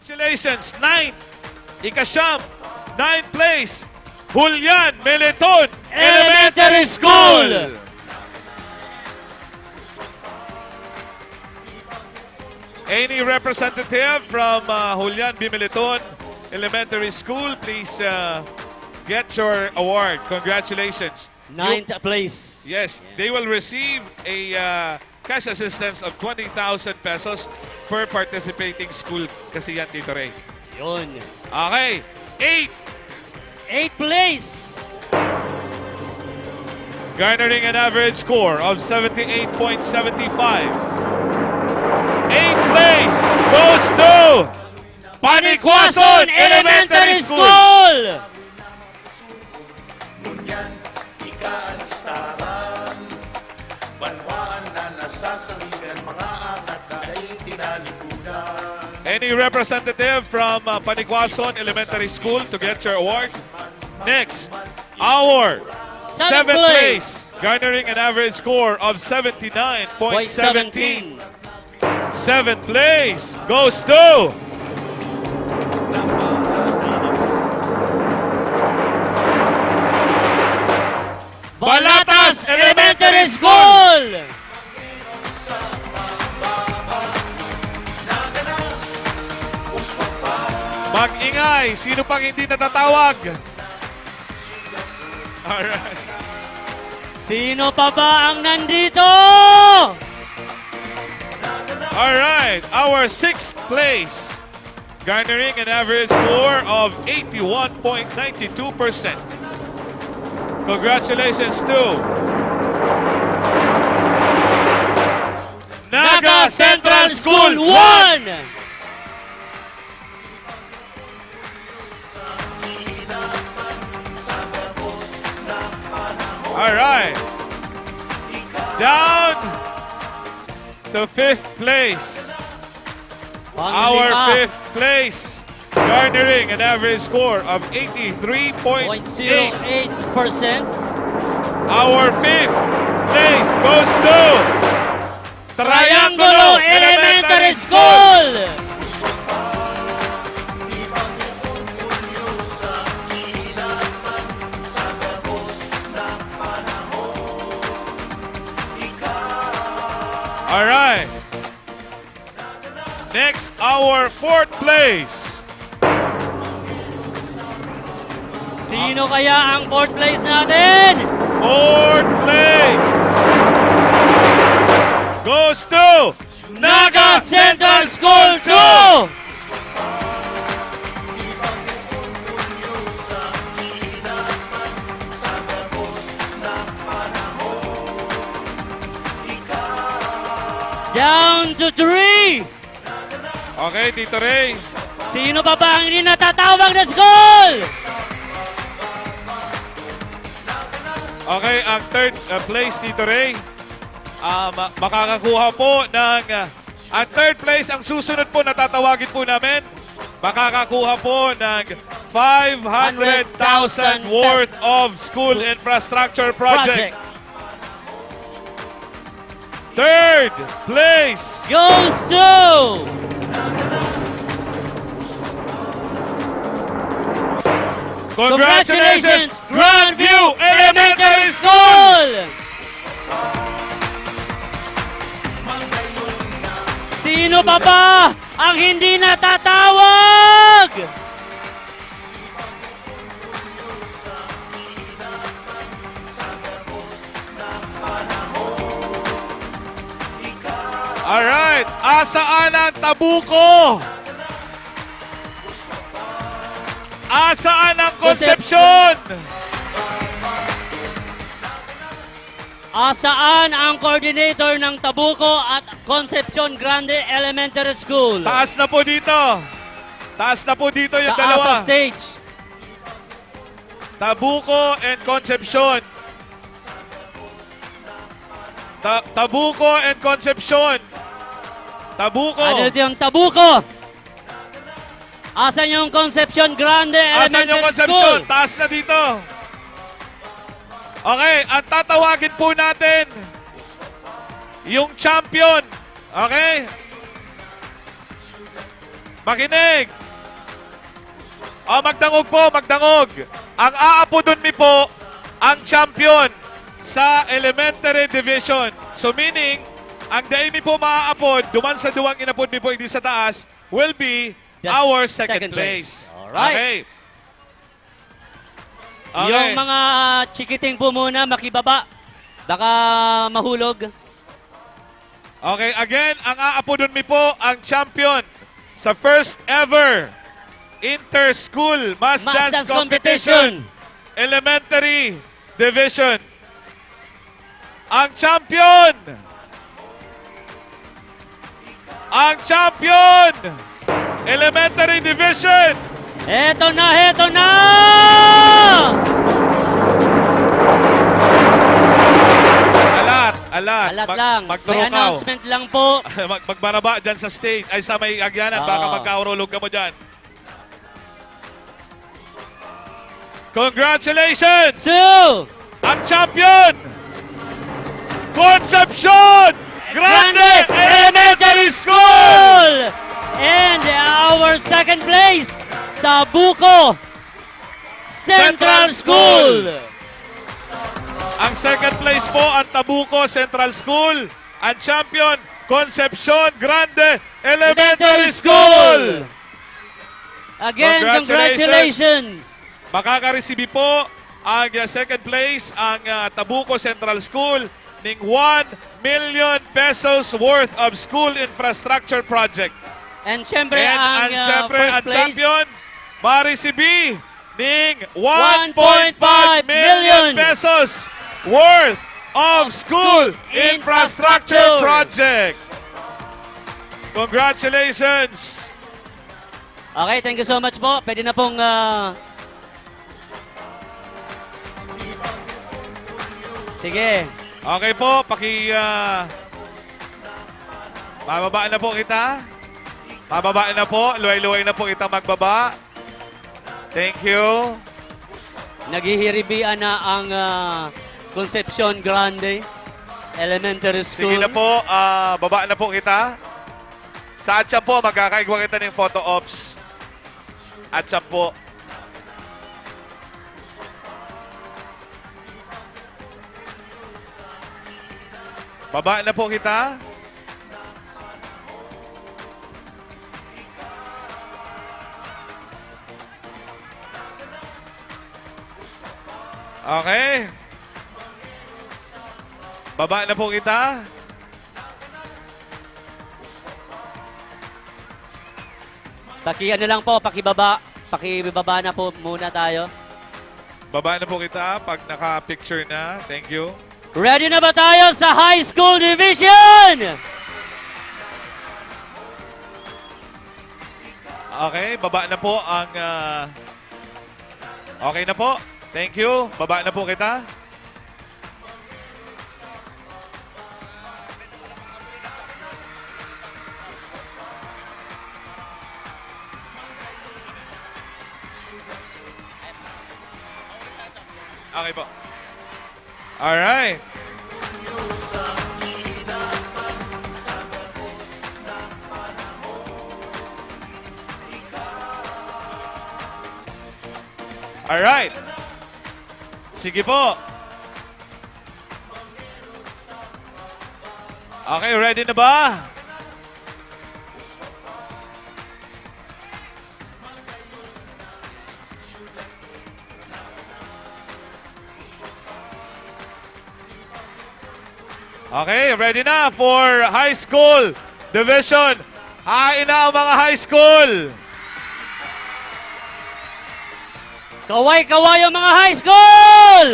Congratulations, ninth, ikasyam, ninth place, Julian Meleton Elementary School. Any representative from, uh, Julian B. Meleton Elementary School, please, uh, get your award. Congratulations. Ninth place. Yes, they will receive a, uh, cash assistance of twenty thousand pesos per participating school kasi yan, Tito Ray. Yun. Okay. Eight. Eighth place. Garnering an average score of seventy-eight point seven five. Eighth place goes to Panicuason Elementary School. Ngunyan, ika ang star. Any representative from, uh, Paniguason Elementary School to get your award? Next, our Seventh seventh place. Place, garnering an average score of seventy-nine point seventeen. Point seventeen. Seventh place goes to Balatas Elementary School! Mag-ingay! Sino pang hindi natatawag? Alright. Sino pa ba ang nandito? Alright, our sixth place, garnering an average score of eighty-one point nine two percent. Congratulations to Naga Central School one! Alright. Down to fifth place. Our Panglima. Fifth place, garnering an average score of eighty-three point eight. Point zero eight percent. Our fifth place goes to Triangulo Elementary School! Alright. Next, our fourth place. Sino kaya ang fourth place natin? Fourth place goes to Naga Central School two! Down to three! Okay, Tito Ray. Sino pa ba ang hindi natatawag na school? Okay, ang third, uh, place, Tito Ray, ah, ma-, makakakuha po ng, ah, ang third place, ang susunod po na tatawagin po namin, makakakuha po ng five hundred thousand worth of school infrastructure project. Project. Third place goes to Congratulations, Grandview Elementary School! Sino pa ba ang hindi natatawag? Alright, asaan ang Tabuco? Asaan ang Concepcion? Asaan ang coordinator ng Tabuco at Concepcion Grande Elementary School? Taas na po dito. Taas na po dito yung dalawa. Taas sa stage. Tabuco and Concepcion. Ta-, Tabuco and Concepcion. Tabuco. Ano yung Tabuco? Asan yung Concepcion Grande Elementary School? Asan yung Concepcion? Taas na dito. Okay, ang tatawagin po natin, yung champion. Okay? Makinig. O, magdangog po, magdangog. Ang aapodon mi po, ang champion sa elementary division. So, meaning, ang dai mi po maaapod, duman sa duwang inapod mi po, hindi sa taas, will be our second place. Alright. Okay. Okay. Yung mga chikiting po muna, makibaba. Baka mahulog. Okay, again, ang aapodon mi po, ang champion sa first ever Inter-School Mass Dance Competition, Elementary Division. Ang champion! Ang champion! Elementary Division! Eto na, eto na! Alat, Alat, Alat mag-, lang. May magtrukaw. Announcement lang po. Mag-, magbaba dyan sa stage. Ay, sa may agyanan. Baka Oo. magkaurulog ka mo dyan. Congratulations! Two! Ang champion! Concepcion Grande Grande Elementary School! And our second place, Tabuco Central Central School! School! Ang second place po, ang Tabuco Central School. Ang champion, Concepcion Grande Elementary Elementary School! School! Again, Congratulations! congratulations! Makaka-receive po ang, uh, second place, ang, uh, Tabuco Central School, ning one million pesos worth of school infrastructure project. And syempre, And, ang, and uh, syempre, first ang place, champion, ma-receive ning one point five million pesos worth of school infrastructure project. Congratulations! Okay, thank you so much po. Pwede na pong, ah, sige. Okay po, paki, ah, pababa na po kita. Pababa na po. Luway-luway na po kita magbaba. Thank you. Naghihiribian na ang, ah, Concepcion Grande Elementary School. Sige na po, ah, baba na po kita. Sa atyan po, magkakaigwa kita ning photo ops. Atyan po. Baba na po kita. Okay. Baba na po kita. Paki-ano lang po, pakibaba. Pakibaba na po muna tayo. Baba na po kita pag naka-picture na. Thank you. Ready na ba tayo sa High School Division? Okay, baba na po ang, ah, okay na po. Thank you. Baba na po kita. Okay po. Alright. Alright. Sige po. Okay, ready na ba? Okay, ready na for high school division. Hain na ang mga high school. Kaway-kaway ang mga high school!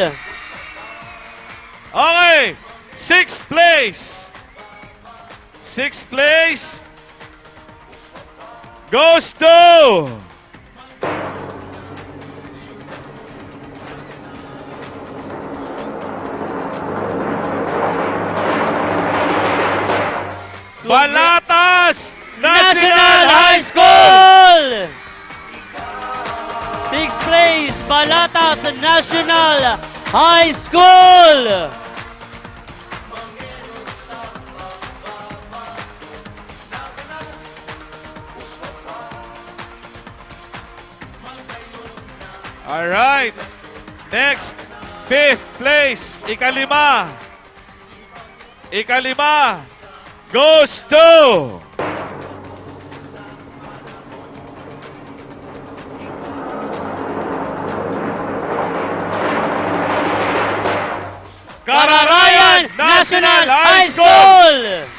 Okay, sixth place. Sixth place goes to Balatas National National High High School! Sixth place, Balatas National High School! Alright. Next, fifth place, ikalima. Ikalima goes to Kararayan National High School!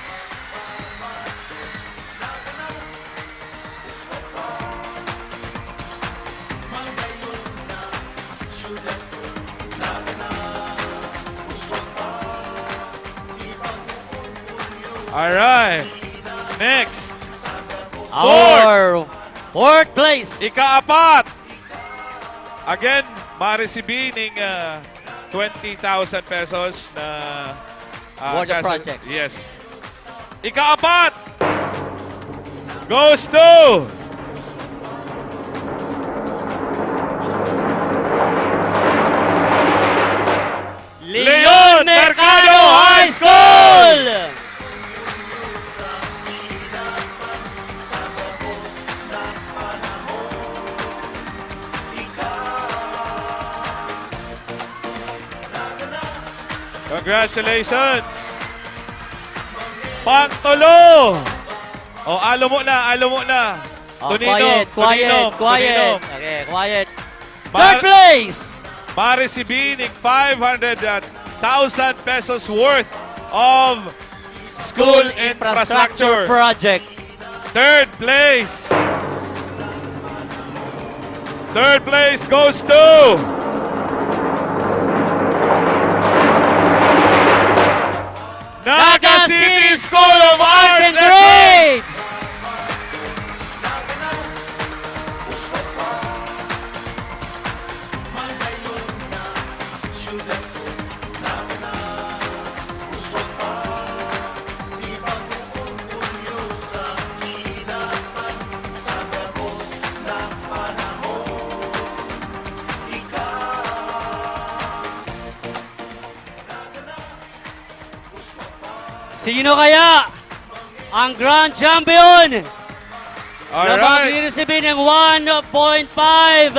Alright. Next. Our fourth place. Ikaapat. Again, ma-receive ning, ah, twenty thousand pesos na Ah, Board of Projects. Yes. Ikaapat goes to Leon Mercado High School! Congratulations! Pangtulo! O, alo mo na, alo mo na. Oh, Tonino, quiet, quiet, Tonino, quiet. Tonino. Okay, quiet. Mar- Third place! Marisibi ning five hundred thousand pesos worth of school infrastructure project. Third place. Third place goes to Naga City School of Arts and Trades. Sino kaya ang grand champion na Alright. magre-receive ng one point five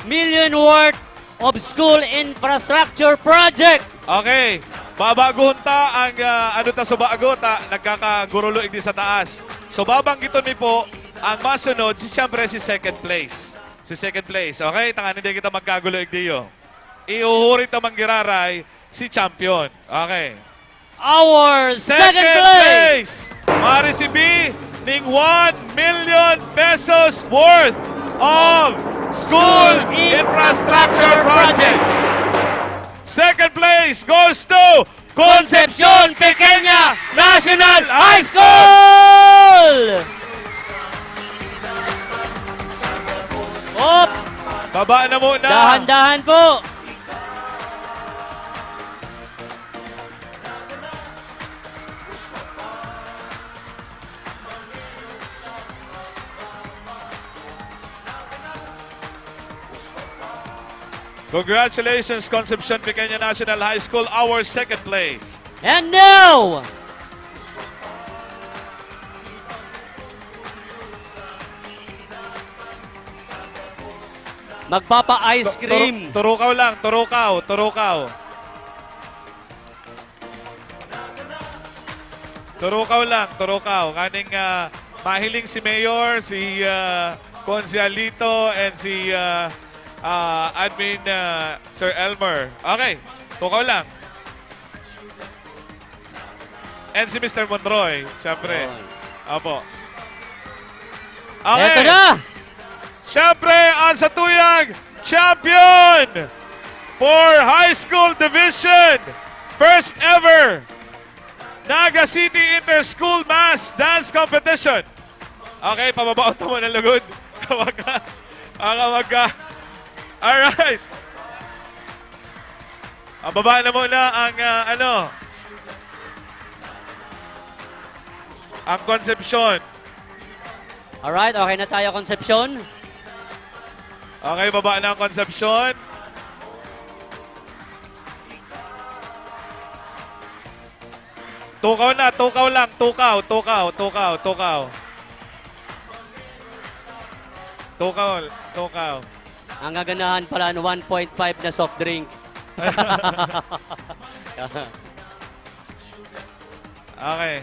million worth of school infrastructure project? Okay. Babaguhon ta ang, ah, ano ta sa bago ta, nagkakagurulo igdi sa taas. So, babanggiton mi po ang masunod, si, siyempre, si second place. Si second place. Okay? Tanganing di kita magkagulo igdiyo. Ihuhuri ta manggiraray si champion. Okay. Our second place! Marisibi ning one million pesos worth of school infrastructure project. Second place goes to Concepcion Pequeña National High School! Op! Baba na muna. Dahan-dahan po. Congratulations, Concepcion Pequeña National High School, our second place. And now, magpapa-ice Tu-, turu-, cream. Turukaw lang, turukaw, turukaw. Turukaw lang, turukaw. Kaning, ah, mahiling si Mayor, si, ah, Konsehalito, and si, ah, ah, Admin, ah, Sir Elmer. Okay, tukaw lang. And si Mister Monroy, syempre. Yun. Opo. Okay. Eto na! Siyempre, ang satuyang champion for High School Division, first ever Naga City Inter-School Mass Dance Competition. Okay, pababaon ta muna lugod. Kamagka. Ang kamagka. Alright. Ang baba na muna ang, ah, ano, ang Concepcion. Alright, okay na tayo, Concepcion. Okay, baba na ang Concepcion. Tukaw na, tukaw lang, tukaw, tukaw, tukaw, tukaw. Tukaw, tukaw. Ang gaganahan pala, one point five na soft drink. Okay.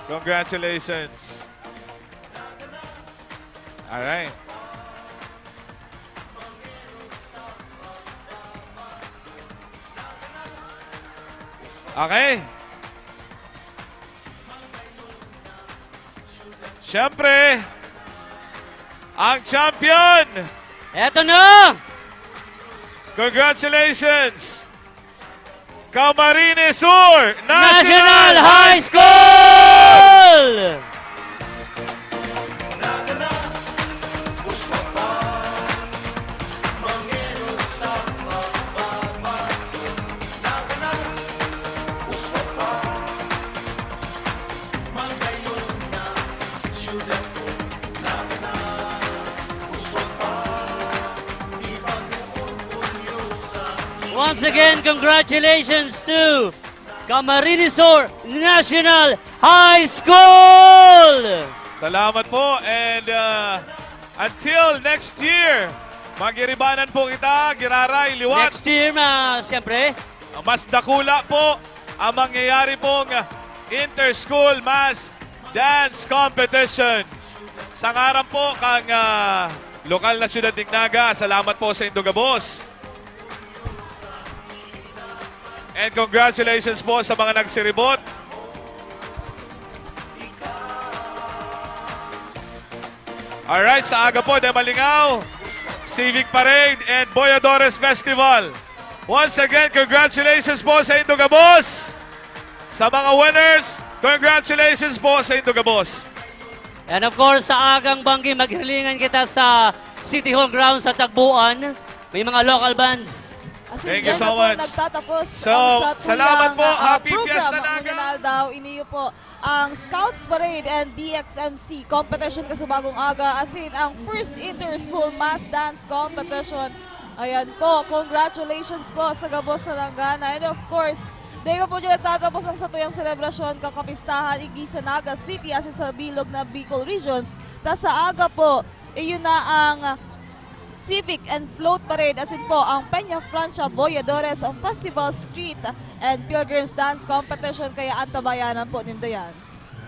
Congratulations. Alright. Okay. Siyempre, ang champion! Eto na! Congratulations! Camarines Sur National National High High School! Once again, congratulations to Camarines Sur National High School! Salamat po and uh, until next year, magiribanan po kita, giraray, liwat. Next year, ma, siyempre. Mas dakula po ang mangyayari pong inter-school mass dance competition. Sa ngaran po kang uh, lokal na siyudad ning Naga, salamat po sa indo gabos. And congratulations po sa mga nagsiribot. Alright, sa aga po, de Malingaw, Civic Parade and Boyadores Festival. Once again, congratulations po sa indo gabos. Sa mga winners, congratulations po sa indo gabos. And of course, sa agang banggi, maghilingan kita sa City Hall grounds sa Tagbuan. May mga local bands. Asin Thank you so much. Nagtatapos so, ang satuyang, salamat po. Uh, Happy program, Fiesta Naga. Daw, iniyo po ang Scouts Parade and D X M C competition kasubagong aga, asin ang first inter-school mass dance competition. Ayan po, congratulations po sa gabos sa Langana. And of course, di pa po dyan nagtatapos ang satuyang selebrasyon, kakapistahan, igdi sa Naga City, asin sa bilog na Bicol Region. Ta sa aga po, iyon na ang Civic and Float Parade, asin po ang Peña Francia Voyadores, ang Festival Street and Pilgrims Dance Competition, kaya antabayanan po nindo yan.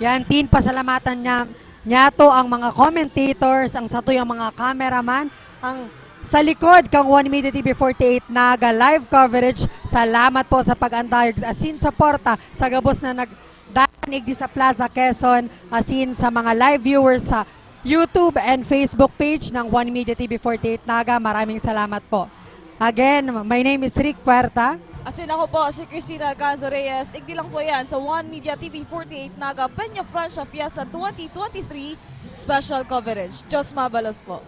Yan, Tin, pasalamatan niya, niya to ang mga commentators, ang satuyang mga cameraman, ang sa likod kang One Media T V forty-eight Naga live coverage. Salamat po sa pag-antayog asin suporta sa gabos na nagdanig di sa Plaza Quezon, asin sa mga live viewers sa YouTube and Facebook page ng One Media T V forty-eight Naga. Maraming salamat po. Again, my name is Rick Puerta. Asin ako po si Christina Alcanzo Reyes. Igdi lang po yan sa One Media T V forty-eight Naga Peña Francia Fiesta twenty twenty-three special coverage. Diyos mabalos po.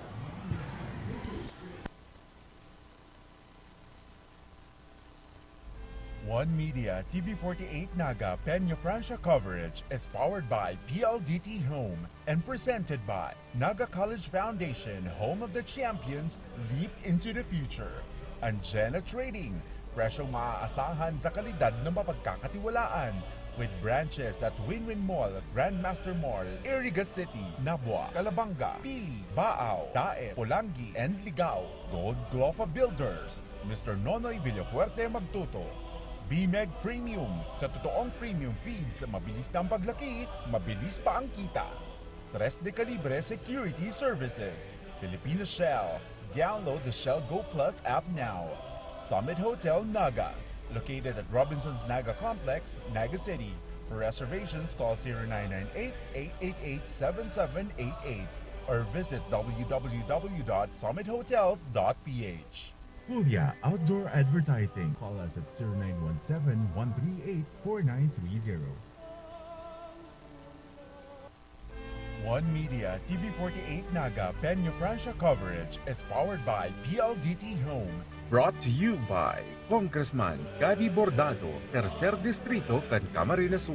One Media T V forty-eight Naga Peña Francia coverage is powered by P L D T Home and presented by Naga College Foundation, home of the champions, leap into the future. And Jenna Trading, presyong maaasahan sa kalidad na mapagkakatiwalaan. With branches at Win-Win Mall, Grandmaster Mall, Iriga City, Nabua, Calabanga, Pili, Baao, Daet, Polangui, and Ligao. Gold Glofa Builders, Mister Nonoy Villafuerte magtuto. BMEG Premium, sa totoong premium feeds, mabilis na ang paglaki, mabilis pa ang kita. Tres de Calibre Security Services, Filipino Shell. Download the Shell Go Plus app now. Summit Hotel Naga, located at Robinson's Naga Complex, Naga City. For reservations, call zero nine nine eight, eight eight eight, seven seven eight eight or visit w w w dot summit hotels dot p h. Puglia Outdoor Advertising. Call us at zero nine one seven, one three eight, four nine three zero. One Media T V forty-eight Naga Peña Francia coverage is powered by P L D T Home. Brought to you by Congressman Gabby Bordado, Tercer Distrito kan Camarines Sur.